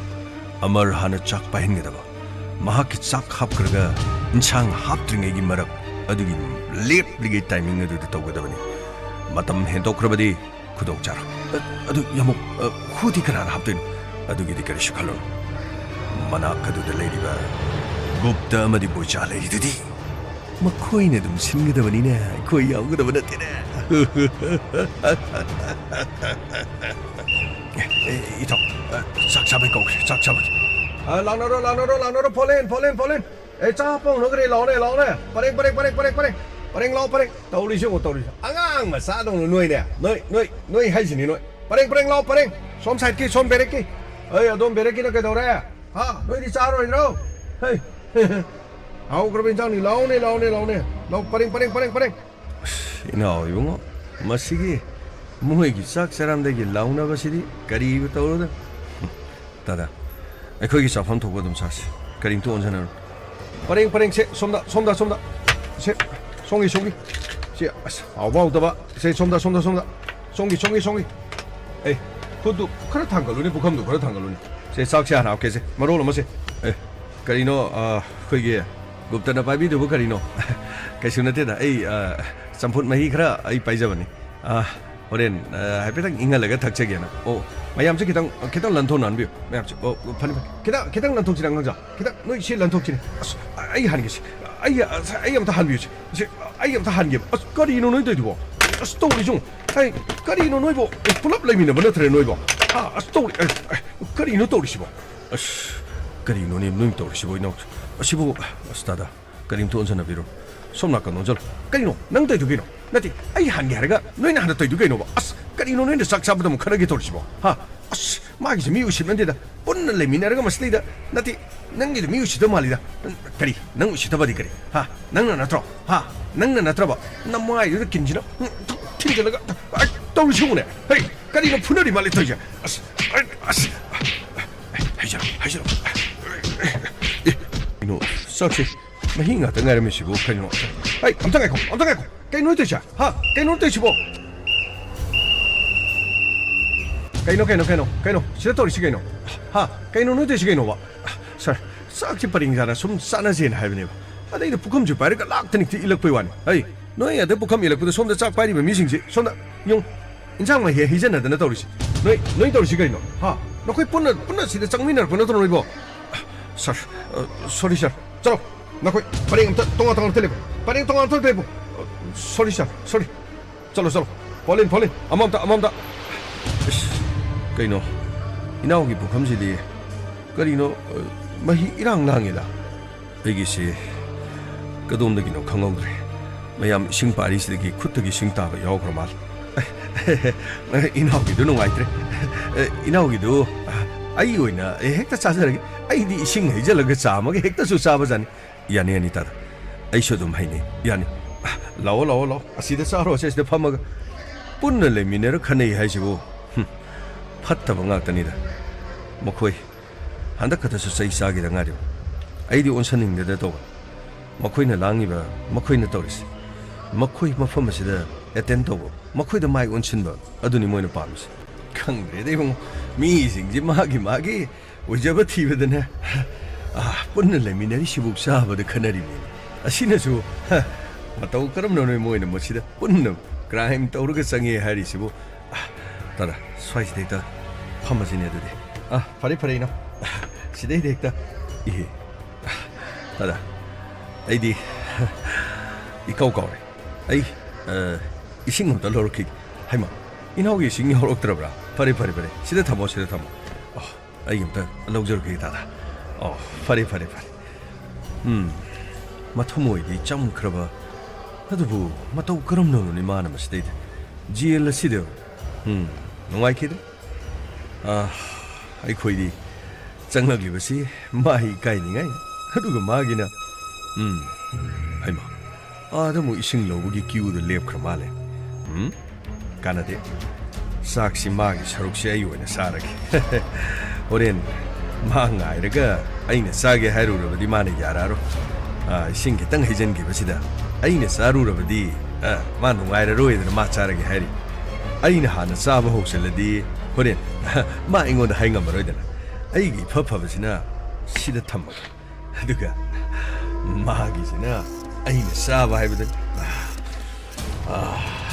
ꯑꯃꯔ ꯍꯥꯟꯅ ꯆꯥꯛ ꯄꯥꯏꯍꯟꯒꯗꯕ꯫ ꯃꯍꯥꯛꯀꯤ ꯆꯥꯛ ꯍꯥꯞꯈ꯭ꯔꯒ ꯏꯟꯁꯥꯡ ꯍꯥꯞꯇ꯭ꯔꯤꯉꯩꯒꯤ ꯃꯔꯛ ꯑꯗꯨꯒꯤ ꯂꯦꯞꯂꯤꯉꯩ ꯇꯥꯏꯃꯤꯡ ꯑꯗꯨꯗ ꯇꯧꯒꯗꯕꯅꯤ꯫ ꯃꯇꯝ ꯍꯦꯟꯗꯣꯛꯈ꯭ꯔꯕꯗꯤ ꯈꯨꯗꯣꯡ ꯆꯥꯔꯣꯏ꯫ ꯑ, ꯑꯗꯨ ꯌꯥꯝꯃꯨꯛ, ꯑ, ꯍꯨꯗꯤ ꯀꯅꯥꯅ ꯍꯥꯞꯇꯣꯏꯅꯣ? ꯑꯗꯨꯒꯤꯗꯤ ꯀꯔꯤꯁꯨ ꯈꯜꯂꯨꯅꯨ꯫ ꯃꯅꯥꯛ ꯑꯗꯨꯗ ꯂꯩꯔꯤꯕ ꯒꯨꯞꯇ ꯑꯃꯗꯤ ꯕꯣꯏꯆꯥ ꯂꯩꯔꯤꯗꯨꯗꯤ꯫ ꯃꯈꯣꯏꯅ ꯑꯗꯨꯝ ꯁꯤꯟꯒꯗꯕꯅꯤꯅꯦ, ꯑꯩꯈꯣꯏ ꯌꯥꯎꯒꯗꯕ ꯅꯠꯇꯦꯅꯦ꯫ ꯑꯦ, ꯏꯇꯥꯎ, ꯑ, ꯆꯥꯛ ꯆꯥꯕꯩ ꯀꯧꯈ꯭ꯔꯦ, ꯆꯥꯛ ꯆꯥꯕꯒꯤ꯫ ꯑ, ꯂꯥꯛꯅꯔꯣ, ꯂꯥꯛꯅꯔꯣ, ꯂꯥꯛꯅꯔꯣ, ꯐꯣꯂꯦꯟ, ꯐꯣꯂꯦꯟ, ꯐꯣꯂꯦꯟ꯫ ꯑꯦ, ꯆꯥ ꯄꯣꯡꯅꯈ꯭ꯔꯦ, ꯂꯥꯛꯑꯣꯅꯦ, ꯂꯥꯛꯑꯣꯅꯦ꯫ ꯄꯔꯦꯡ, ꯄꯔꯦꯡ, ꯄꯔꯦꯡ, ꯄꯔꯦꯡ, ꯄꯔꯦꯡ꯫ ꯄꯔꯦꯡ ꯂꯥꯛꯑꯣ, ꯄꯔꯦꯡ꯫ ꯇꯧꯔꯤꯁꯤ ꯌꯦꯡꯉꯣ, ꯇꯧꯔꯤꯁꯤ꯫ ꯑꯉꯥꯡ ꯃꯆꯥꯗꯧꯅ ꯅꯣꯏꯅꯦ꯫ ꯅꯣꯏ, ꯅꯣꯏ, ꯅꯣꯏ ꯍꯥꯏꯁꯤꯅꯤ, ꯅꯣꯏ꯫ ꯄꯔꯦꯡ, ꯄꯔꯦꯡ ꯂꯥꯛꯑꯣ, ꯄꯔꯦꯡ꯫ ꯁꯣꯝ ꯁꯥꯏꯠꯀꯤ, ꯁꯣꯝ ꯕꯦꯔꯦꯛꯀꯤ꯫ ꯑꯩ ꯑꯗꯣꯝ ꯕꯦꯔꯦꯛꯀꯤꯅ ꯀꯩꯗꯧꯔꯦ? ꯍꯥ? ꯅꯣꯏꯗꯤ ꯆꯥꯔꯣꯏꯗ꯭ꯔꯣ? ꯍꯩ꯫ ꯍꯥꯎꯈ꯭ꯔꯕ ꯏꯟꯖꯥꯡꯅꯤ꯫ ꯂꯥꯎꯅꯦ, ꯂꯥꯎꯅꯦ, ꯂꯥꯎꯅꯦ꯫ ꯂꯥꯎ, ꯄꯔꯦꯡ, ꯄꯔꯦꯡ, ꯄꯔꯦꯡ, ꯄꯔꯦꯡ꯫ ꯑꯁ, ꯏꯅꯥꯎ ꯏꯕꯨꯡꯉꯣ, ꯃꯁꯤꯒꯤ ꯃꯣꯏꯒꯤ ꯆꯥꯛ ꯆꯥꯔꯝꯗꯥꯏꯒꯤ ꯂꯥꯎꯅꯕꯁꯤꯗꯤ ꯀꯔꯤꯕꯨ ꯇꯧꯔꯨꯗ? ꯇꯥꯗ, ꯑꯩꯈꯣꯏꯒꯤ ꯆꯥꯐꯝ ꯊꯣꯛꯄ ꯑꯗꯨꯝ ꯆꯥꯁꯤ꯫ ꯀꯔꯤꯝꯇ ꯑꯣꯟꯁꯤꯟꯅꯔꯨ꯫ ꯄꯔꯦꯡ, ꯄꯔꯦꯡ, ꯁꯦ, ꯁꯣꯝꯗ, ꯁꯣꯝꯗ, ꯁꯣꯝꯗ꯫ ꯁꯦ, ꯁꯣꯝꯒꯤ, ꯁꯣꯝꯒꯤ꯫ ꯁꯦ, ꯑꯁ, ꯍꯥꯎꯕ ꯍꯥꯎꯇꯕ꯫ ꯁꯦ, ꯁꯣꯝꯗ, ꯁꯣꯝꯗ, ꯁꯣꯝꯗ꯫ ꯁꯣꯝꯒꯤ, ꯁꯣꯝꯒꯤ, ꯁꯣꯝꯒꯤ꯫ ꯑꯦ, ꯈꯨꯠꯇꯨ ꯈꯔ ꯊꯥꯡꯒꯠꯂꯨꯅꯦ, ꯄꯨꯈꯝꯗꯨ ꯈꯔ ꯊꯥꯡꯒꯠꯂꯨꯅꯦ꯫ ꯁꯦ, ꯆꯥꯛꯁꯦ ꯍꯥꯟꯅ ꯍꯥꯞꯀꯦꯁꯦ꯫ ꯃꯔꯣꯜ ꯑꯃꯁꯦ꯫ ꯑꯦ, ꯀꯔꯤꯅꯣ, ꯑ, ꯑꯩꯈꯣꯏꯒꯤ ꯒꯨꯞꯇꯅ ꯄꯥꯏꯕꯤꯗꯨꯕꯨ ꯀꯔꯤꯅꯣ? ꯀꯩꯁꯨ ꯅꯠꯇꯦꯗ, ꯑꯩ, ꯑ, ꯆꯝꯐꯨꯠ ꯃꯍꯤ ꯈꯔ ꯑꯩ ꯄꯥꯏꯖꯕꯅꯤ꯫ ꯑ, ꯍꯣꯔꯦꯟ, ꯑ, ꯍꯥꯏꯐꯦꯠꯇꯪ ꯏꯪꯍꯜꯂꯒ ꯊꯛꯆꯒꯦꯅ꯫ ꯑꯣ, ꯃꯌꯥꯝꯁꯦ ꯈꯤꯇꯪ, ꯈꯤꯇꯪ ꯂꯟꯊꯣꯛꯅꯍꯟꯕꯤꯌꯨ, ꯃꯌꯥꯝꯁꯦ꯫ ꯑꯣ, ꯐꯅꯤ, ꯐꯅꯤ꯫ ꯈꯤꯇꯪ, ꯈꯤꯇꯪ ꯂꯟꯊꯣꯛꯁꯤꯔ, ꯑꯉꯥꯡꯖꯥ? ꯈꯤꯇꯪ, ꯅꯣꯏ ꯁꯤ ꯂꯟꯊꯣꯛꯁꯤꯅꯦ꯫ ꯑꯁ, ꯑꯩ ꯍꯥꯟꯒꯦꯁꯦ꯫ ꯑꯩ, ꯑꯁ, ꯑꯩ ꯑꯝꯇ ꯍꯥꯟꯕꯤꯌꯨꯁꯦ꯫ ꯁꯤ, ꯑꯩ ꯑꯝꯇ ꯍꯥꯟꯒꯦꯕ꯫ ꯑꯁ, ꯀꯔꯤꯅꯣ ꯅꯣꯏ ꯇꯧꯏꯗꯨꯕꯣ? ꯑꯁ, ꯇꯧꯔꯤꯁꯤ ꯌꯦꯡꯉꯨ꯫ ꯑꯩ, ꯀꯔꯤꯅꯣ ꯅꯣꯏꯕꯣ? ꯑꯦ, ꯄꯨꯂꯞ ꯂꯩꯃꯤꯟꯅꯕ ꯅꯠꯇ꯭ꯔꯦ ꯅꯣꯏꯕꯣ? ꯑꯥ, ꯑꯁ, ꯇꯧꯔꯤ-, ꯑꯦ, ꯑꯦ, ꯀꯔꯤꯅꯣ ꯇꯧꯔꯤꯁꯤꯕꯣ? ꯑꯁ, ꯀꯔꯤꯅꯣꯅꯦ ꯅꯣꯏ ꯇꯧꯔꯤꯁꯤꯕꯣ, ꯏꯅꯥꯎ? ꯑꯁꯤꯕꯨ, ꯑꯁ, ꯇꯥꯗ, ꯀꯔꯤꯝꯇ ꯑꯣꯟꯁꯤꯟꯅꯕꯤꯔꯣ꯫ ꯁꯣꯝ ꯅꯥꯀꯟ ꯑꯣꯟꯁꯤꯜꯂꯣ꯫ ꯀꯩꯅꯣ? ꯅꯪ ꯇꯧꯏꯗꯨ ꯀꯩꯅꯣ? ꯅꯠꯇꯦ, ꯑꯩ ꯍꯥꯟꯒꯦ ꯍꯥꯏꯔꯒ ꯅꯣꯏꯅ ꯍꯥꯟꯅ ꯇꯧꯏꯗꯨ ꯀꯩꯅꯣꯕ? ꯑꯁ, ꯀꯔꯤꯅꯣ ꯅꯣꯏꯅ ꯆꯥꯛ ꯆꯥꯕꯗ ꯑꯃꯨꯛ ꯈꯠꯅꯒꯦ ꯇꯧꯔꯤꯁꯤꯕꯣ? ꯍꯥ? ꯑꯁ, ꯃꯥꯒꯤꯁꯦ ꯃꯤ ꯎꯁꯤꯠꯃꯟꯗꯦꯗ꯫ ꯄꯨꯟꯅ ꯂꯩꯃꯤꯟꯅꯔꯒ ꯃꯁꯤꯗꯩꯗ, ꯅꯠꯇꯦ, ꯅꯪꯒꯤꯗꯨ ꯃꯤ ꯎꯁꯤꯠꯇꯕ ꯃꯥꯜꯂꯤꯗ꯫ ꯀꯔꯤ? ꯅꯪ ꯎꯁꯤꯠꯇꯕꯗꯤ ꯀꯔꯤ? ꯍꯥ? ꯅꯪꯅ ꯅꯠꯇ꯭ꯔꯣ? ꯍꯥ? ꯅꯪꯅ ꯅꯠꯇ꯭ꯔꯕ? ꯅꯃꯥꯏꯗꯨꯗ ꯀꯤꯟꯁꯤꯅ, ꯎꯝ, ꯊꯨ-, ꯊꯤꯟꯖꯤꯜꯂꯒ, ꯑ, ꯇꯧꯔꯤꯁꯤ ꯌꯦꯡꯉꯨꯅꯦ꯫ ꯍꯩ, ꯀꯔꯤꯅꯣ ꯐꯨꯅꯔꯤ ꯃꯥꯜꯂꯦ ꯇꯧꯔꯤꯁꯦ? ꯑꯁ, ꯑ, ꯑꯁ, ꯍꯩꯖꯔꯣ, ꯍꯩꯖꯔꯣ꯫ ꯑꯦ, ꯀꯩꯅꯣ, ꯆꯥꯛꯁꯦ ꯃꯍꯤ ꯉꯥꯛꯇ ꯉꯥꯏꯔꯝꯃꯤꯁꯤꯕꯨ ꯀꯩꯅꯣ? ꯑꯩ, ꯑꯝꯇ ꯉꯥꯏꯈꯣ, ꯑꯝꯇ ꯉꯥꯏꯈꯣ꯫ ꯀꯩꯅꯣ ꯇꯧꯔꯤꯁꯦ? ꯍꯥ? ꯀꯩꯅꯣ ꯇꯧꯔꯤꯁꯤꯕꯣ? ꯀꯩꯅꯣ, ꯀꯩꯅꯣ, ꯀꯩꯅꯣ, ꯀꯩꯅꯣ? ꯁꯤꯗ ꯇꯧꯔꯤꯁꯤ ꯀꯩꯅꯣ? ꯍꯥ? ꯀꯩꯅꯣ ꯅꯣꯏ ꯇꯧꯔꯤꯁꯤ ꯀꯩꯅꯣꯕ? ꯁꯥꯔ, ꯆꯥꯛꯁꯤ ꯄꯔꯦꯡ ꯁꯥꯅ ꯁꯨꯝ ꯆꯥꯅꯁꯦꯅ ꯍꯥꯏꯕꯅꯦꯕ꯫ ꯑꯗꯩꯗ ꯄꯨꯈꯝꯁꯨ ꯄꯥꯏꯔꯒ ꯂꯥꯛꯇꯅ ꯍꯦꯛꯇ ꯏꯜꯂꯛꯄꯩ ꯋꯥꯅꯤ꯫ ꯍꯩ, ꯅꯣꯏ ꯑꯗ ꯄꯨꯈꯝ ꯏꯜꯂꯛꯄꯗ ꯁꯣꯝꯗ ꯆꯥꯛ ꯄꯥꯏꯔꯤꯕ ꯃꯤꯁꯤꯡꯁꯤ ꯁꯣꯝꯗ ꯌꯦꯡꯉꯨ꯫ ꯏꯟꯁꯥꯡ ꯃꯍꯤ ꯍꯩꯖꯟꯅꯗꯅ ꯇꯧꯔꯤꯁꯤ꯫ ꯅꯣꯏ, ꯅꯣꯏ ꯇꯧꯔꯤꯁꯤ ꯀꯩꯅꯣ? ꯍꯥ? ꯅꯈꯣꯏ ꯄꯨꯟꯅ, ꯄꯨꯟꯅ ꯁꯤꯗ ꯆꯪꯃꯤꯟꯅꯔꯛꯄ ꯅꯠꯇ꯭ꯔꯣ ꯅꯣꯏꯕꯣ? ꯁꯥꯔ, ꯑ, ꯁꯣꯔꯤ ꯁꯥꯔ꯫ ꯆꯠꯂꯣ꯫ ꯅꯈꯣꯏ ꯄꯔꯦꯡ ꯑꯝꯇ ꯇꯣꯉꯥꯟ ꯇꯣꯉꯥꯟ ꯑꯝꯇ ꯂꯦꯞꯄꯨ꯫ ꯄꯔꯦꯡ ꯇꯣꯉꯥꯟ ꯑꯝꯇ ꯂꯦꯞꯄꯨ꯫ ꯑ, ꯁꯣꯔꯤ ꯁꯥꯔ, ꯁꯣꯔꯤ꯫ ꯆꯠꯂꯣ, ꯆꯠꯂꯣ꯫ ꯐꯣꯂꯤꯟ, ꯐꯣꯂꯤꯟ꯫ ꯑꯃꯃꯝꯇ, ꯑꯃꯃꯝꯇ꯫ ꯏꯁ, ꯀꯩꯅꯣ? ꯏꯅꯥꯎꯒꯤ ꯄꯨꯈꯝꯁꯤꯗꯤ ꯀꯔꯤꯅꯣ, ꯑ, ꯃꯍꯤ ꯏꯔꯥꯡ ꯂꯥꯡꯉꯤꯗ? ꯑꯩꯒꯤꯁꯤ ꯀꯗꯣꯝꯗꯒꯤꯅꯣ ꯈꯪꯍꯧꯗ꯭ꯔꯦ꯫ ꯃꯌꯥꯝ ꯏꯁꯤꯡ ꯄꯥꯔꯤꯁꯤꯗꯒꯤ ꯈꯨꯠꯇꯒꯤ ꯏꯁꯤꯡ ꯇꯥꯕ ꯌꯥꯎꯈ꯭ꯔ ꯃꯥꯜꯂꯦ꯫ ꯏꯅꯥꯎꯒꯤꯗꯨ ꯅꯨꯡꯉꯥꯏꯇ꯭ꯔꯦ꯫ ꯏꯅꯥꯎꯒꯤꯗꯨ ꯑꯩ ꯑꯣꯏꯅ ꯍꯦꯛꯇ ꯆꯥꯖꯔꯒꯦ꯫ ꯑꯩꯗꯤ ꯏꯁꯤꯡ ꯍꯩꯖꯤꯜꯂꯒ ꯆꯥꯝꯃꯒ ꯍꯦꯛꯇꯁꯨ ꯆꯥꯕꯖꯥꯠꯅꯤ꯫ ꯌꯥꯅꯤ, ꯌꯥꯅꯤ, ꯇꯥꯗ꯫ ꯑꯩꯁꯨ ꯑꯗꯨꯝ ꯍꯩꯅꯩ꯫ ꯌꯥꯅꯤ꯫ ꯂꯥꯛꯑꯣ, ꯂꯥꯛꯑꯣ, ꯂꯥꯛꯑꯣ꯫ ꯑꯁꯤꯗ ꯆꯥꯔꯣꯁꯦ, ꯑꯁꯤꯗ ꯐꯝꯃꯒ꯫ ꯄꯨꯟꯅ ꯂꯩꯃꯤꯟꯅꯔ ꯈꯟꯅꯩ ꯍꯥꯏꯁꯤꯕꯨ꯫ ꯍꯨꯝ, ꯐꯠꯇꯕ ꯉꯥꯛꯇꯅꯤꯗ꯫ ꯃꯈꯣꯏ ꯍꯟꯗꯛ ꯈꯛꯇꯁꯨ ꯆꯩ ꯆꯥꯈꯤꯗ ꯉꯥꯏꯔꯤꯕ꯫ ꯑꯩꯗꯤ ꯑꯣꯟꯁꯟꯅꯤꯡꯗꯦꯗ ꯇꯧꯕ꯫ ꯃꯈꯣꯏꯅ ꯂꯥꯡꯉꯤꯕ, ꯃꯈꯣꯏꯅ ꯇꯧꯔꯤꯁꯦ, ꯃꯈꯣꯏ ꯃꯐꯝ ꯑꯁꯤꯗ ꯑꯦꯇꯦꯟ ꯇꯧꯕ, ꯃꯈꯣꯏꯗ ꯃꯥꯏ ꯑꯣꯟꯁꯤꯟꯕ, ꯑꯗꯨꯅꯤ ꯃꯣꯏꯅ ꯄꯥꯝꯃꯤꯁꯦ꯫ ꯈꯪꯗ꯭ꯔꯦꯗ ꯏꯕꯨꯡꯉꯣ, ꯃꯤꯁꯤꯡꯁꯦ ꯃꯥꯒꯤ ꯃꯥꯒꯤ ꯑꯣꯏꯖꯕ ꯊꯤꯕꯗꯅꯦ, ꯑꯥ, ꯄꯨꯟꯅ ꯂꯩꯃꯤꯟꯅꯔꯤꯁꯤꯕꯨ ꯆꯥꯕꯗ ꯈꯟꯅꯔꯤꯕꯅꯤ꯫ ꯑꯁꯤꯅꯁꯨ, ꯍ, ꯃꯇꯧ ꯀꯔꯝꯅꯅꯣ ꯃꯣꯏꯅ ꯃꯁꯤꯗ ꯄꯨꯟꯅ ꯀ꯭ꯔꯥꯏꯝ ꯇꯧꯔꯒ ꯆꯪꯉꯦ ꯍꯥꯏꯔꯤꯁꯤꯕꯨ? ꯑꯥ, ꯇꯥꯗ, ꯁ꯭ꯋꯥꯏꯁꯤꯗ ꯍꯦꯛꯇ ꯐꯝꯃꯁꯤꯅꯦ ꯑꯗꯨꯗꯤ꯫ ꯑꯥ, ꯐꯔꯦ, ꯐꯔꯦ, ꯏꯅꯥꯎ꯫ ꯁꯤꯗꯩꯗ ꯍꯦꯛꯇ, ꯏꯍꯦ꯫ ꯇꯥꯗ, ꯑꯩꯗꯤ ꯏꯀꯥꯎ ꯀꯥꯎꯔꯦ꯫ ꯑꯩ, ꯑ, ꯏꯁꯤꯡ ꯑꯝꯇ ꯂꯧꯔꯛꯈꯤꯒꯦ꯫ ꯍꯩꯃꯥ, ꯏꯅꯥꯎꯒꯤ ꯏꯁꯤꯡ ꯌꯥꯎꯔꯛꯇ꯭ꯔꯕ꯭ꯔꯥ? ꯐꯔꯦ, ꯐꯔꯦ, ꯐꯔꯦ꯫ ꯁꯤꯗ ꯊꯝꯃꯣ, ꯁꯤꯗ ꯊꯝꯃꯣ꯫ ꯑꯣ, ꯑꯩ ꯑꯝꯇ ꯂꯧꯖꯔꯨꯈꯤꯒꯦ, ꯇꯥꯗ꯫ ꯑꯣ, ꯐꯔꯦ, ꯐꯔꯦ, ꯐꯔꯦ꯫ ꯎꯝ, ꯃꯊꯃꯣꯏꯗꯤ ꯆꯝꯈ꯭ꯔꯕ, ꯑꯗꯨꯕꯨ ꯃꯇꯧ ꯀꯔꯝꯅꯅꯣꯅꯦ ꯃꯥꯅ ꯃꯁꯤꯗꯩꯗ? ꯖꯦꯜ ꯑꯁꯤꯗ, ꯎꯝ, ꯅꯨꯡꯉꯥꯏꯈꯤꯗ꯭ꯔꯦ꯫ ꯑꯥ, ꯑꯩꯈꯣꯏꯗꯤ ꯆꯪꯂꯛꯂꯤꯕꯁꯤ ꯃꯥ ꯏꯀꯥꯏꯅꯤꯡꯉꯥꯏ, ꯑꯗꯨꯒ ꯃꯥꯒꯤꯅ, ꯎꯝ, ꯍꯩꯃꯥ, ꯑꯥꯗ ꯑꯃꯨꯛ ꯏꯁꯤꯡ ꯂꯧꯕꯒꯤ ꯀ꯭ꯌꯨꯗ ꯂꯦꯞꯈ꯭ꯔ ꯃꯥꯜꯂꯦ꯫ ꯎꯝ? ꯀꯥꯟꯅꯗꯦ꯫ ꯆꯥꯛꯁꯤ ꯃꯥꯒꯤ ꯁꯔꯨꯛꯁꯤ ꯑꯩ ꯑꯣꯏꯅ ꯆꯥꯔꯒꯦ꯫ ꯍꯣꯔꯦꯟ ꯃꯥ ꯉꯥꯏꯔꯒ ꯑꯩꯅ ꯆꯥꯒꯦ ꯍꯥꯏꯔꯨꯔꯕꯗꯤ ꯃꯥꯅ ꯌꯥꯔꯛꯑꯔꯣꯏ꯫ ꯑ, ꯏꯁꯤꯡ ꯈꯤꯇꯪ ꯍꯩꯖꯤꯟꯈꯤꯕꯁꯤꯗ ꯑꯩꯅ ꯆꯥꯔꯨꯔꯕꯗꯤ, ꯑ, ꯃꯥ ꯅꯨꯡꯉꯥꯏꯔꯔꯣꯏꯗꯅ ꯃꯥ ꯆꯥꯔꯒꯦ ꯍꯥꯏꯔꯤ꯫ ꯑꯩꯅ ꯍꯥꯟꯅ ꯆꯥꯕ ꯍꯧꯁꯜꯂꯗꯤ ꯍꯣꯔꯦꯟ ꯃꯥ ꯑꯩꯉꯣꯟꯗ ꯍꯥꯏ ꯉꯝꯃꯔꯣꯏꯗꯅ꯫ ꯑꯩꯒꯤ ꯏꯐ ꯐꯕꯁꯤꯅ ꯁꯤꯗ ꯊꯝꯃꯒꯦ꯫ ꯑꯗꯨꯒ ꯃꯥꯒꯤꯁꯤꯅ ꯑꯩꯅ ꯆꯥꯕ ꯍꯥꯏꯕꯗꯨꯅꯤ꯫ ꯑ,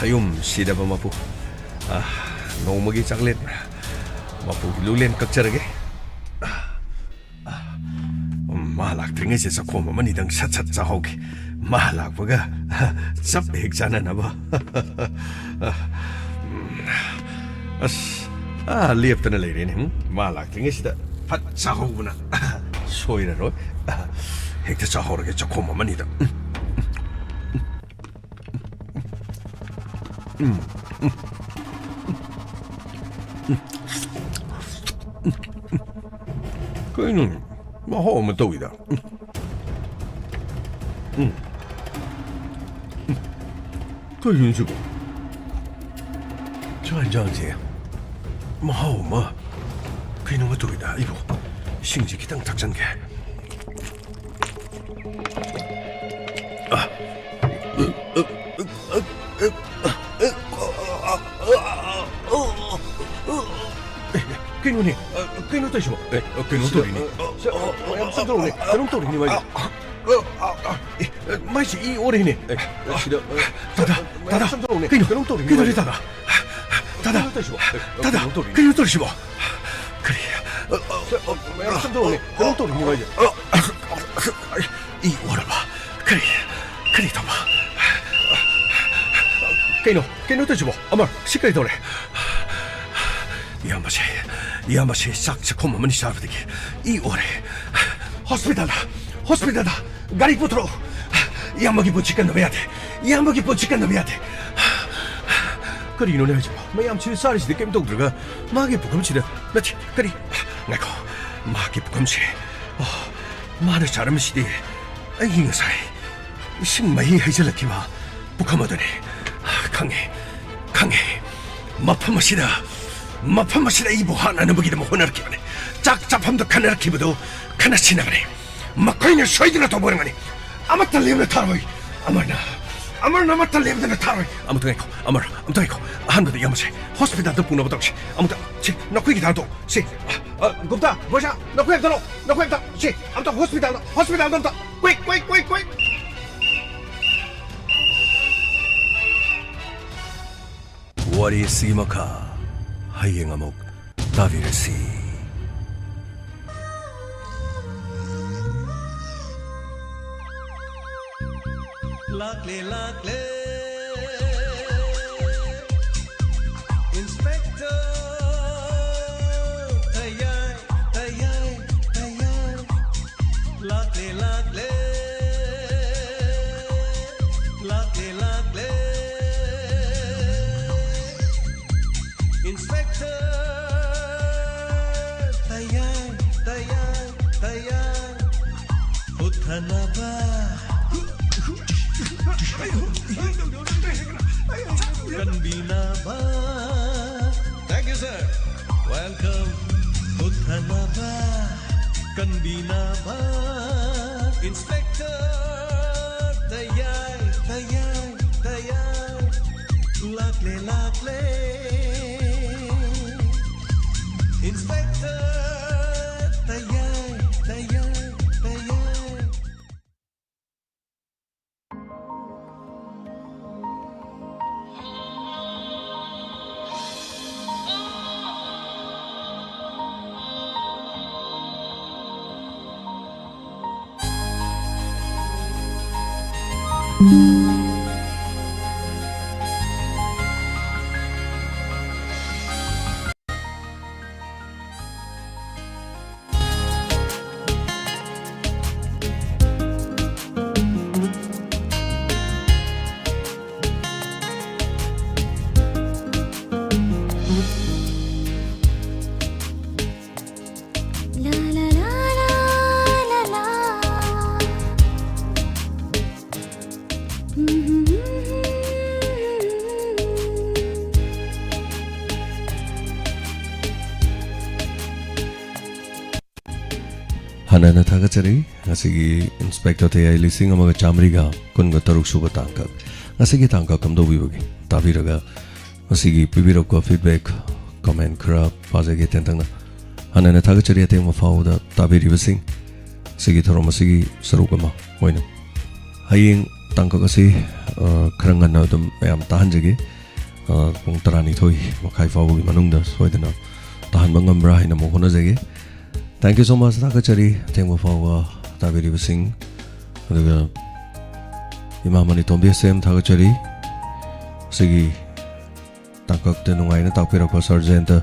ꯑꯌꯨꯝ ꯁꯤꯗꯕ ꯃꯄꯨ꯫ ꯑ, ꯅꯣꯡꯃꯒꯤ ꯆꯥꯛꯂꯦꯟ ꯃꯄꯨꯒꯤ ꯂꯨꯂꯦꯟ ꯀꯛꯆꯔꯒꯦ꯫ ꯑ, ꯎꯝ, ꯃꯥ ꯂꯥꯛꯇ꯭ꯔꯤꯉꯩꯁꯦ ꯆꯥꯛꯈꯣꯝ ꯑꯃꯅꯤꯗꯪ ꯁꯠ ꯁꯠ ꯆꯥꯍꯧꯒꯦ꯫ ꯃꯥ ꯂꯥꯛꯄꯒ ꯆꯞ ꯍꯦꯛ ꯆꯥꯅꯅꯕ꯫ ꯎꯝ, ꯑꯁ, ꯑꯥ, ꯂꯦꯞꯇꯅ ꯂꯩꯔꯦꯅꯦ꯫ ꯎꯝ, ꯃꯥ ꯂꯥꯛꯇ꯭ꯔꯤꯉꯩꯁꯤꯗ ꯐꯠ ꯆꯥꯍꯧꯕꯅ ꯁꯣꯏꯔꯔꯣꯏ꯫ ꯍꯦꯛꯇ ꯆꯥꯍꯧꯔꯒꯦ ꯆꯥꯛꯈꯣꯝ ꯑꯃꯅꯤꯗ꯫ ꯎꯝ꯫ ꯎꯝ, ꯎꯝ, ꯎꯝ, ꯎꯝ, ꯎꯝ, ꯎꯝ, ꯎꯝ꯫ ꯀꯩꯅꯣ? ꯃꯍꯥꯎ ꯑꯃ ꯇꯧꯋꯤꯗ꯫ ꯎꯝ, ꯎꯝ, ꯎꯝ꯫ ꯀꯩꯅꯣ ꯁꯤꯕꯣ? ꯆꯥꯛ ꯌꯦꯟꯁꯥꯡꯁꯦ ꯃꯍꯥꯎ ꯑꯃ ꯀꯩꯅꯣꯝꯃ ꯇꯧꯋꯤꯗ꯫ ꯑꯩꯕꯨ ꯏꯁꯤꯡꯁꯦ ꯈꯤꯇꯪ ꯊꯛꯆꯟꯒꯦ꯫ ꯑ, ꯀꯩꯅꯣꯅꯦ, ꯀꯩꯅꯣ ꯇꯧꯔꯤꯁꯤꯕꯣ? ꯑꯦ, ꯀꯩꯅꯣꯝ ꯇꯧꯔꯤꯅꯦ꯫ ꯁꯦ, ꯃꯌꯥꯝ ꯆꯪꯊꯣꯔꯛꯎꯅꯦ, ꯀꯩꯅꯣꯝ ꯇꯧꯔꯤꯅꯦ ꯃꯥꯏꯁꯦ꯫ ꯑꯦ, ꯃꯥꯏꯁꯦ ꯏ ꯑꯣꯔꯦꯅꯦ꯫ ꯑꯦ, ꯁꯤꯗ, ꯇꯥꯗꯥ, ꯃꯌꯥꯝ ꯇꯥꯗꯥ, ꯆꯪꯊꯣꯔꯛꯎꯅꯦ, ꯀꯩꯅꯣ? ꯀꯩꯅꯣꯝ ꯇꯧꯔꯤꯅꯦ ꯀꯩꯗꯧꯔꯦ ꯃꯥꯏꯁꯦ꯫ ꯇꯥꯗꯥ? ꯇꯥꯗꯥ, ꯀꯩꯅꯣ ꯇꯧꯔꯤꯁꯤꯕꯣ? ꯑꯦ, ꯇꯥꯗꯥ, ꯀꯩꯅꯣꯝ ꯇꯧꯔꯤꯅꯦ꯫ ꯀꯩꯅꯣ ꯇꯧꯔꯤꯁꯤꯕꯣ? ꯀꯔꯤ? ꯁꯦ, ꯃꯌꯥꯝ ꯆꯪꯊꯣꯔꯛꯎꯅꯦ, ꯀꯩꯅꯣꯝ ꯇꯧꯔꯤꯅꯦ ꯃꯥꯏꯁꯦ꯫ ꯏ ꯑꯣꯔꯕ? ꯀꯔꯤ? ꯀꯔꯤ ꯇꯧꯕ? ꯀꯩꯅꯣ? ꯀꯩꯅꯣ ꯇꯧꯔꯤꯁꯤꯕꯣ? ꯑꯃꯔ, ꯁꯤ ꯀꯔꯤ ꯇꯧꯔꯦ? ꯏꯌꯥꯝꯕꯁꯦ, ꯏꯌꯥꯝꯕꯁꯦ ꯆꯥꯛ ꯆꯥꯛꯈꯣꯝ ꯑꯃꯅꯤ ꯆꯥꯕꯗꯒꯤ ꯏ ꯑꯣꯔꯦ꯫ ꯍꯣꯁꯄꯤꯇꯥꯜꯗ, ꯍꯣꯁꯄꯤꯇꯥꯜꯗ ꯒꯥꯔꯤ ꯄꯨꯊꯣꯔꯛꯑꯣ꯫ ꯏꯌꯥꯝꯕꯒꯤ ꯄꯨꯟꯁꯤ ꯀꯟꯗꯕ ꯌꯥꯗꯦ꯫ ꯏꯌꯥꯝꯕꯒꯤ ꯄꯨꯟꯁꯤ ꯀꯟꯗꯕ ꯌꯥꯗꯦ꯫ ꯀꯔꯤꯅꯣꯅꯦ ꯍꯥꯏꯁꯤꯕꯣ? ꯃꯌꯥꯝꯁꯤꯅ ꯆꯥꯔꯤꯁꯤꯗꯤ ꯀꯩꯝ ꯇꯧꯗ꯭ꯔꯒ ꯃꯥꯒꯤ ꯄꯨꯈꯝꯁꯤꯗ, ꯅꯠꯇꯦ, ꯀꯔꯤ? ꯉꯥꯏꯈꯣ, ꯃꯥꯒꯤ ꯄꯨꯈꯝꯁꯦ, ꯑꯣ, ꯃꯥꯅ ꯆꯥꯔꯝꯃꯤꯁꯤꯗꯤ ꯑꯩꯒꯤ ꯉꯁꯥꯏ ꯏꯁꯤꯡ ꯃꯍꯤ ꯍꯩꯖꯤꯜꯂꯛꯈꯤꯕ ꯄꯨꯈꯝ ꯑꯗꯨꯅꯤ꯫ ꯈꯪꯉꯦ, ꯈꯪꯉꯦ꯫ ꯃꯐꯝ ꯑꯁꯤꯗ, ꯃꯐꯝ ꯑꯁꯤꯗ ꯑꯩꯕꯨ ꯍꯥꯠꯅꯅꯕꯒꯤꯗꯃꯛ ꯍꯣꯠꯅꯔꯛꯈꯤꯕꯅꯤ꯫ ꯆꯥꯛ ꯆꯥꯐꯝꯗ ꯈꯟꯅꯔꯛꯈꯤꯕꯗꯨ ꯈꯟꯅ ꯁꯤꯟꯅꯕꯅꯤ꯫ ꯃꯈꯣꯏꯅ ꯁꯣꯏꯗꯅ ꯇꯧꯕ ꯑꯣꯏꯔꯝꯒꯅꯤ꯫ ꯑꯃꯠꯇ ꯂꯦꯝꯅ ꯊꯥꯔꯣꯏ꯫ ꯑꯃꯔꯅ, ꯑꯃꯔꯅ ꯑꯃꯠꯇ ꯂꯦꯝꯗꯅ ꯊꯥꯔꯣꯏ꯫ ꯑꯃꯨꯛꯇ ꯉꯥꯏꯈꯣ, ꯑꯃꯔ, ꯑꯃꯨꯛꯇ ꯉꯥꯏꯈꯣ꯫ ꯑꯍꯥꯟꯕꯗ ꯏꯌꯥꯝꯕꯁꯦ ꯍꯣꯁꯄꯤꯇꯥꯜꯗ ꯄꯨꯅꯕ ꯇꯧꯁꯤ꯫ ꯑꯃꯨꯛꯇ, ꯁꯤ, ꯅꯈꯣꯏꯒꯤ ꯍꯤꯗꯥꯛꯇꯣ, ꯁꯤ, ꯑ, ꯒꯨꯞꯇꯥ, ꯕꯣꯏꯁꯥ, ꯅꯈꯣꯏ ꯑꯝꯇ ꯂꯥꯛꯑꯣ, ꯅꯈꯣꯏ ꯑꯝꯇ, ꯁꯤ, ꯑꯝꯇ ꯍꯣꯁꯄꯤꯇꯥꯜꯗ, ꯍꯣꯁꯄꯤꯇꯥꯜꯗ ꯑꯝꯇ, quick, quick, quick, quick꯫ ꯋꯥꯔꯤ ꯑꯁꯤꯒꯤ ꯃꯈꯥ ꯍꯌꯦꯡ ꯑꯃꯨꯛ ꯇꯥꯕꯤꯔꯁꯤ꯫ ꯂꯥꯛꯂꯦ, ꯂꯥꯛꯂꯦ, Inspector ꯇꯌꯥꯏ, ꯇꯌꯥꯏ, ꯇꯌꯥꯏ꯫ ꯂꯥꯛꯂꯦ, ꯂꯥꯛꯂꯦ, ꯂꯥꯛꯂꯦ, ꯂꯥꯛꯂꯦ, Inspector ꯇꯌꯥꯏ, ꯇꯌꯥꯏ, ꯇꯌꯥꯏ꯫ ꯍꯨꯠꯊꯅꯕ, ꯀꯟꯕꯤꯅꯕ꯫ Thank you, sir. Welcome. ꯍꯨꯠꯊꯅꯕ, ꯀꯟꯕꯤꯅꯕ, Inspector ꯇꯌꯥꯏ, ꯇꯌꯥꯏ, ꯇꯌꯥꯏ꯫ ꯂꯥꯛꯂꯦ, ꯂꯥꯛꯂꯦ, Inspector ꯇꯌꯥꯏ, ꯇꯌꯥꯏ, ꯇꯌꯥꯏ꯫ ꯍꯥꯟꯅ ꯊꯥꯒꯠꯆꯔꯤ꯫ ꯉꯁꯤꯒꯤ ꯏꯟꯁꯄꯦꯛꯇꯔ ꯇꯌꯥꯏ ꯂꯤꯁꯤꯡ ꯑꯃꯒ ꯆꯥꯃꯔꯤꯒ ꯀꯨꯟꯒ ꯇꯔꯨꯛ ꯁꯨꯕ ꯇꯥꯡꯀꯛ, ꯉꯁꯤꯒꯤ ꯇꯥꯡꯀꯛ ꯀꯝꯗꯧꯕꯤꯕꯒꯦ ꯇꯥꯕꯤꯔꯒ, ꯃꯁꯤꯒꯤ ꯄꯤꯕꯤꯔꯛꯄ ꯐꯤꯗꯕꯦꯛ, ꯀꯃꯦꯟ ꯈꯔ ꯄꯥꯖꯒꯦ ꯇꯦꯟꯇꯛꯅ꯫ ꯍꯥꯟꯅ ꯊꯥꯒꯠꯆꯔꯤ ꯑꯊꯦꯡꯕ ꯐꯥꯎꯕꯗ ꯇꯥꯕꯤꯔꯤꯕꯁꯤꯡ꯫ ꯁꯤꯒꯤ ꯊꯧꯔꯝ ꯑꯁꯤꯒꯤ ꯁꯔꯨꯛ ꯑꯃ ꯑꯣꯏꯅ ꯍꯌꯦꯡ ꯇꯥꯡꯀꯛ ꯑꯁꯤ, ꯑ, ꯈꯔ ꯉꯟꯅ ꯑꯗꯨꯝ ꯃꯌꯥꯝ ꯇꯥꯍꯟꯖꯒꯦ꯫ ꯑ, ꯄꯨꯡ ꯇꯔꯥꯅꯤꯊꯣꯏ ꯃꯈꯥꯏ ꯐꯥꯎꯕꯒꯤ ꯃꯅꯨꯡꯗ ꯁꯣꯏꯗꯅ ꯇꯥꯍꯟꯕ ꯉꯝꯕ꯭ꯔꯥ ꯍꯥꯏꯅ ꯑꯃꯨꯛ ꯍꯣꯠꯅꯖꯒꯦ꯫ Thank you so much꯫ ꯊꯥꯒꯠꯆꯔꯤ ꯑꯊꯦꯡꯕ ꯐꯥꯎꯕ ꯇꯥꯕꯤꯔꯤꯕꯁꯤꯡ꯫ ꯑꯗꯨꯒ ꯏꯃꯥ ꯃꯅꯤꯇꯣꯝꯕꯤ ꯑꯦꯁ ꯑꯦꯝ ꯊꯥꯒꯠꯆꯔꯤ꯫ ꯁꯤꯒꯤ ꯇꯥꯡꯀꯛꯇ ꯅꯨꯡꯉꯥꯏꯅ ꯇꯥꯛꯄꯤꯔꯛꯄ ꯁꯥꯔ ꯖꯌꯟꯇ,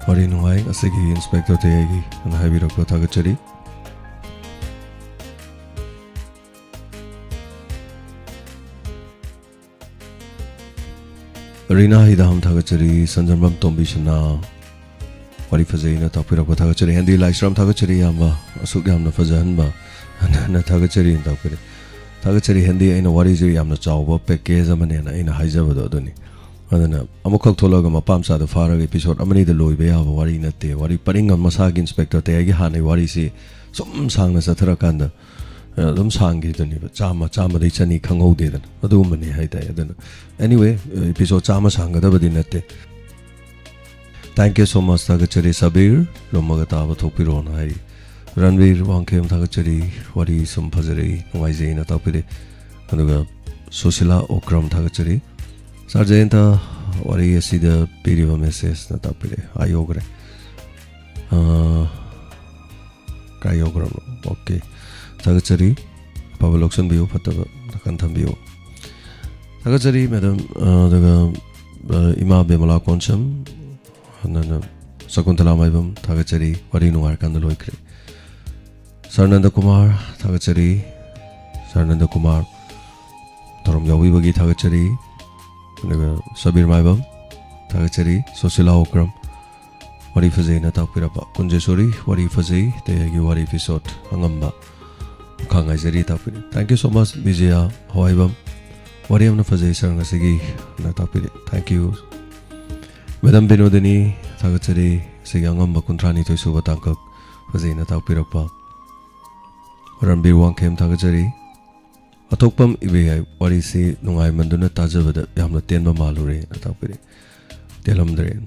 ꯋꯥꯔꯤ ꯅꯨꯡꯉꯥꯏ꯫ ꯑꯁꯤꯒꯤ ꯏꯟꯁꯄꯦꯛꯇꯔ ꯇꯌꯥꯏꯒꯤ ꯑꯅ ꯍꯥꯏꯕꯤꯔꯛꯄ ꯊꯥꯒꯠꯆꯔꯤ꯫ ꯔꯤꯅꯥ ꯍꯤꯗꯥꯝ ꯊꯥꯒꯠꯆꯔꯤ꯫ ꯁꯟꯖꯟꯕꯝ ꯇꯣꯝꯕꯤ ꯁꯅꯥ, ꯋꯥꯔꯤ ꯐꯖꯩꯅ ꯇꯥꯛꯄꯤꯔꯛꯄ ꯊꯥꯒꯠꯆꯔꯤ꯫ ꯍꯦꯟꯗꯤ ꯂꯥꯏꯁ꯭ꯔꯝ ꯊꯥꯒꯠꯆꯔꯤ ꯏꯌꯥꯝꯕ, ꯑꯁꯨꯛ ꯌꯥꯝꯅ ꯐꯖꯍꯟꯕ꯫ ꯍꯟꯅ ꯍꯟꯅ ꯊꯥꯒꯠꯆꯔꯤꯅ ꯇꯥꯛꯄꯤꯔꯦ꯫ ꯊꯥꯒꯠꯆꯔꯤ ꯍꯦꯟꯗꯤ, ꯑꯩꯅ ꯋꯥꯔꯤꯁꯦ ꯌꯥꯝꯅ ꯆꯥꯎꯕ ꯄꯦꯀꯦꯖ ꯑꯃꯅꯦꯅ ꯑꯩꯅ ꯍꯥꯏꯖꯕꯗꯣ ꯑꯗꯨꯅꯤ꯫ ꯑꯗꯨꯅ ꯑꯃꯨꯛꯈꯛ ꯊꯣꯛꯂꯛꯑꯒ ꯃꯄꯥ ꯃꯆꯥꯗ ꯐꯥꯔꯒ ꯏꯄꯤꯁꯣꯠ ꯑꯃꯅꯤꯗ ꯂꯣꯏꯕ ꯌꯥꯕ ꯋꯥꯔꯤ ꯅꯠꯇꯦ꯫ ꯋꯥꯔꯤ ꯄꯔꯤꯡ ꯑꯃ, ꯃꯁꯥꯒꯤ ꯏꯟꯁꯄꯦꯛꯇꯔ ꯇꯌꯥꯏꯒꯤ ꯍꯥꯟꯅꯒꯤ ꯋꯥꯔꯤꯁꯤ ꯁꯨꯝ ꯁꯥꯡꯅ ꯆꯠꯊꯔꯀꯥꯟꯗ ꯑꯗꯨꯝ ꯁꯥꯡꯈꯤꯗꯨꯅꯦꯕ꯫ ꯆꯥꯝꯃ, ꯆꯥꯝꯃꯗꯩ ꯆꯅꯤ ꯈꯪꯍꯧꯗꯦꯗꯅ꯫ ꯑꯗꯨꯒꯨꯝꯕꯅꯤ ꯍꯥꯏꯇꯥꯔꯦ꯫ ꯑꯗꯨꯅ anyway, ꯏꯄꯤꯁꯣꯠ ꯆꯥꯝꯃ ꯁꯥꯡꯒꯗꯕꯗꯤ ꯅꯠꯇꯦ꯫ Thank you so much꯫ ꯊꯥꯒꯠꯆꯔꯤ ꯁꯕꯤꯔ, ꯂꯨꯝꯃꯒ ꯇꯥꯕ ꯊꯣꯛꯄꯤꯔꯣꯅ ꯍꯥꯏꯔꯤ꯫ ꯔꯟꯕꯤꯔ ꯋꯥꯡꯈꯦꯝ ꯊꯥꯒꯠꯆꯔꯤ꯫ ꯋꯥꯔꯤ ꯁꯨꯝ ꯐꯖꯔꯛꯏ, ꯅꯨꯡꯉꯥꯏꯖꯩꯅ ꯇꯥꯛꯄꯤꯔꯦ꯫ ꯑꯗꯨꯒ ꯁꯨꯁꯤꯂꯥ ꯑꯣꯀ꯭ꯔꯝ ꯊꯥꯒꯠꯆꯔꯤ꯫ ꯁꯥꯔ ꯖꯌꯟꯇ, ꯋꯥꯔꯤ ꯑꯁꯤꯗ ꯄꯤꯔꯤꯕ ꯃꯦꯁꯦꯖꯅ ꯇꯥꯛꯄꯤꯔꯦ꯫ ꯑꯥ ꯌꯧꯈ꯭ꯔꯦ꯫ ꯑꯥ, ꯀꯥꯏ ꯌꯧꯈ꯭ꯔꯕꯅꯣ? ꯑꯣꯀꯦ꯫ ꯊꯥꯒꯠꯆꯔꯤ꯫ ꯑꯐꯕ ꯂꯧꯁꯤꯟꯕꯤꯌꯨ, ꯐꯠꯇꯕ ꯅꯥꯀꯟ ꯊꯝꯕꯤꯌꯨ꯫ ꯊꯥꯒꯠꯆꯔꯤ ꯃꯦꯗꯥꯝ꯫ ꯑ, ꯑꯗꯨꯒ, ꯑ, ꯏꯃꯥ ꯕꯦꯃꯂꯥ ꯀꯣꯟꯁꯝ, ꯍꯟꯅ ꯁꯀꯨꯟꯇꯂꯥ ꯃꯥꯏꯕꯝ ꯊꯥꯒꯠꯆꯔꯤ꯫ ꯋꯥꯔꯤ ꯅꯨꯡꯉꯥꯏꯔꯀꯥꯟꯗ ꯂꯣꯏꯈ꯭ꯔꯦ꯫ ꯁꯔꯅꯟꯗ ꯀꯨꯃꯥꯔ ꯊꯥꯒꯠꯆꯔꯤ꯫ ꯁꯔꯅꯟꯗ ꯀꯨꯃꯥꯔ ꯊꯧꯔꯝ ꯌꯥꯎꯕꯤꯕꯒꯤ ꯊꯥꯒꯠꯆꯔꯤ꯫ ꯑꯗꯨꯒ ꯁꯕꯤꯔ ꯃꯥꯏꯕꯝ ꯊꯥꯒꯠꯆꯔꯤ꯫ ꯁꯨꯁꯤꯂꯥ ꯑꯣꯀ꯭ꯔꯝ ꯋꯥꯔꯤ ꯐꯖꯩꯅ ꯇꯥꯛꯄꯤꯔꯛꯄ꯫ ꯀꯨꯟꯖꯦꯁꯣꯔꯤ ꯋꯥꯔꯤ ꯐꯖꯩ, ꯇꯌꯥꯏꯒꯤ ꯋꯥꯔꯤ ꯏꯄꯤꯁꯣꯠ ꯑꯉꯝꯕ ꯃꯈꯥ ꯉꯥꯏꯖꯔꯤ ꯇꯥꯛꯄꯤꯔꯤ꯫ Thank you so much Bijay ꯍꯋꯥꯏꯕꯝ, ꯋꯥꯔꯤ ꯌꯥꯝꯅ ꯐꯖꯩ ꯁꯥꯔ ꯉꯁꯤꯒꯤ ꯅ ꯇꯥꯛꯄꯤꯔꯤ꯫ Thank you꯫ ꯃꯦꯗꯥꯝ ꯕꯤꯅꯣꯗꯤꯅꯤ ꯊꯥꯒꯠꯆꯔꯤ, ꯉꯁꯤꯒꯤ ꯑꯉꯝꯕ ꯀꯨꯟꯊ꯭ꯔꯥꯅꯤꯊꯣꯏ ꯁꯨꯕ ꯇꯥꯡꯀꯛ ꯐꯖꯩꯅ ꯇꯥꯛꯄꯤꯔꯛꯄ꯫ ꯔꯟꯕꯤꯔ ꯋꯥꯡꯈꯦꯝ ꯊꯥꯒꯠꯆꯔꯤ꯫ ꯑꯊꯣꯛꯄꯝ ꯏꯕꯦꯌꯥꯏ, ꯋꯥꯔꯤꯁꯤ ꯅꯨꯡꯉꯥꯏꯃꯟꯗꯨꯅ ꯇꯥꯖꯕꯗ ꯌꯥꯝꯅ ꯇꯦꯟꯕ ꯃꯥꯜꯂꯨꯔꯦꯅ ꯇꯥꯛꯄꯤꯔꯤ꯫ ꯇꯦꯜꯂꯝꯗ꯭ꯔꯦ꯫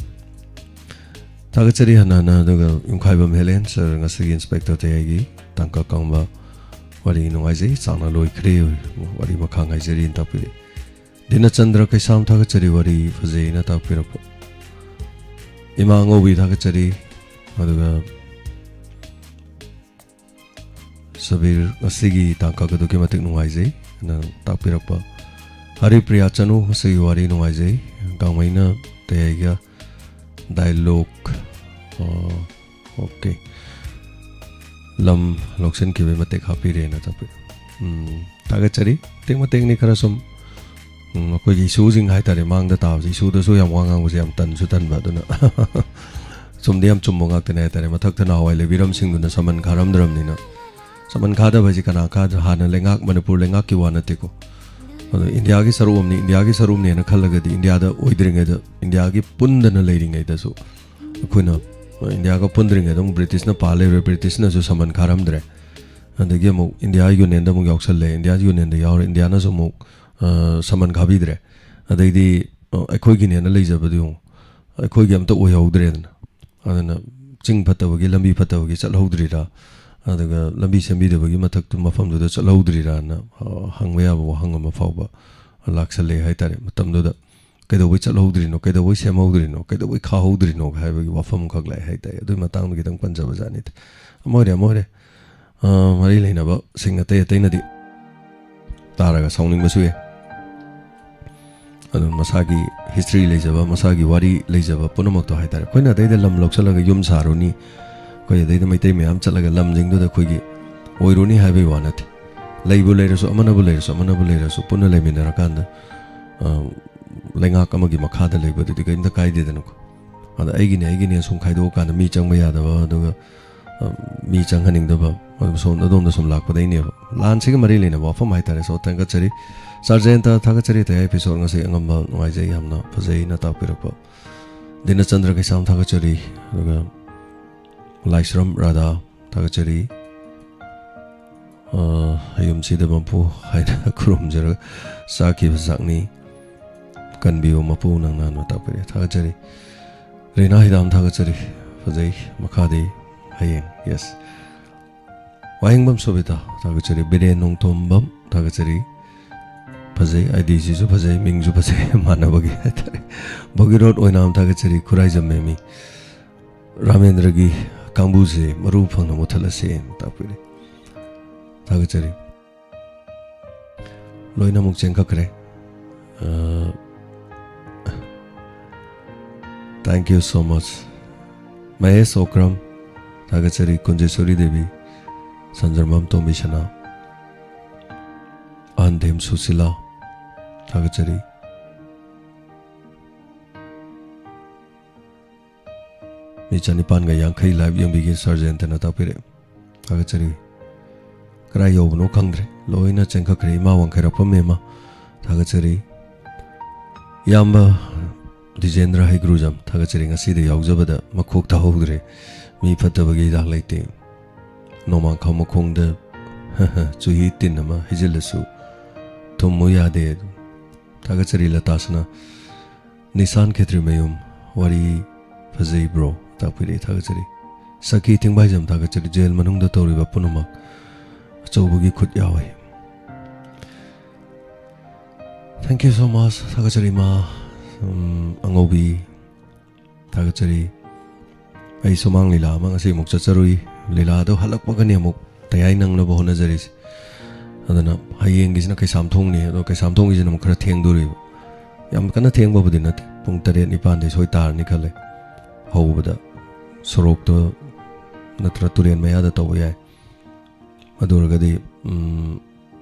ꯊꯥꯒꯠꯆꯔꯤ ꯍꯟꯅ ꯍꯟꯅ꯫ ꯑꯗꯨꯒ ꯌꯨꯝꯈꯥꯏꯕꯝ ꯍꯦꯂꯦꯟ ꯁꯔ, ꯉꯁꯤꯒꯤ ꯏꯟꯁꯄꯦꯛꯇꯔ ꯇꯌꯥꯏꯒꯤ ꯇꯥꯡꯀꯛ ꯀꯪꯕ ꯋꯥꯔꯤ ꯅꯨꯡꯉꯥꯏꯖꯩ, ꯆꯥꯡꯅ ꯂꯣꯏꯈ꯭ꯔꯦ, ꯋꯥꯔꯤ ꯃꯈꯥ ꯉꯥꯏꯖꯔꯤꯅ ꯇꯥꯛꯄꯤꯔꯤ꯫ ꯗꯤꯅꯆꯟꯗ꯭ꯔ ꯀꯩꯁꯥꯝ ꯊꯥꯒꯠꯆꯔꯤ, ꯋꯥꯔꯤ ꯐꯖꯩꯅ ꯇꯥꯛꯄꯤꯔꯛꯄ꯫ ꯏꯃꯥ ꯑꯉꯧꯕꯤ ꯊꯥꯒꯠꯆꯔꯤ꯫ ꯑꯗꯨꯒ ꯁꯕꯤꯔ, ꯉꯁꯤꯒꯤ ꯇꯥꯡꯀꯛ ꯑꯗꯨꯛꯀꯤ ꯃꯇꯤꯛ ꯅꯨꯡꯉꯥꯏꯖꯩ ꯅ ꯇꯥꯛꯄꯤꯔꯛꯄ꯫ ꯍꯔꯤꯄ꯭ꯔꯤꯌꯥ ꯆꯅꯨ, ꯉꯁꯤꯒꯤ ꯋꯥꯔꯤ ꯅꯨꯡꯉꯥꯏꯖꯩ꯫ ꯒꯥꯡꯃꯩꯅ ꯇꯌꯥꯏꯒ ꯗꯥꯏꯂꯣꯛ, ꯑꯣꯀꯦ, ꯂꯝ ꯂꯧꯁꯤꯟꯈꯤꯕꯒꯤ ꯃꯇꯦꯛ ꯍꯥꯞꯄꯤꯔꯦꯅ ꯇꯥꯛꯄꯤ꯫ ꯎꯝ, ꯊꯥꯒꯠꯆꯔꯤ꯫ ꯃꯇꯦꯛ ꯃꯇꯦꯛꯅꯤ, ꯈꯔ ꯁꯨꯝ, ꯎꯝ, ꯑꯩꯈꯣꯏꯒꯤ ꯏꯁꯨꯁꯤꯡ ꯍꯥꯏꯇꯥꯔꯦ, ꯃꯥꯡꯗ ꯇꯥꯕꯁꯦ, ꯏꯁꯨꯗꯁꯨ ꯌꯥꯝ ꯋꯥ ꯉꯥꯡꯕꯁꯦ ꯌꯥꯝ ꯇꯟꯁꯨ ꯇꯟꯕ, ꯑꯗꯨꯅ ꯆꯨꯝꯗꯤ ꯌꯥꯝ ꯆꯨꯝꯕ ꯉꯥꯛꯇꯅꯦ ꯍꯥꯏꯇꯥꯔꯦ꯫ ꯃꯊꯛꯇ ꯅꯍꯥꯟꯋꯥꯏ ꯂꯩꯕꯤꯔꯝꯁꯤꯡꯗꯨꯅ ꯁꯃꯟ ꯈꯥꯔꯝꯗ꯭ꯔꯕꯅꯤꯅ, ꯁꯃꯟ ꯈꯥꯗꯕ ꯍꯥꯏꯁꯦ ꯀꯅꯥ ꯈꯥꯗ-, ꯍꯥꯟꯅ ꯂꯩꯉꯥꯛ, ꯃꯅꯤꯄꯨꯔ ꯂꯩꯉꯥꯛꯀꯤ ꯋꯥ ꯅꯠꯇꯦꯀꯣ꯫ ꯑꯗꯣ ꯏꯟꯗꯤꯌꯥꯒꯤ ꯁꯔꯨꯛ ꯑꯃꯅꯤ, ꯏꯟꯗꯤꯌꯥꯒꯤ ꯁꯔꯨꯛꯅꯦꯅ ꯈꯜꯂꯒꯗꯤ, ꯏꯟꯗꯤꯌꯥꯗ ꯑꯣꯏꯗ꯭ꯔꯤꯉꯩꯗ, ꯏꯟꯗꯤꯌꯥꯒꯤ ꯄꯨꯟꯗꯅ ꯂꯩꯔꯤꯉꯩꯗꯁꯨ ꯑꯩꯈꯣꯏꯅ, ꯏꯟꯗꯤꯌꯥꯒ ꯄꯨꯟꯗ꯭ꯔꯤꯉꯩꯗ ꯑꯃꯨꯛ ꯕ꯭ꯔꯤꯇꯤꯁꯅ ꯄꯥꯜ ꯂꯩꯔꯨꯔꯦ, ꯕ꯭ꯔꯤꯇꯤꯁꯅꯁꯨ ꯁꯃꯟ ꯈꯥꯔꯝꯗ꯭ꯔꯦ꯫ ꯑꯗꯒꯤ ꯑꯃꯨꯛ ꯏꯟꯗꯤꯌꯥ ꯌꯨꯅꯤꯌꯟꯗ ꯑꯃꯨꯛ ꯌꯥꯎꯁꯜꯂꯦ, ꯏꯟꯗꯤꯌꯥ ꯌꯨꯅꯤꯌꯟꯗ ꯌꯥꯎꯔꯦ, ꯏꯟꯗꯤꯌꯥꯅꯁꯨ ꯑꯃꯨꯛ, ꯑ, ꯁꯃꯟ ꯈꯥꯕꯤꯗ꯭ꯔꯦ꯫ ꯑꯗꯩꯗꯤ, ꯑ, ꯑꯩꯈꯣꯏꯒꯤꯅꯦꯅ ꯂꯩꯖꯕꯗꯨ ꯌꯦꯡꯉꯨ, ꯑꯩꯈꯣꯏꯒꯤ ꯑꯝꯇ ꯑꯣꯏꯍꯧꯗ꯭ꯔꯦꯗꯅ꯫ ꯑꯗꯨꯅ ꯆꯤꯡ ꯐꯠꯇꯕꯒꯤ, ꯂꯝꯕꯤ ꯐꯠꯇꯕꯒꯤ ꯆꯠꯍꯧꯗ꯭ꯔꯤꯔꯥ, ꯑꯗꯨꯒ ꯂꯝꯕꯤ ꯁꯦꯝꯕꯤꯗꯕꯒꯤ ꯃꯊꯛꯇꯨ, ꯃꯐꯝꯗꯨꯗ ꯆꯠꯍꯧꯗ꯭ꯔꯤꯔꯥꯅ, ꯑ, ꯍꯪꯕ ꯌꯥꯕ ꯋꯥꯍꯪ ꯑꯃ ꯐꯥꯎꯕ ꯂꯥꯛꯁꯜꯂꯦ ꯍꯥꯏꯇꯥꯔꯦ꯫ ꯃꯇꯝꯗꯨꯗ ꯀꯩꯗꯧꯕꯩ ꯆꯠꯍꯧꯗ꯭ꯔꯤꯅꯣ, ꯀꯩꯗꯧꯕꯩ ꯁꯦꯝꯍꯧꯗ꯭ꯔꯤꯅꯣ, ꯀꯩꯗꯧꯕꯩ ꯈꯥꯍꯧꯗ꯭ꯔꯤꯅꯣ ꯍꯥꯏꯕꯒꯤ ꯋꯥꯐꯝ ꯑꯃꯈꯛ ꯂꯥꯛꯑꯦ ꯍꯥꯏꯇꯥꯔꯦ꯫ ꯑꯗꯨꯒꯤ ꯃꯇꯥꯡꯗ ꯈꯤꯇꯪ ꯄꯟꯖꯕ ꯖꯥꯠꯅꯤꯗ꯫ ꯑꯃ ꯑꯣꯏꯔꯦ, ꯑꯃ ꯑꯣꯏꯔꯦ꯫ ꯑ, ꯃꯔꯤ ꯂꯩꯅꯕꯁꯤꯡ ꯑꯇꯩ ꯑꯇꯩꯅꯗꯤ ꯇꯥꯔꯒ ꯁꯥꯎꯅꯤꯡꯕꯁꯨ ꯌꯥꯏ꯫ ꯑꯗꯨ ꯃꯁꯥꯒꯤ ꯍꯤꯁꯇ꯭ꯔꯤ ꯂꯩꯖꯕ, ꯃꯁꯥꯒꯤ ꯋꯥꯔꯤ ꯂꯩꯖꯕ ꯄꯨꯝꯅꯃꯛꯇꯣ ꯍꯥꯏꯇꯥꯔꯦ꯫ ꯑꯩꯈꯣꯏꯅ ꯑꯗꯩꯗ ꯂꯝ ꯂꯧꯁꯤꯜꯂꯒ ꯌꯨꯝ ꯁꯥꯔꯨꯅꯤ, ꯑꯩꯈꯣꯏ ꯑꯗꯩꯗ ꯃꯩꯇꯩ ꯃꯌꯥꯝ ꯆꯠꯂꯒ ꯂꯝꯁꯤꯡꯗꯨꯗ ꯑꯩꯈꯣꯏꯒꯤ ꯑꯣꯏꯔꯨꯅꯤ ꯍꯥꯏꯕꯒꯤ ꯋꯥ ꯅꯠꯇꯦ꯫ ꯂꯩꯕꯨ ꯂꯩꯔꯁꯨ, ꯑꯃꯅꯕꯨ ꯂꯩꯔꯁꯨ, ꯑꯃꯅꯕꯨ ꯂꯩꯔꯁꯨ, ꯄꯨꯟꯅ ꯂꯩꯃꯤꯟꯅꯔꯀꯥꯟꯗ, ꯑ, ꯂꯩꯉꯥꯛ ꯑꯃꯒꯤ ꯃꯈꯥꯗ ꯂꯩꯕꯗꯨꯗꯤ ꯀꯔꯤꯝꯇ ꯀꯥꯏꯗꯦꯗꯅꯀꯣ꯫ ꯑꯗ ꯑꯩꯒꯤꯅꯦ, ꯑꯩꯒꯤꯅꯦ ꯁꯨꯝ ꯈꯥꯏꯗꯣꯛꯑꯀꯥꯟꯗ ꯃꯤ ꯆꯪꯕ ꯌꯥꯗꯕ, ꯑꯗꯨꯒ, ꯑ, ꯃꯤ ꯆꯪꯍꯟꯅꯤꯡꯗꯕ, ꯑꯗꯨꯝ ꯁꯣꯝ ꯑꯗꯣꯝꯗ ꯁꯨꯝ ꯂꯥꯛꯄꯗꯩꯅꯦꯕ꯫ ꯂꯥꯟꯁꯤꯒ ꯃꯔꯤ ꯂꯩꯅꯕ ꯋꯥꯐꯝ ꯍꯥꯏꯇꯥꯔꯦ꯫ So, ꯊꯥꯒꯠꯆꯔꯤ꯫ ꯁꯥꯔ ꯖꯌꯟꯇ, ꯊꯥꯒꯠꯆꯔꯤ꯫ ꯇꯌꯥꯏ episode ꯉꯁꯤ ꯑꯉꯝꯕ ꯅꯨꯡꯉꯥꯏꯖꯩ, ꯌꯥꯝꯅ ꯐꯖꯩꯅ ꯇꯥꯛꯄꯤꯔꯛꯄ꯫ ꯗꯤꯅꯆꯟꯗ꯭ꯔ ꯀꯩꯁꯥꯝ ꯊꯥꯒꯠꯆꯔꯤ꯫ ꯑꯗꯨꯒ ꯂꯥꯏꯁ꯭ꯔꯝ ꯔꯥꯙꯥ ꯊꯥꯒꯠꯆꯔꯤ꯫ ꯑ, ꯌꯨꯝꯁꯤꯗ ꯃꯄꯨ ꯍꯥꯏꯅ ꯈꯨꯔꯨꯝꯖꯔꯒ ꯆꯥꯈꯤꯕ ꯆꯥꯛꯅꯤ꯫ ꯀꯟꯕꯤꯌꯨ ꯃꯄꯨ ꯅꯪꯅ ꯍꯥꯏꯅ ꯇꯥꯛꯄꯤꯔꯦ꯫ ꯊꯥꯒꯠꯆꯔꯤ꯫ ꯔꯤꯅꯥ ꯍꯤꯗꯥꯝ ꯊꯥꯒꯠꯆꯔꯤ꯫ ꯐꯖꯩ꯫ ꯃꯈꯥꯗꯤ ꯍꯌꯦꯡ꯫ Yes꯫ ꯋꯥꯍꯦꯡꯕꯝ ꯁꯣꯕꯤꯇꯥ ꯊꯥꯒꯠꯆꯔꯤ꯫ ꯕꯤꯔꯦꯟ ꯅꯣꯡꯊꯣꯝꯕꯝ ꯊꯥꯒꯠꯆꯔꯤ꯫ ꯐꯖꯩ, ꯑꯥꯏ ꯗꯤꯁꯤꯁꯨ ꯐꯖꯩ, ꯃꯤꯡꯁꯨ ꯐꯖꯩ, ꯃꯥꯟꯅꯕꯒꯤ ꯍꯥꯏꯇꯥꯔꯦ꯫ ꯚꯒꯤꯔꯣꯠ ꯑꯣꯏꯅꯥꯝ ꯊꯥꯒꯠꯆꯔꯤ꯫ ꯈꯨꯔꯥꯏꯖꯝ ꯃꯦꯃꯤ꯫ ꯔꯥꯃꯦꯟꯗ꯭ꯔꯒꯤ ꯀꯥꯡꯕꯨꯁꯦ ꯃꯔꯨ ꯐꯪꯅ ꯃꯨꯊꯠꯂꯁꯦꯅ ꯇꯥꯛꯄꯤꯔꯤ꯫ ꯊꯥꯒꯠꯆꯔꯤ꯫ ꯂꯣꯏꯅꯃꯛ ꯆꯦꯟꯈꯠꯈ꯭ꯔꯦ꯫ ꯑ, thank you so much꯫ Mahesh Okram ꯊꯥꯒꯠꯆꯔꯤ꯫ ꯀꯨꯟꯖꯦꯁꯣꯔꯤ ꯗꯦꯕꯤ, ꯁꯟꯖꯔꯃꯝ ꯇꯣꯝꯕꯤ ꯁꯅꯥ, ꯑꯍꯟꯊꯦꯝ ꯁꯨꯁꯤꯂꯥ ꯊꯥꯒꯠꯆꯔꯤ꯫ ꯃꯤ ꯆꯅꯤꯄꯥꯟꯒ ꯌꯥꯡꯈꯩ live ꯌꯦꯡꯕꯤꯒꯦ ꯁꯔ ꯖꯌꯟꯇꯅ ꯇꯥꯛꯄꯤꯔꯛꯑꯦ꯫ ꯊꯥꯒꯠꯆꯔꯤ꯫ ꯀꯗꯥꯏ ꯌꯧꯕꯅꯣ ꯈꯪꯗ꯭ꯔꯦ, ꯂꯣꯏꯅ ꯆꯦꯟꯈꯠꯈ꯭ꯔꯦ꯫ ꯏꯃꯥ ꯋꯥꯡꯈꯩꯔꯥꯛꯄꯝ ꯃꯦꯝꯃ ꯊꯥꯒꯠꯆꯔꯤ꯫ ꯏꯌꯥꯝꯕ ꯗꯤꯖꯦꯟꯗ꯭ꯔ ꯍꯩꯒ꯭ꯔꯨꯖꯝ ꯊꯥꯒꯠꯆꯔꯤ꯫ ꯉꯁꯤꯗ ꯌꯥꯎꯖꯕꯗ ꯃꯈꯣꯛ ꯇꯥꯍꯧꯗ꯭ꯔꯦ꯫ ꯃꯤ ꯐꯠꯇꯕꯒꯤ ꯍꯤꯗꯥꯛ ꯂꯩꯇꯦ꯫ ꯅꯣꯡꯃꯥꯡꯈꯥ ꯃꯈꯣꯡꯗ ꯆꯨꯍꯤ ꯇꯤꯟ ꯑꯃ ꯍꯩꯖꯤꯜꯂꯁꯨ ꯊꯨꯝꯃꯨ ꯌꯥꯗꯦ꯫ ꯊꯥꯒꯠꯆꯔꯤ ꯂꯇꯥꯁꯅ꯫ ꯅꯤꯁꯥꯟ ꯈꯦꯇ꯭ꯔꯤꯃꯌꯨꯝ, ꯋꯥꯔꯤ ꯐꯖꯩ bro, ꯇꯥꯛꯄꯤꯔꯛꯏ, ꯊꯥꯒꯠꯆꯔꯤ꯫ ꯁꯈꯤ ꯊꯤꯡꯕꯥꯏꯖꯝ ꯊꯥꯒꯠꯆꯔꯤ꯫ ꯖꯦꯜ ꯃꯅꯨꯡꯗ ꯇꯧꯔꯤꯕ ꯄꯨꯝꯅꯃꯛ ꯑꯆꯧꯕꯒꯤ ꯈꯨꯠ ꯌꯥꯎꯏ꯫ Thank you so much꯫ ꯊꯥꯒꯠꯆꯔꯤ ꯏꯃꯥ, ꯎꯝ, ꯑꯉꯧꯕꯤ꯫ ꯊꯥꯒꯠꯆꯔꯤ꯫ ꯑꯩ ꯁꯨꯃꯥꯡ ꯂꯤꯂꯥ ꯑꯃ ꯉꯁꯤ ꯑꯃꯨꯛ ꯆꯠꯆꯔꯨꯏ꯫ ꯂꯤꯂꯥꯗꯣ ꯍꯜꯂꯛꯄꯒꯅꯤ ꯑꯃꯨꯛ ꯇꯌꯥꯏ ꯅꯪꯅꯕ ꯍꯣꯠꯅꯖꯔꯤꯁꯦ꯫ ꯑꯗꯨꯅ ꯍꯌꯦꯡꯒꯤꯁꯤꯅ ꯀꯩꯁꯥꯝꯊꯣꯡꯅꯤ, ꯑꯗꯣ ꯀꯩꯁꯥꯝꯊꯣꯡꯒꯤꯁꯤꯅ ꯑꯃꯨꯛ ꯈꯔ ꯊꯦꯡꯗꯣꯔꯤꯕ꯫ ꯌꯥꯝ ꯀꯟꯅ ꯊꯦꯡꯕꯕꯨꯗꯤ ꯅꯠꯇꯦ, ꯄꯨꯡ ꯇꯔꯦꯠ ꯅꯤꯄꯥꯟꯗꯤ ꯁꯣꯏ ꯇꯥꯔꯅꯤ ꯈꯜꯂꯦ꯫ ꯍꯧꯕꯗ ꯁꯣꯔꯣꯛꯇ ꯅꯠꯇ꯭ꯔ ꯇꯨꯔꯦꯟ ꯃꯌꯥꯗ ꯇꯧꯕ ꯌꯥꯏ꯫ ꯑꯗꯨ ꯑꯣꯏꯔꯒꯗꯤ, ꯎꯝ,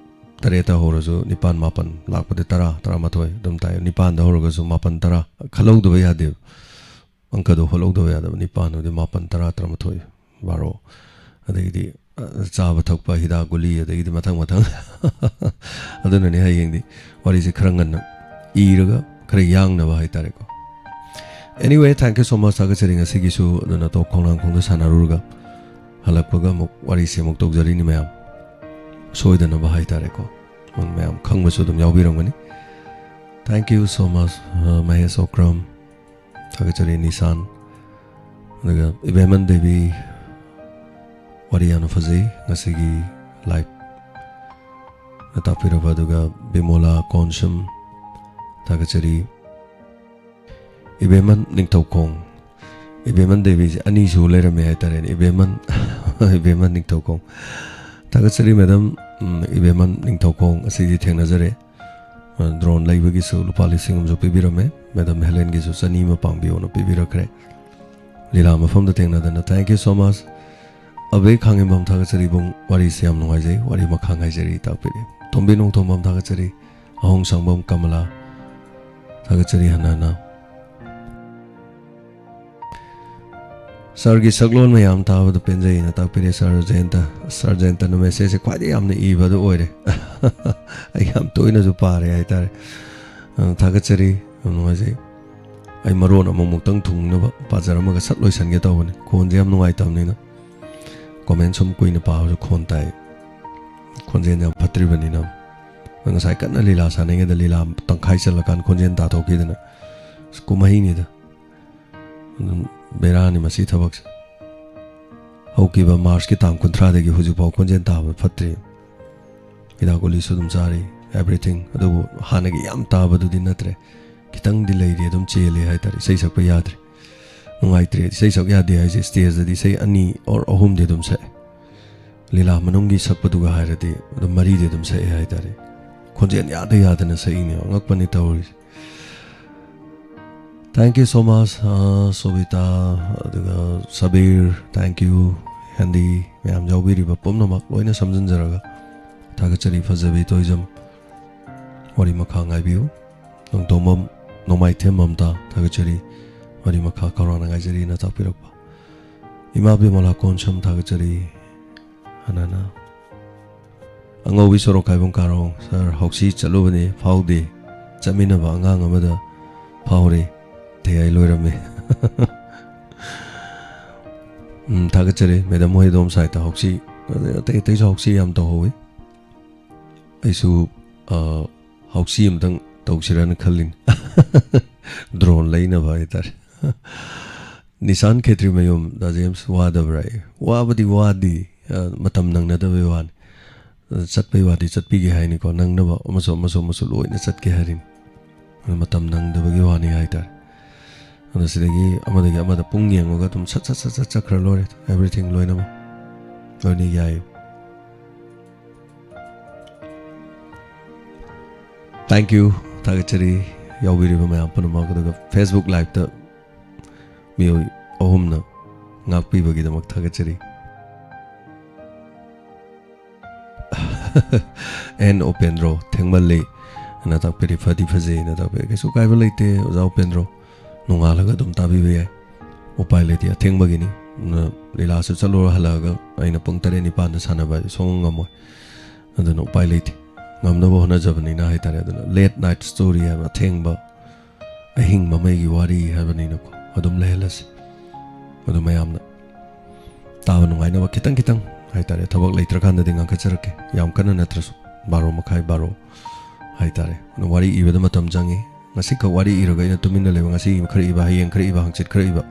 ꯇꯔꯦꯠꯇ ꯍꯧꯔꯁꯨ ꯅꯤꯄꯥꯟ, ꯃꯥꯄꯟ, ꯂꯥꯛꯄꯗꯤ ꯇꯔꯥ, ꯇꯔꯥꯃꯥꯊꯣꯏ ꯑꯗꯨꯝ ꯇꯥꯏ꯫ ꯅꯤꯄꯥꯟꯗ ꯍꯧꯔꯒꯁꯨ ꯃꯥꯄꯟ, ꯇꯔꯥ ꯈꯜꯍꯧꯗꯕ ꯌꯥꯗꯦꯕ꯫ ꯑꯪꯀꯗꯣ ꯍꯣꯠꯍꯧꯗꯕ ꯌꯥꯗꯕ꯫ ꯅꯤꯄꯥꯟ ꯑꯣꯏꯗꯤ ꯃꯥꯄꯟ, ꯇꯔꯥ, ꯇꯔꯥꯃꯥꯊꯣꯏ, ꯕꯥꯔꯣ, ꯑꯗꯒꯤꯗꯤ, ꯑ, ꯆꯥꯕ ꯊꯛꯄ, ꯍꯤꯗꯥꯛ ꯒꯨꯂꯤ, ꯑꯗꯒꯤꯗꯤ ꯃꯊꯪ ꯃꯊꯪ꯫ ꯑꯗꯨꯅꯅꯦ ꯍꯌꯦꯡꯗꯤ ꯋꯥꯔꯤꯁꯦ ꯈꯔ ꯉꯟꯅ ꯏꯔꯒ ꯈꯔ ꯌꯥꯡꯅꯕ ꯍꯥꯏꯇꯥꯔꯦꯀꯣ꯫ Anyway, thank you so much꯫ ꯊꯥꯒꯠꯆꯔꯤ ꯉꯁꯤꯒꯤꯁꯨ꯫ ꯑꯗꯨꯅ ꯇꯣꯞ ꯈꯣꯡꯅꯥꯡꯈꯣꯡꯗ ꯁꯥꯟꯅꯔꯨꯔꯒ ꯍꯜꯂꯛꯄꯒ ꯑꯃꯨꯛ ꯋꯥꯔꯤꯁꯦ ꯑꯃꯨꯛ ꯇꯧꯖꯔꯤꯅꯤ ꯃꯌꯥꯝ꯫ ꯁꯣꯏꯗꯅꯕ ꯍꯥꯏꯇꯥꯔꯦꯀꯣ, ꯃꯌꯥꯝ ꯈꯪꯕꯁꯨ ꯑꯗꯨꯝ ꯌꯥꯎꯕꯤꯔꯝꯒꯅꯤ꯫ Thank you so much, Mahesh Okram, ꯊꯥꯒꯠꯆꯔꯤ꯫ ꯅꯤꯁꯥꯟ, ꯑꯗꯨꯒ ꯏꯕꯦꯝꯃꯟ ꯗꯦꯕꯤ, ꯋꯥꯔꯤ ꯌꯥꯝꯅ ꯐꯖꯩ ꯉꯁꯤꯒꯤ live ꯇꯥꯛꯄꯤꯔꯕ, ꯑꯗꯨꯒ ꯕꯤꯃꯣꯂꯥ ꯀꯣꯟꯁꯝ, ꯊꯥꯒꯠꯆꯔꯤ꯫ ꯏꯕꯦꯝꯃꯟ ꯅꯤꯡꯊꯧꯈꯣꯡ, ꯏꯕꯦꯝꯃꯟ ꯗꯦꯕꯤꯁꯦ ꯑꯅꯤꯁꯨ ꯂꯩꯔꯝꯃꯦ ꯍꯥꯏꯇꯥꯔꯦꯅꯦ꯫ ꯏꯕꯦꯝꯃꯟ, ꯏꯕꯦꯝꯃꯟ ꯅꯤꯡꯊꯧꯈꯣꯡ, ꯊꯥꯒꯠꯆꯔꯤ madam꯫ ꯎꯝ, ꯏꯕꯦꯝꯃꯟ ꯅꯤꯡꯊꯧꯈꯣꯡ ꯑꯁꯤꯗꯤ ꯊꯦꯡꯅꯖꯔꯦ꯫ ꯑ, drone ꯂꯩꯕꯒꯤꯁꯨ ꯂꯨꯄꯥ ꯂꯤꯁꯤꯡ ꯑꯃꯁꯨ ꯄꯤꯕꯤꯔꯝꯃꯦ꯫ Madam ꯍꯦꯂꯦꯟꯒꯤꯁꯨ ꯆꯅꯤ ꯑꯃ ꯄꯥꯡꯕꯤꯌꯣꯅ ꯄꯤꯕꯤꯔꯛꯈ꯭ꯔꯦ꯫ ꯂꯤꯂꯥ ꯃꯐꯝꯗ ꯊꯦꯡꯅꯗꯅ꯫ Thank you so much꯫ ꯑꯕꯦ ꯈꯥꯡꯉꯦꯝꯕꯝ, ꯊꯥꯒꯠꯆꯔꯤ ꯏꯕꯨꯡ, ꯋꯥꯔꯤꯁꯦ ꯌꯥꯝ ꯅꯨꯡꯉꯥꯏꯖꯩ, ꯋꯥꯔꯤ ꯃꯈꯥ ꯉꯥꯏꯖꯔꯤ ꯇꯥꯛꯄꯤꯔꯤ꯫ ꯇꯣꯝꯕꯤ ꯅꯣꯡꯊꯣꯝꯕꯝ, ꯊꯥꯒꯠꯆꯔꯤ꯫ ꯑꯍꯣꯡ ꯁꯪꯕꯝ ꯀꯃꯂꯥ, ꯊꯥꯒꯠꯆꯔꯤ ꯍꯟꯅ ꯍꯟꯅ꯫ Sirꯒꯤ ꯁꯛꯂꯣꯟ ꯃꯌꯥꯝ ꯇꯥꯕꯗ ꯄꯦꯟꯖꯩꯅ ꯇꯥꯛꯄꯤꯔꯦ꯫ Sir ꯖꯌꯟꯇ, Sir ꯖꯌꯟꯇꯅ message ꯁꯦ ꯈ꯭ꯋꯥꯏꯗꯒꯤ ꯌꯥꯝꯅ ꯏꯕꯗꯨ ꯑꯣꯏꯔꯦ꯫ ꯑꯩ ꯌꯥꯝ ꯇꯣꯏꯅꯁꯨ ꯄꯥꯔꯦ ꯍꯥꯏꯇꯥꯔꯦ꯫ ꯑ, ꯊꯥꯒꯠꯆꯔꯤ, ꯌꯥꯝ ꯅꯨꯡꯉꯥꯏꯖꯩ꯫ ꯑꯩ ꯃꯔꯣꯟ ꯑꯃꯨꯛꯃꯨꯛꯇꯪ ꯊꯨꯡꯅꯕ ꯄꯥꯖꯔꯝꯃꯒ ꯁꯠ ꯂꯣꯏꯁꯟꯒꯦ ꯇꯧꯕꯅꯤ, ꯈꯣꯟꯁꯦ ꯌꯥꯝ ꯅꯨꯡꯉꯥꯏꯇꯕꯅꯤꯅ꯫ Comment ꯁꯨꯝ ꯀꯨꯏꯅ ꯄꯥꯕꯁꯨ ꯈꯣꯟ ꯇꯥꯏ, ꯈꯣꯟꯖꯦꯜ ꯌꯥꯝ ꯐꯠꯇ꯭ꯔꯤꯕꯅꯤꯅ꯫ ꯉꯁꯥꯏ ꯀꯟꯅ ꯂꯤꯂꯥ ꯁꯥꯟꯅꯉꯩꯗ ꯂꯤꯂꯥ ꯇꯪꯈꯥꯏ ꯆꯜꯂꯀꯥꯟꯗ ꯈꯣꯟꯖꯦꯜ ꯇꯥꯊꯣꯛꯈꯤꯗꯅ꯫ ꯑꯁ, ꯀꯨꯝꯍꯩꯅꯤꯗ꯫ ꯑꯗꯨꯝ ꯕꯦꯔꯥꯅꯤ ꯃꯁꯤ ꯊꯕꯛꯁꯦ꯫ ꯍꯧꯈꯤꯕ Marchꯀꯤ ꯇꯥꯡ ꯀꯨꯟꯊ꯭ꯔꯥꯗꯒꯤ ꯍꯧꯖꯤꯛꯐꯥꯎ ꯈꯣꯟꯖꯦꯜ ꯇꯥꯕ ꯐꯠꯇ꯭ꯔꯤ꯫ ꯍꯤꯗꯥꯛ ꯒꯨꯂꯤꯁꯨ ꯑꯗꯨꯝ ꯆꯥꯔꯤ, everything꯫ ꯑꯗꯨꯕꯨ ꯍꯥꯟꯅꯒꯤ ꯌꯥꯝ ꯇꯥꯕꯗꯨꯗꯤ ꯅꯠꯇ꯭ꯔꯦ꯫ ꯈꯤꯇꯪꯗꯤ ꯂꯩꯔꯤ, ꯑꯗꯨꯝ ꯆꯦꯜꯂꯤ ꯍꯥꯏꯇꯥꯔꯦ꯫ ꯏꯁꯩ ꯁꯛꯄ ꯌꯥꯗ꯭ꯔꯦ, ꯅꯨꯡꯉꯥꯏꯇ꯭ꯔꯦ꯫ ꯏꯁꯩ ꯁꯛ ꯌꯥꯗꯦ ꯍꯥꯏꯁꯦ, stageꯇꯗꯤ ꯏꯁꯩ ꯑꯅꯤ or ꯑꯍꯨꯝꯗꯤ ꯑꯗꯨꯝ ꯁꯛꯑꯦ꯫ ꯂꯤꯂꯥ ꯃꯅꯨꯡꯒꯤ ꯁꯛꯄꯗꯨꯒ ꯍꯥꯏꯔꯗꯤ ꯑꯗꯨꯝ ꯃꯔꯤꯗꯤ ꯑꯗꯨꯝ ꯁꯛꯑꯦ ꯍꯥꯏꯇꯥꯔꯦ꯫ ꯈꯣꯟꯖꯦꯜ ꯌꯥꯗ ꯌꯥꯗꯅ ꯁꯛꯏꯅꯦ, ꯑꯉꯛꯄꯅꯤ ꯇꯧꯔꯤꯁꯦ꯫ Thank you so much, ꯑ, ꯁꯣꯕꯤꯇꯥ, ꯑꯗꯨꯒ ꯁꯕꯤꯔ, thank you, ꯍꯦꯟꯗꯤ, ꯃꯌꯥꯝ ꯌꯥꯎꯕꯤꯔꯤꯕ ꯄꯨꯝꯅꯃꯛ ꯂꯣꯏꯅ ꯁꯝꯖꯤꯟꯖꯔꯒ ꯊꯥꯒꯠꯆꯔꯤ꯫ ꯐꯖꯕꯤ ꯇꯣꯏꯖꯝ, ꯋꯥꯔꯤ ꯃꯈꯥ ꯉꯥꯏꯕꯤꯌꯨ꯫ ꯅꯣꯡꯊꯣꯝꯕꯝ, ꯅꯣꯡꯃꯥꯏꯊꯦꯝ ꯃꯝꯇꯥ, ꯊꯥꯒꯠꯆꯔꯤ꯫ ꯋꯥꯔꯤ ꯃꯈꯥ ꯈꯧꯔꯥꯡꯅ ꯉꯥꯏꯖꯔꯤꯅ ꯇꯥꯛꯄꯤꯔꯛꯄ꯫ ꯏꯃꯥ ꯕꯤꯃꯣꯂꯥ ꯀꯣꯟꯁꯝ, ꯊꯥꯒꯠꯆꯔꯤ꯫ ꯍꯅꯥꯅ꯫ ꯑꯉꯧꯕꯤ ꯁꯣꯔꯣꯛ ꯈꯥꯏꯕꯝ ꯀꯥꯔꯣꯡ, Sir, ꯍꯥꯎꯁꯤ ꯆꯠꯂꯨꯕꯅꯤ, ꯐꯥꯎꯗꯦ꯫ ꯆꯠꯃꯤꯟꯅꯕ ꯑꯉꯥꯡ ꯑꯃꯗ ꯐꯥꯎꯔꯦ, ꯊꯩꯌꯥꯏ ꯂꯣꯏꯔꯝꯃꯦ꯫ ꯎꯝ, ꯊꯥꯒꯠꯆꯔꯤ꯫ Madam ꯍꯣꯏ ꯑꯗꯣꯝ side ꯍꯥꯎꯁꯤ, ꯑꯗꯩ ꯑꯇꯩ ꯑꯇꯩꯁꯨ ꯍꯥꯎꯁꯤ ꯌꯥꯝ ꯇꯧꯍꯧꯋꯤ꯫ ꯑꯩꯁꯨ, ꯑ, ꯍꯥꯎꯁꯤ ꯑꯝꯇꯪ ꯇꯧꯁꯤꯔꯅ ꯈꯜꯂꯤꯅꯤ꯫ ꯗ꯭ꯔꯣꯟ ꯂꯩꯅꯕ ꯍꯥꯏꯇꯥꯔꯦ꯫ ꯅꯤꯁꯥꯟ ꯈꯦꯇ꯭ꯔꯤꯃꯌꯨꯝ, ꯗꯥ ꯖꯦꯝꯁ ꯋꯥꯗꯕ꯭ꯔꯥ? ꯑꯦ, ꯋꯥꯕꯗꯤ ꯋꯥꯗꯤ, ꯑ, ꯃꯇꯝ ꯅꯪꯅꯗꯕꯩ ꯋꯥꯅꯤ꯫ ꯑ, ꯆꯠꯄꯩ ꯋꯥꯗꯤ ꯆꯠꯄꯤꯒꯦ ꯍꯥꯏꯅꯤꯀꯣ, ꯅꯪꯅꯕ ꯑꯃꯁꯨ, ꯑꯃꯁꯨ, ꯑꯃꯁꯨ ꯂꯣꯏꯅ ꯆꯠꯀꯦ ꯍꯥꯏꯔꯤꯅꯤ꯫ ꯑꯗꯨ ꯃꯇꯝ ꯅꯪꯗꯕꯒꯤ ꯋꯥꯅꯤ ꯍꯥꯏꯇꯥꯔꯦ꯫ ꯑꯗꯣ ꯁꯤꯗꯒꯤ ꯑꯃꯗꯒꯤ ꯑꯃꯗ ꯄꯨꯡ ꯌꯦꯡꯉꯒ ꯑꯗꯨꯝ ꯁꯠ, ꯁꯠ, ꯁꯠ, ꯁꯠ ꯆꯠꯈ꯭ꯔ ꯂꯣꯏꯔꯦ꯫ Everything ꯂꯣꯏꯅꯃꯛ꯫ ꯂꯣꯏꯅ ꯌꯥꯏ꯫ Thank you꯫ ꯊꯥꯒꯠꯆꯔꯤ ꯌꯥꯎꯕꯤꯔꯤꯕ ꯃꯌꯥꯝ ꯄꯨꯝꯅꯃꯛ꯫ ꯑꯗꯨꯒ Facebook Live-ꯇ ꯃꯤꯑꯣꯏ ꯑꯍꯨꯝꯅ ꯉꯥꯛꯄꯤꯕꯒꯤꯗꯃꯛ ꯊꯥꯒꯠꯆꯔꯤ꯫ ꯑꯦꯟ ꯎꯄꯦꯟꯗ꯭ꯔꯣ, "ꯊꯦꯡꯃꯜꯂꯤ" ꯑꯅ ꯇꯥꯛꯄꯤꯔꯤ, "ꯐꯗꯤ ꯐꯖꯩ" ꯑꯅ ꯇꯥꯛꯄꯤꯔꯤ꯫ "ꯀꯩꯁꯨ ꯀꯥꯏꯕ ꯂꯩꯇꯦ, ꯑꯣꯖꯥ ꯎꯄꯦꯟꯗ꯭ꯔꯣ, ꯅꯣꯡꯉꯥꯜꯂꯒ ꯑꯗꯨꯝ ꯇꯥꯕꯤꯕ ꯌꯥꯏ, ꯎꯄꯥꯏ ꯂꯩꯇꯦ, ꯑꯊꯦꯡꯕꯒꯤꯅꯤ꯫ ꯑꯗꯨꯅ ꯂꯤꯂꯥꯁꯨ ꯆꯠꯂꯨꯔ ꯍꯜꯂꯛꯑꯒ ꯑꯩꯅ ꯄꯨꯡ ꯇꯔꯦꯠ ꯅꯤꯄꯥꯟꯗ ꯁꯥꯟꯅꯕ ꯍꯥꯏꯗꯤ ꯁꯨꯡꯉꯝ ꯉꯝꯃꯣꯏ꯫ ꯑꯗꯨꯅ ꯎꯄꯥꯏ ꯂꯩꯇꯦ, ꯉꯝꯅꯕ ꯍꯣꯠꯅꯖꯕꯅꯤꯅ" ꯍꯥꯏꯇꯥꯔꯦ꯫ ꯑꯗꯨꯅ Late Night Story ꯍꯥꯏꯕ, ꯑꯊꯦꯡꯕ ꯑꯍꯤꯡ ꯃꯃꯩꯒꯤ ꯋꯥꯔꯤ ꯍꯥꯏꯕꯅꯤꯅꯀꯣ, ꯑꯗꯨꯝ ꯂꯩꯍꯜꯂꯁꯤ꯫ ꯑꯗꯨ ꯃꯌꯥꯝꯅ ꯇꯥꯕ ꯅꯨꯡꯉꯥꯏꯅꯕ ꯈꯤꯇꯪ ꯈꯤꯇꯪ ꯍꯥꯏꯇꯥꯔꯦ, ꯊꯕꯛ ꯂꯩꯇ꯭ꯔꯀꯥꯟꯗꯗꯤ ꯉꯥꯡꯈꯠꯆꯔꯛꯀꯦ, ꯌꯥꯝ ꯀꯟꯅ ꯅꯠꯇ꯭ꯔꯁꯨ, ꯕꯥꯔꯣ ꯃꯈꯥꯏ, ꯕꯥꯔꯣ ꯍꯥꯏꯇꯥꯔꯦ꯫ ꯑꯗꯣ ꯋꯥꯔꯤ ꯏꯕꯗ ꯃꯇꯝ ꯆꯪꯉꯤ꯫ ꯉꯁꯤꯈꯛ ꯋꯥꯔꯤ ꯏꯔꯒ ꯑꯩꯅ ꯇꯨꯃꯤꯟꯅ ꯂꯩꯕ, ꯉꯁꯤ ꯈꯔ ꯏꯕ, ꯍꯌꯦꯡ ꯈꯔ ꯏꯕ, ꯍꯪꯆꯤꯠ ꯈꯔ ꯏꯕ,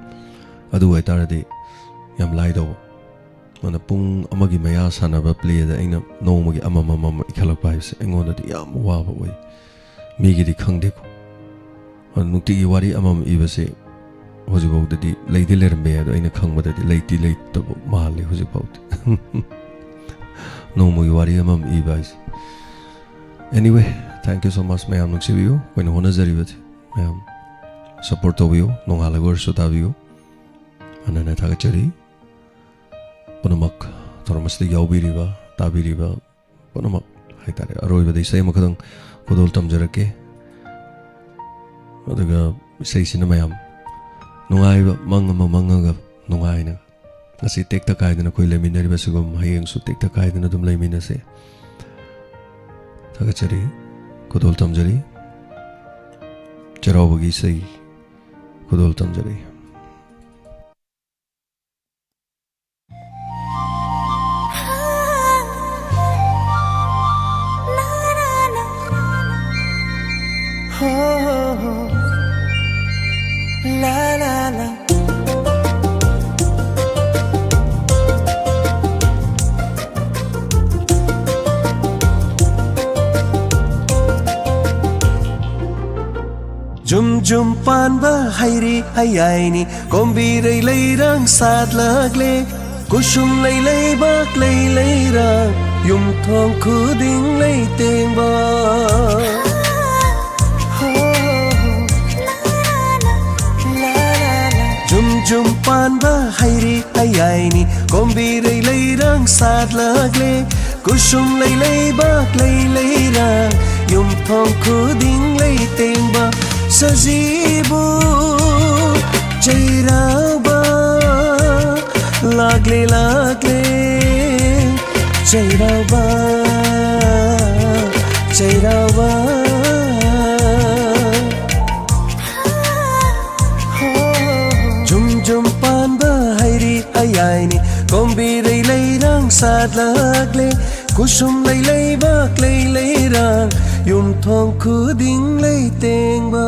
ꯑꯗꯨ ꯑꯣꯏꯇꯥꯔꯗꯤ ꯌꯥꯝ ꯂꯥꯏꯗꯧꯕ꯫ ꯑꯗꯨꯅ ꯄꯨꯡ ꯑꯃꯒꯤ ꯃꯌꯥ ꯁꯥꯟꯅꯕ play-ꯗ ꯑꯩꯅ ꯅꯣꯡꯃꯒꯤ ꯑꯃꯃꯝ ꯑꯃ ꯏꯈꯠꯂꯛꯄ ꯍꯥꯏꯕꯁꯦ ꯑꯩꯉꯣꯟꯗꯗꯤ ꯌꯥꯝ ꯋꯥꯕ ꯑꯣꯏ꯫ ꯃꯤꯒꯤꯗꯤ ꯈꯪꯗꯦꯀꯣ꯫ ꯑꯗꯨ ꯅꯨꯡꯇꯤꯒꯤ ꯋꯥꯔꯤ ꯑꯃꯃꯝ ꯏꯕꯁꯦ ꯍꯧꯖꯤꯛꯐꯥꯎꯗꯗꯤ ꯂꯩꯗꯤ ꯂꯩꯔꯝꯕ ꯌꯥꯏ, ꯑꯗꯣ ꯑꯩꯅ ꯈꯪꯕꯗꯗꯤ ꯂꯩꯇꯤ ꯂꯩꯇꯕ ꯃꯥꯜꯂꯤ ꯍꯧꯖꯤꯛꯐꯥꯎꯗꯤ꯫ ꯅꯣꯡꯃꯒꯤ ꯋꯥꯔꯤ ꯑꯃꯃꯝ ꯏꯕ ꯍꯥꯏꯁꯦ꯫ Anyway, thank you so much, ꯃꯌꯥꯝ ꯅꯨꯡꯁꯤꯕꯤꯌꯨ꯫ ꯑꯩꯈꯣꯏꯅ ꯍꯣꯠꯅꯖꯔꯤꯕꯁꯦ ꯃꯌꯥꯝ support ꯇꯧꯕꯤꯌꯨ, ꯅꯣꯡꯉꯥꯜꯂꯒ ꯑꯣꯏꯔꯁꯨ ꯇꯥꯕꯤꯌꯨ꯫ ꯍꯟꯅ ꯍꯟꯅ ꯊꯥꯒꯠꯆꯔꯤ꯫ ꯄꯨꯝꯅꯃꯛ ꯊꯧꯔꯝ ꯑꯁꯤꯗ ꯌꯥꯎꯕꯤꯔꯤꯕ, ꯇꯥꯕꯤꯔꯤꯕ ꯄꯨꯝꯅꯃꯛ ꯍꯥꯏꯇꯥꯔꯦ꯫ ꯑꯔꯣꯏꯕꯗ ꯏꯁꯩ ꯑꯃꯈꯛꯇꯪ ꯈꯨꯗꯣꯜ ꯇꯝꯖꯔꯛꯀꯦ꯫ ꯑꯗꯨꯒ ꯏꯁꯩꯁꯤꯅ ꯃꯌꯥꯝ ꯅꯨꯡꯉꯥꯏꯕ ꯃꯪ ꯑꯃ ꯃꯪꯉꯒ ꯅꯨꯡꯉꯥꯏꯅ ꯉꯁꯤ ꯇꯦꯛꯇ ꯀꯥꯏꯗꯅ ꯑꯩꯈꯣꯏ ꯂꯩꯃꯤꯟꯅꯔꯤꯕꯁꯤꯒꯨꯝ ꯍꯌꯦꯡꯁꯨ ꯇꯦꯛꯇ ꯀꯥꯏꯗꯅ ꯑꯗꯨꯝ ꯂꯩꯃꯤꯟꯅꯁꯦ꯫ ꯊꯥꯒꯠꯆꯔꯤ, ꯈꯨꯗꯣꯜ ꯇꯝꯖꯔꯤ꯫ ꯆꯩꯔꯥꯎꯕꯒꯤ ꯏꯁꯩ ꯈꯨꯗꯣꯜ ꯇꯝꯖꯔꯤ꯫ ꯖꯨꯝ ꯖꯨꯝ ꯄꯥꯟꯕ ꯍꯩꯔꯤ ꯍꯩꯌꯥꯏꯅꯤ, ꯀꯣꯝꯕꯤꯔꯩ ꯂꯩꯔꯥꯡ ꯁꯥꯠꯂꯛꯂꯦ꯫ ꯀꯨꯁꯨꯝ ꯂꯩ ꯂꯩꯕꯥꯛ ꯂꯩ ꯂꯩꯔꯥꯡ, ꯌꯨꯝꯊꯣꯡ ꯈꯨꯗꯤꯡ ꯂꯩ ꯇꯦꯡꯕ꯫ ꯖꯨꯝ ꯖꯨꯝ ꯄꯥꯟꯕ ꯍꯩꯔꯤ ꯍꯩꯌꯥꯏꯅꯤ, ꯀꯣꯝꯕꯤꯔꯩ ꯂꯩꯔꯥꯡ ꯁꯥꯠꯂꯛꯂꯦ꯫ ꯀꯨꯁꯨꯝ ꯂꯩ ꯂꯩꯕꯥꯛ ꯂꯩ ꯂꯩꯔꯥꯡ, ꯌꯨꯝꯊꯣꯡ ꯈꯨꯗꯤꯡ ꯂꯩ ꯇꯦꯡꯕ꯫ ꯁꯖꯤꯕꯨ ꯆꯩꯔꯥꯎꯕ ꯂꯥꯛꯂꯦ ꯂꯥꯛꯂꯦ, ꯆꯩꯔꯥꯎꯕ ꯆꯩꯔꯥꯎꯕ꯫ ꯖꯨꯝ ꯖꯨꯝ ꯄꯥꯟꯕ ꯍꯩꯔꯤ ꯍꯩꯌꯥꯏꯅꯤ, ꯀꯣꯝꯕꯤꯔꯩ ꯂꯩꯔꯥꯡ ꯁꯥꯠꯂꯛꯂꯦ꯫ ꯀꯨꯁꯨꯝ ꯂꯩ ꯂꯩꯕꯥꯛ ꯂꯩ ꯂꯩꯔꯥꯡ, ꯌꯨꯝꯊꯣꯡ ꯈꯨꯗꯤꯡ ꯂꯩ ꯇꯦꯡꯕ꯫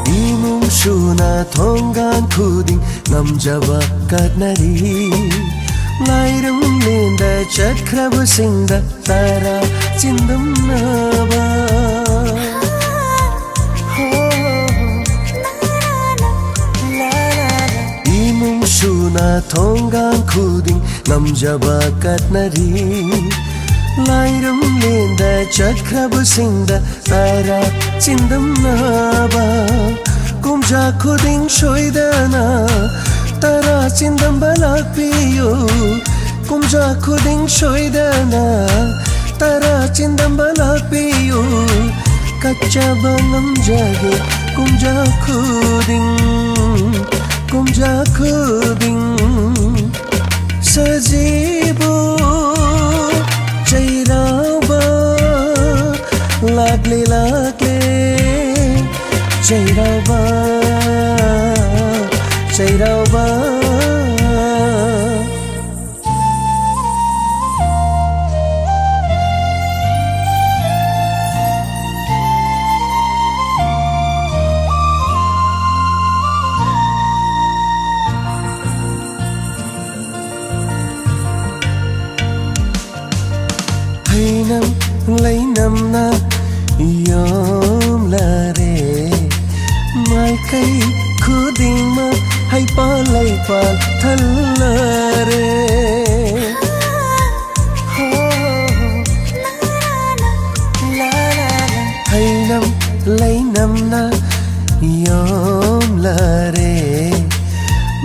ꯏꯃꯨꯡ ꯁꯨꯅ ꯊꯣꯡꯒꯥꯟ ꯈꯨꯗꯤꯡ ꯉꯝꯖꯕ ꯀꯠꯅꯔꯤ꯫ ꯂꯥꯏꯔꯝꯂꯦꯟꯗ ꯆꯠꯈ꯭ꯔꯕꯁꯤꯡꯗ ꯇꯔꯥ ꯆꯤꯟꯗꯝꯅꯕ꯫ ꯏꯃꯨꯡ ꯁꯨꯅ ꯊꯣꯡꯒꯥꯟ ꯈꯨꯗꯤꯡ ꯉꯝꯖꯕ ꯀꯠꯅꯔꯤ꯫ ꯂꯥꯏꯔꯝꯂꯦꯟꯗ ꯆꯠꯈ꯭ꯔꯕꯁꯤꯡꯗ ꯇꯔꯥ ꯆꯤꯟꯗꯝꯅꯕ꯫ ꯀꯨꯝꯖꯥ ꯈꯨꯗꯤꯡ ꯁꯣꯏꯗꯅ ꯇꯔꯥ ꯆꯤꯟꯗꯝꯕ ꯂꯥꯛꯄꯤꯌꯨ꯫ ꯀꯨꯝꯖꯥ ꯈꯨꯗꯤꯡ ꯁꯣꯏꯗꯅ ꯇꯔꯥ ꯆꯤꯟꯗꯝꯕ ꯂꯥꯛꯄꯤꯌꯨ꯫ ꯀꯠꯆꯕ ꯉꯝꯖꯒꯦ ꯀꯨꯝꯖꯥ ꯈꯨꯗꯤꯡ, ꯀꯨꯝꯖꯥ ꯈꯨꯗꯤꯡ꯫ ꯁꯖꯤꯕꯨ ꯆꯩꯔꯥꯎꯕ ꯂꯥꯛꯂꯦ, ꯂꯥꯛꯂꯦ꯫ ꯆꯩꯔꯥꯎꯕ, ꯆꯩꯔꯥꯎꯕ꯫ ꯍꯩꯅꯝ ꯂꯩꯅꯝꯅ ꯌꯣꯝꯂꯔꯦ꯫ ꯃꯥꯏꯀꯩ ꯈꯨꯗꯤꯡꯃꯛ ꯍꯩꯄꯥꯜ ꯂꯩꯄꯥꯜ ꯊꯜꯂꯔꯦ꯫ ꯍꯩꯅꯝ ꯂꯩꯅꯝꯅ ꯌꯣꯝꯂꯔꯦ꯫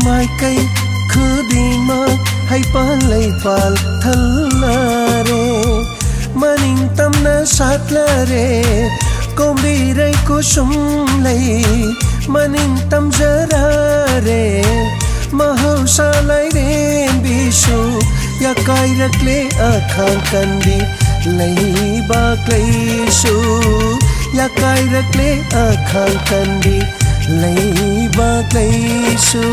ꯃꯥꯏꯀꯩ ꯈꯨꯗꯤꯡꯃꯛ ꯍꯩꯄꯥꯜ ꯂꯩꯄꯥꯜ ꯊꯜꯂꯔꯦ꯫ ꯃꯅꯤꯡ ꯇꯝꯅ ꯁꯥꯠꯂꯔꯦ꯫ ꯀꯣꯝꯕꯤꯔꯩ ꯀꯨꯁꯨꯝ ꯂꯩ ꯃꯅꯤꯡ ꯇꯝꯖꯔꯔꯦ꯫ ꯃꯍꯧꯁꯥ ꯂꯥꯏꯔꯦꯝꯕꯤꯁꯨ ꯌꯥꯀꯥꯏꯔꯛꯂꯦ ꯑꯈꯥꯡ ꯀꯟꯕꯤ ꯂꯩꯕꯥꯛ ꯂꯩꯁꯨ꯫ ꯌꯥꯀꯥꯏꯔꯛꯂꯦ ꯑꯈꯥꯡ ꯀꯟꯕꯤ ꯂꯩꯕꯥꯛ ꯂꯩꯁꯨ꯫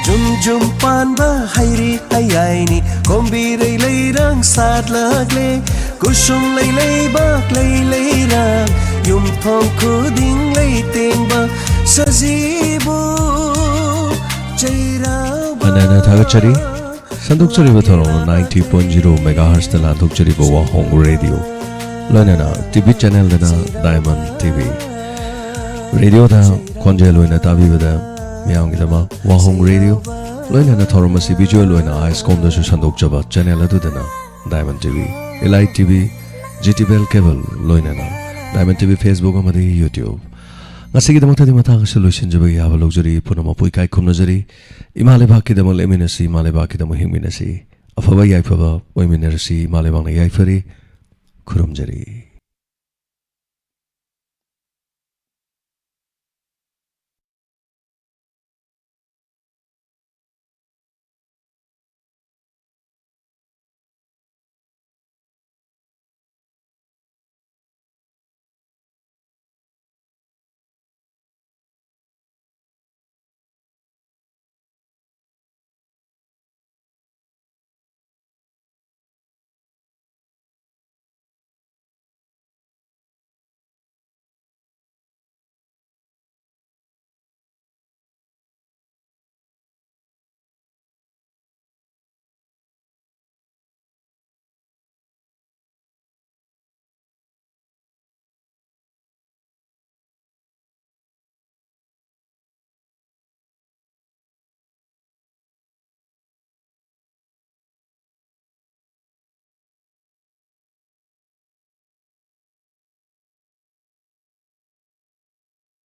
ꯖꯨꯝ ꯖꯨꯝ ꯄꯥꯟꯕ ꯍꯩꯔꯤ ꯍꯩꯌꯥꯏꯅꯤ ꯀꯣꯝꯕꯤꯔꯩ ꯂꯩꯔꯥꯡ ꯁꯥꯠꯂꯛꯂꯦ꯫ ꯀꯨꯁꯨꯝ ꯂꯩ ꯂꯩꯕꯥꯛ ꯂꯩ ꯂꯩꯔꯥꯡ ꯌꯨꯝꯊꯣꯡ ꯈꯨꯗꯤꯡ ꯂꯩꯇꯦꯡꯕ ꯁꯖꯤꯕꯨ ꯆꯩꯔꯥꯎꯕ꯫ ꯍꯟꯅ ꯍꯟꯅ ꯊꯥꯒꯠꯆꯔꯤ꯫ ꯁꯟꯗꯣꯛꯆꯔꯤꯕ ꯊꯧꯔꯝ ninety point zero megahertzꯇ ꯂꯥꯟꯊꯣꯛꯆꯔꯤꯕ ꯋꯥꯍꯣꯡ ꯔꯦꯗꯤꯑꯣ, ꯂꯣꯏꯅꯅ ꯇꯤꯚꯤ ꯆꯦꯅꯦꯜꯗꯅ ꯗꯥꯏꯃꯟ ꯇꯤꯚꯤ꯫ ꯔꯦꯗꯤꯑꯣꯗ ꯈꯣꯟꯖꯦꯜ ꯑꯣꯏꯅ ꯇꯥꯕꯤꯕꯗ ꯃꯤꯌꯥꯝꯒꯤꯗꯃꯛ ꯋꯥꯍꯣꯡ ꯔꯦꯗꯤꯑꯣ, ꯂꯣꯏꯅꯅ ꯊꯧꯔꯝ ꯑꯁꯤ ꯚꯤꯖꯨꯑꯦꯜ ꯑꯣꯏꯅ ꯑꯥꯏꯁꯀꯣꯝꯗꯁꯨ ꯁꯟꯗꯣꯛꯆꯕ ꯆꯦꯅꯦꯜ ꯑꯗꯨꯗꯅ ꯗꯥꯏꯃꯟ ꯇꯤꯚꯤ, ꯏꯂꯥꯏꯠ ꯇꯤꯚꯤ, ꯖꯤꯇꯤꯚꯦꯜ ꯀꯦꯕꯜ, ꯂꯣꯏꯅꯅ ꯗꯥꯏꯃꯟ ꯇꯤꯚꯤ Facebook ꯑꯃꯗꯤ YouTube꯫ ꯉꯁꯤꯒꯤꯗꯃꯛꯇꯗꯤ ꯃꯇꯥꯡ ꯑꯁꯤ ꯂꯣꯏꯁꯤꯟꯖꯕ ꯌꯥꯕ ꯂꯧꯖꯔꯤ꯫ ꯄꯨꯝꯅꯃꯛꯄꯨ ꯏꯀꯥꯏ ꯈꯨꯝꯅꯖꯔꯤ꯫ ꯏꯃꯥ ꯂꯩꯕꯥꯛꯀꯤꯗꯃꯛ ꯂꯦꯞꯃꯤꯟꯅꯁꯤ, ꯏꯃꯥ ꯂꯩꯕꯥꯛꯀꯤꯗꯃꯛ ꯍꯤꯡꯃꯤꯟꯅꯁꯤ꯫ ꯑꯐꯕ ꯌꯥꯏꯐꯕ ꯑꯣꯏꯃꯤꯟꯅꯔꯁꯤ꯫ ꯏꯃꯥ ꯂꯩꯕꯥꯛꯅ ꯌꯥꯏꯐꯔꯤ꯫ ꯈꯨꯔꯨꯝꯖꯔꯤ꯫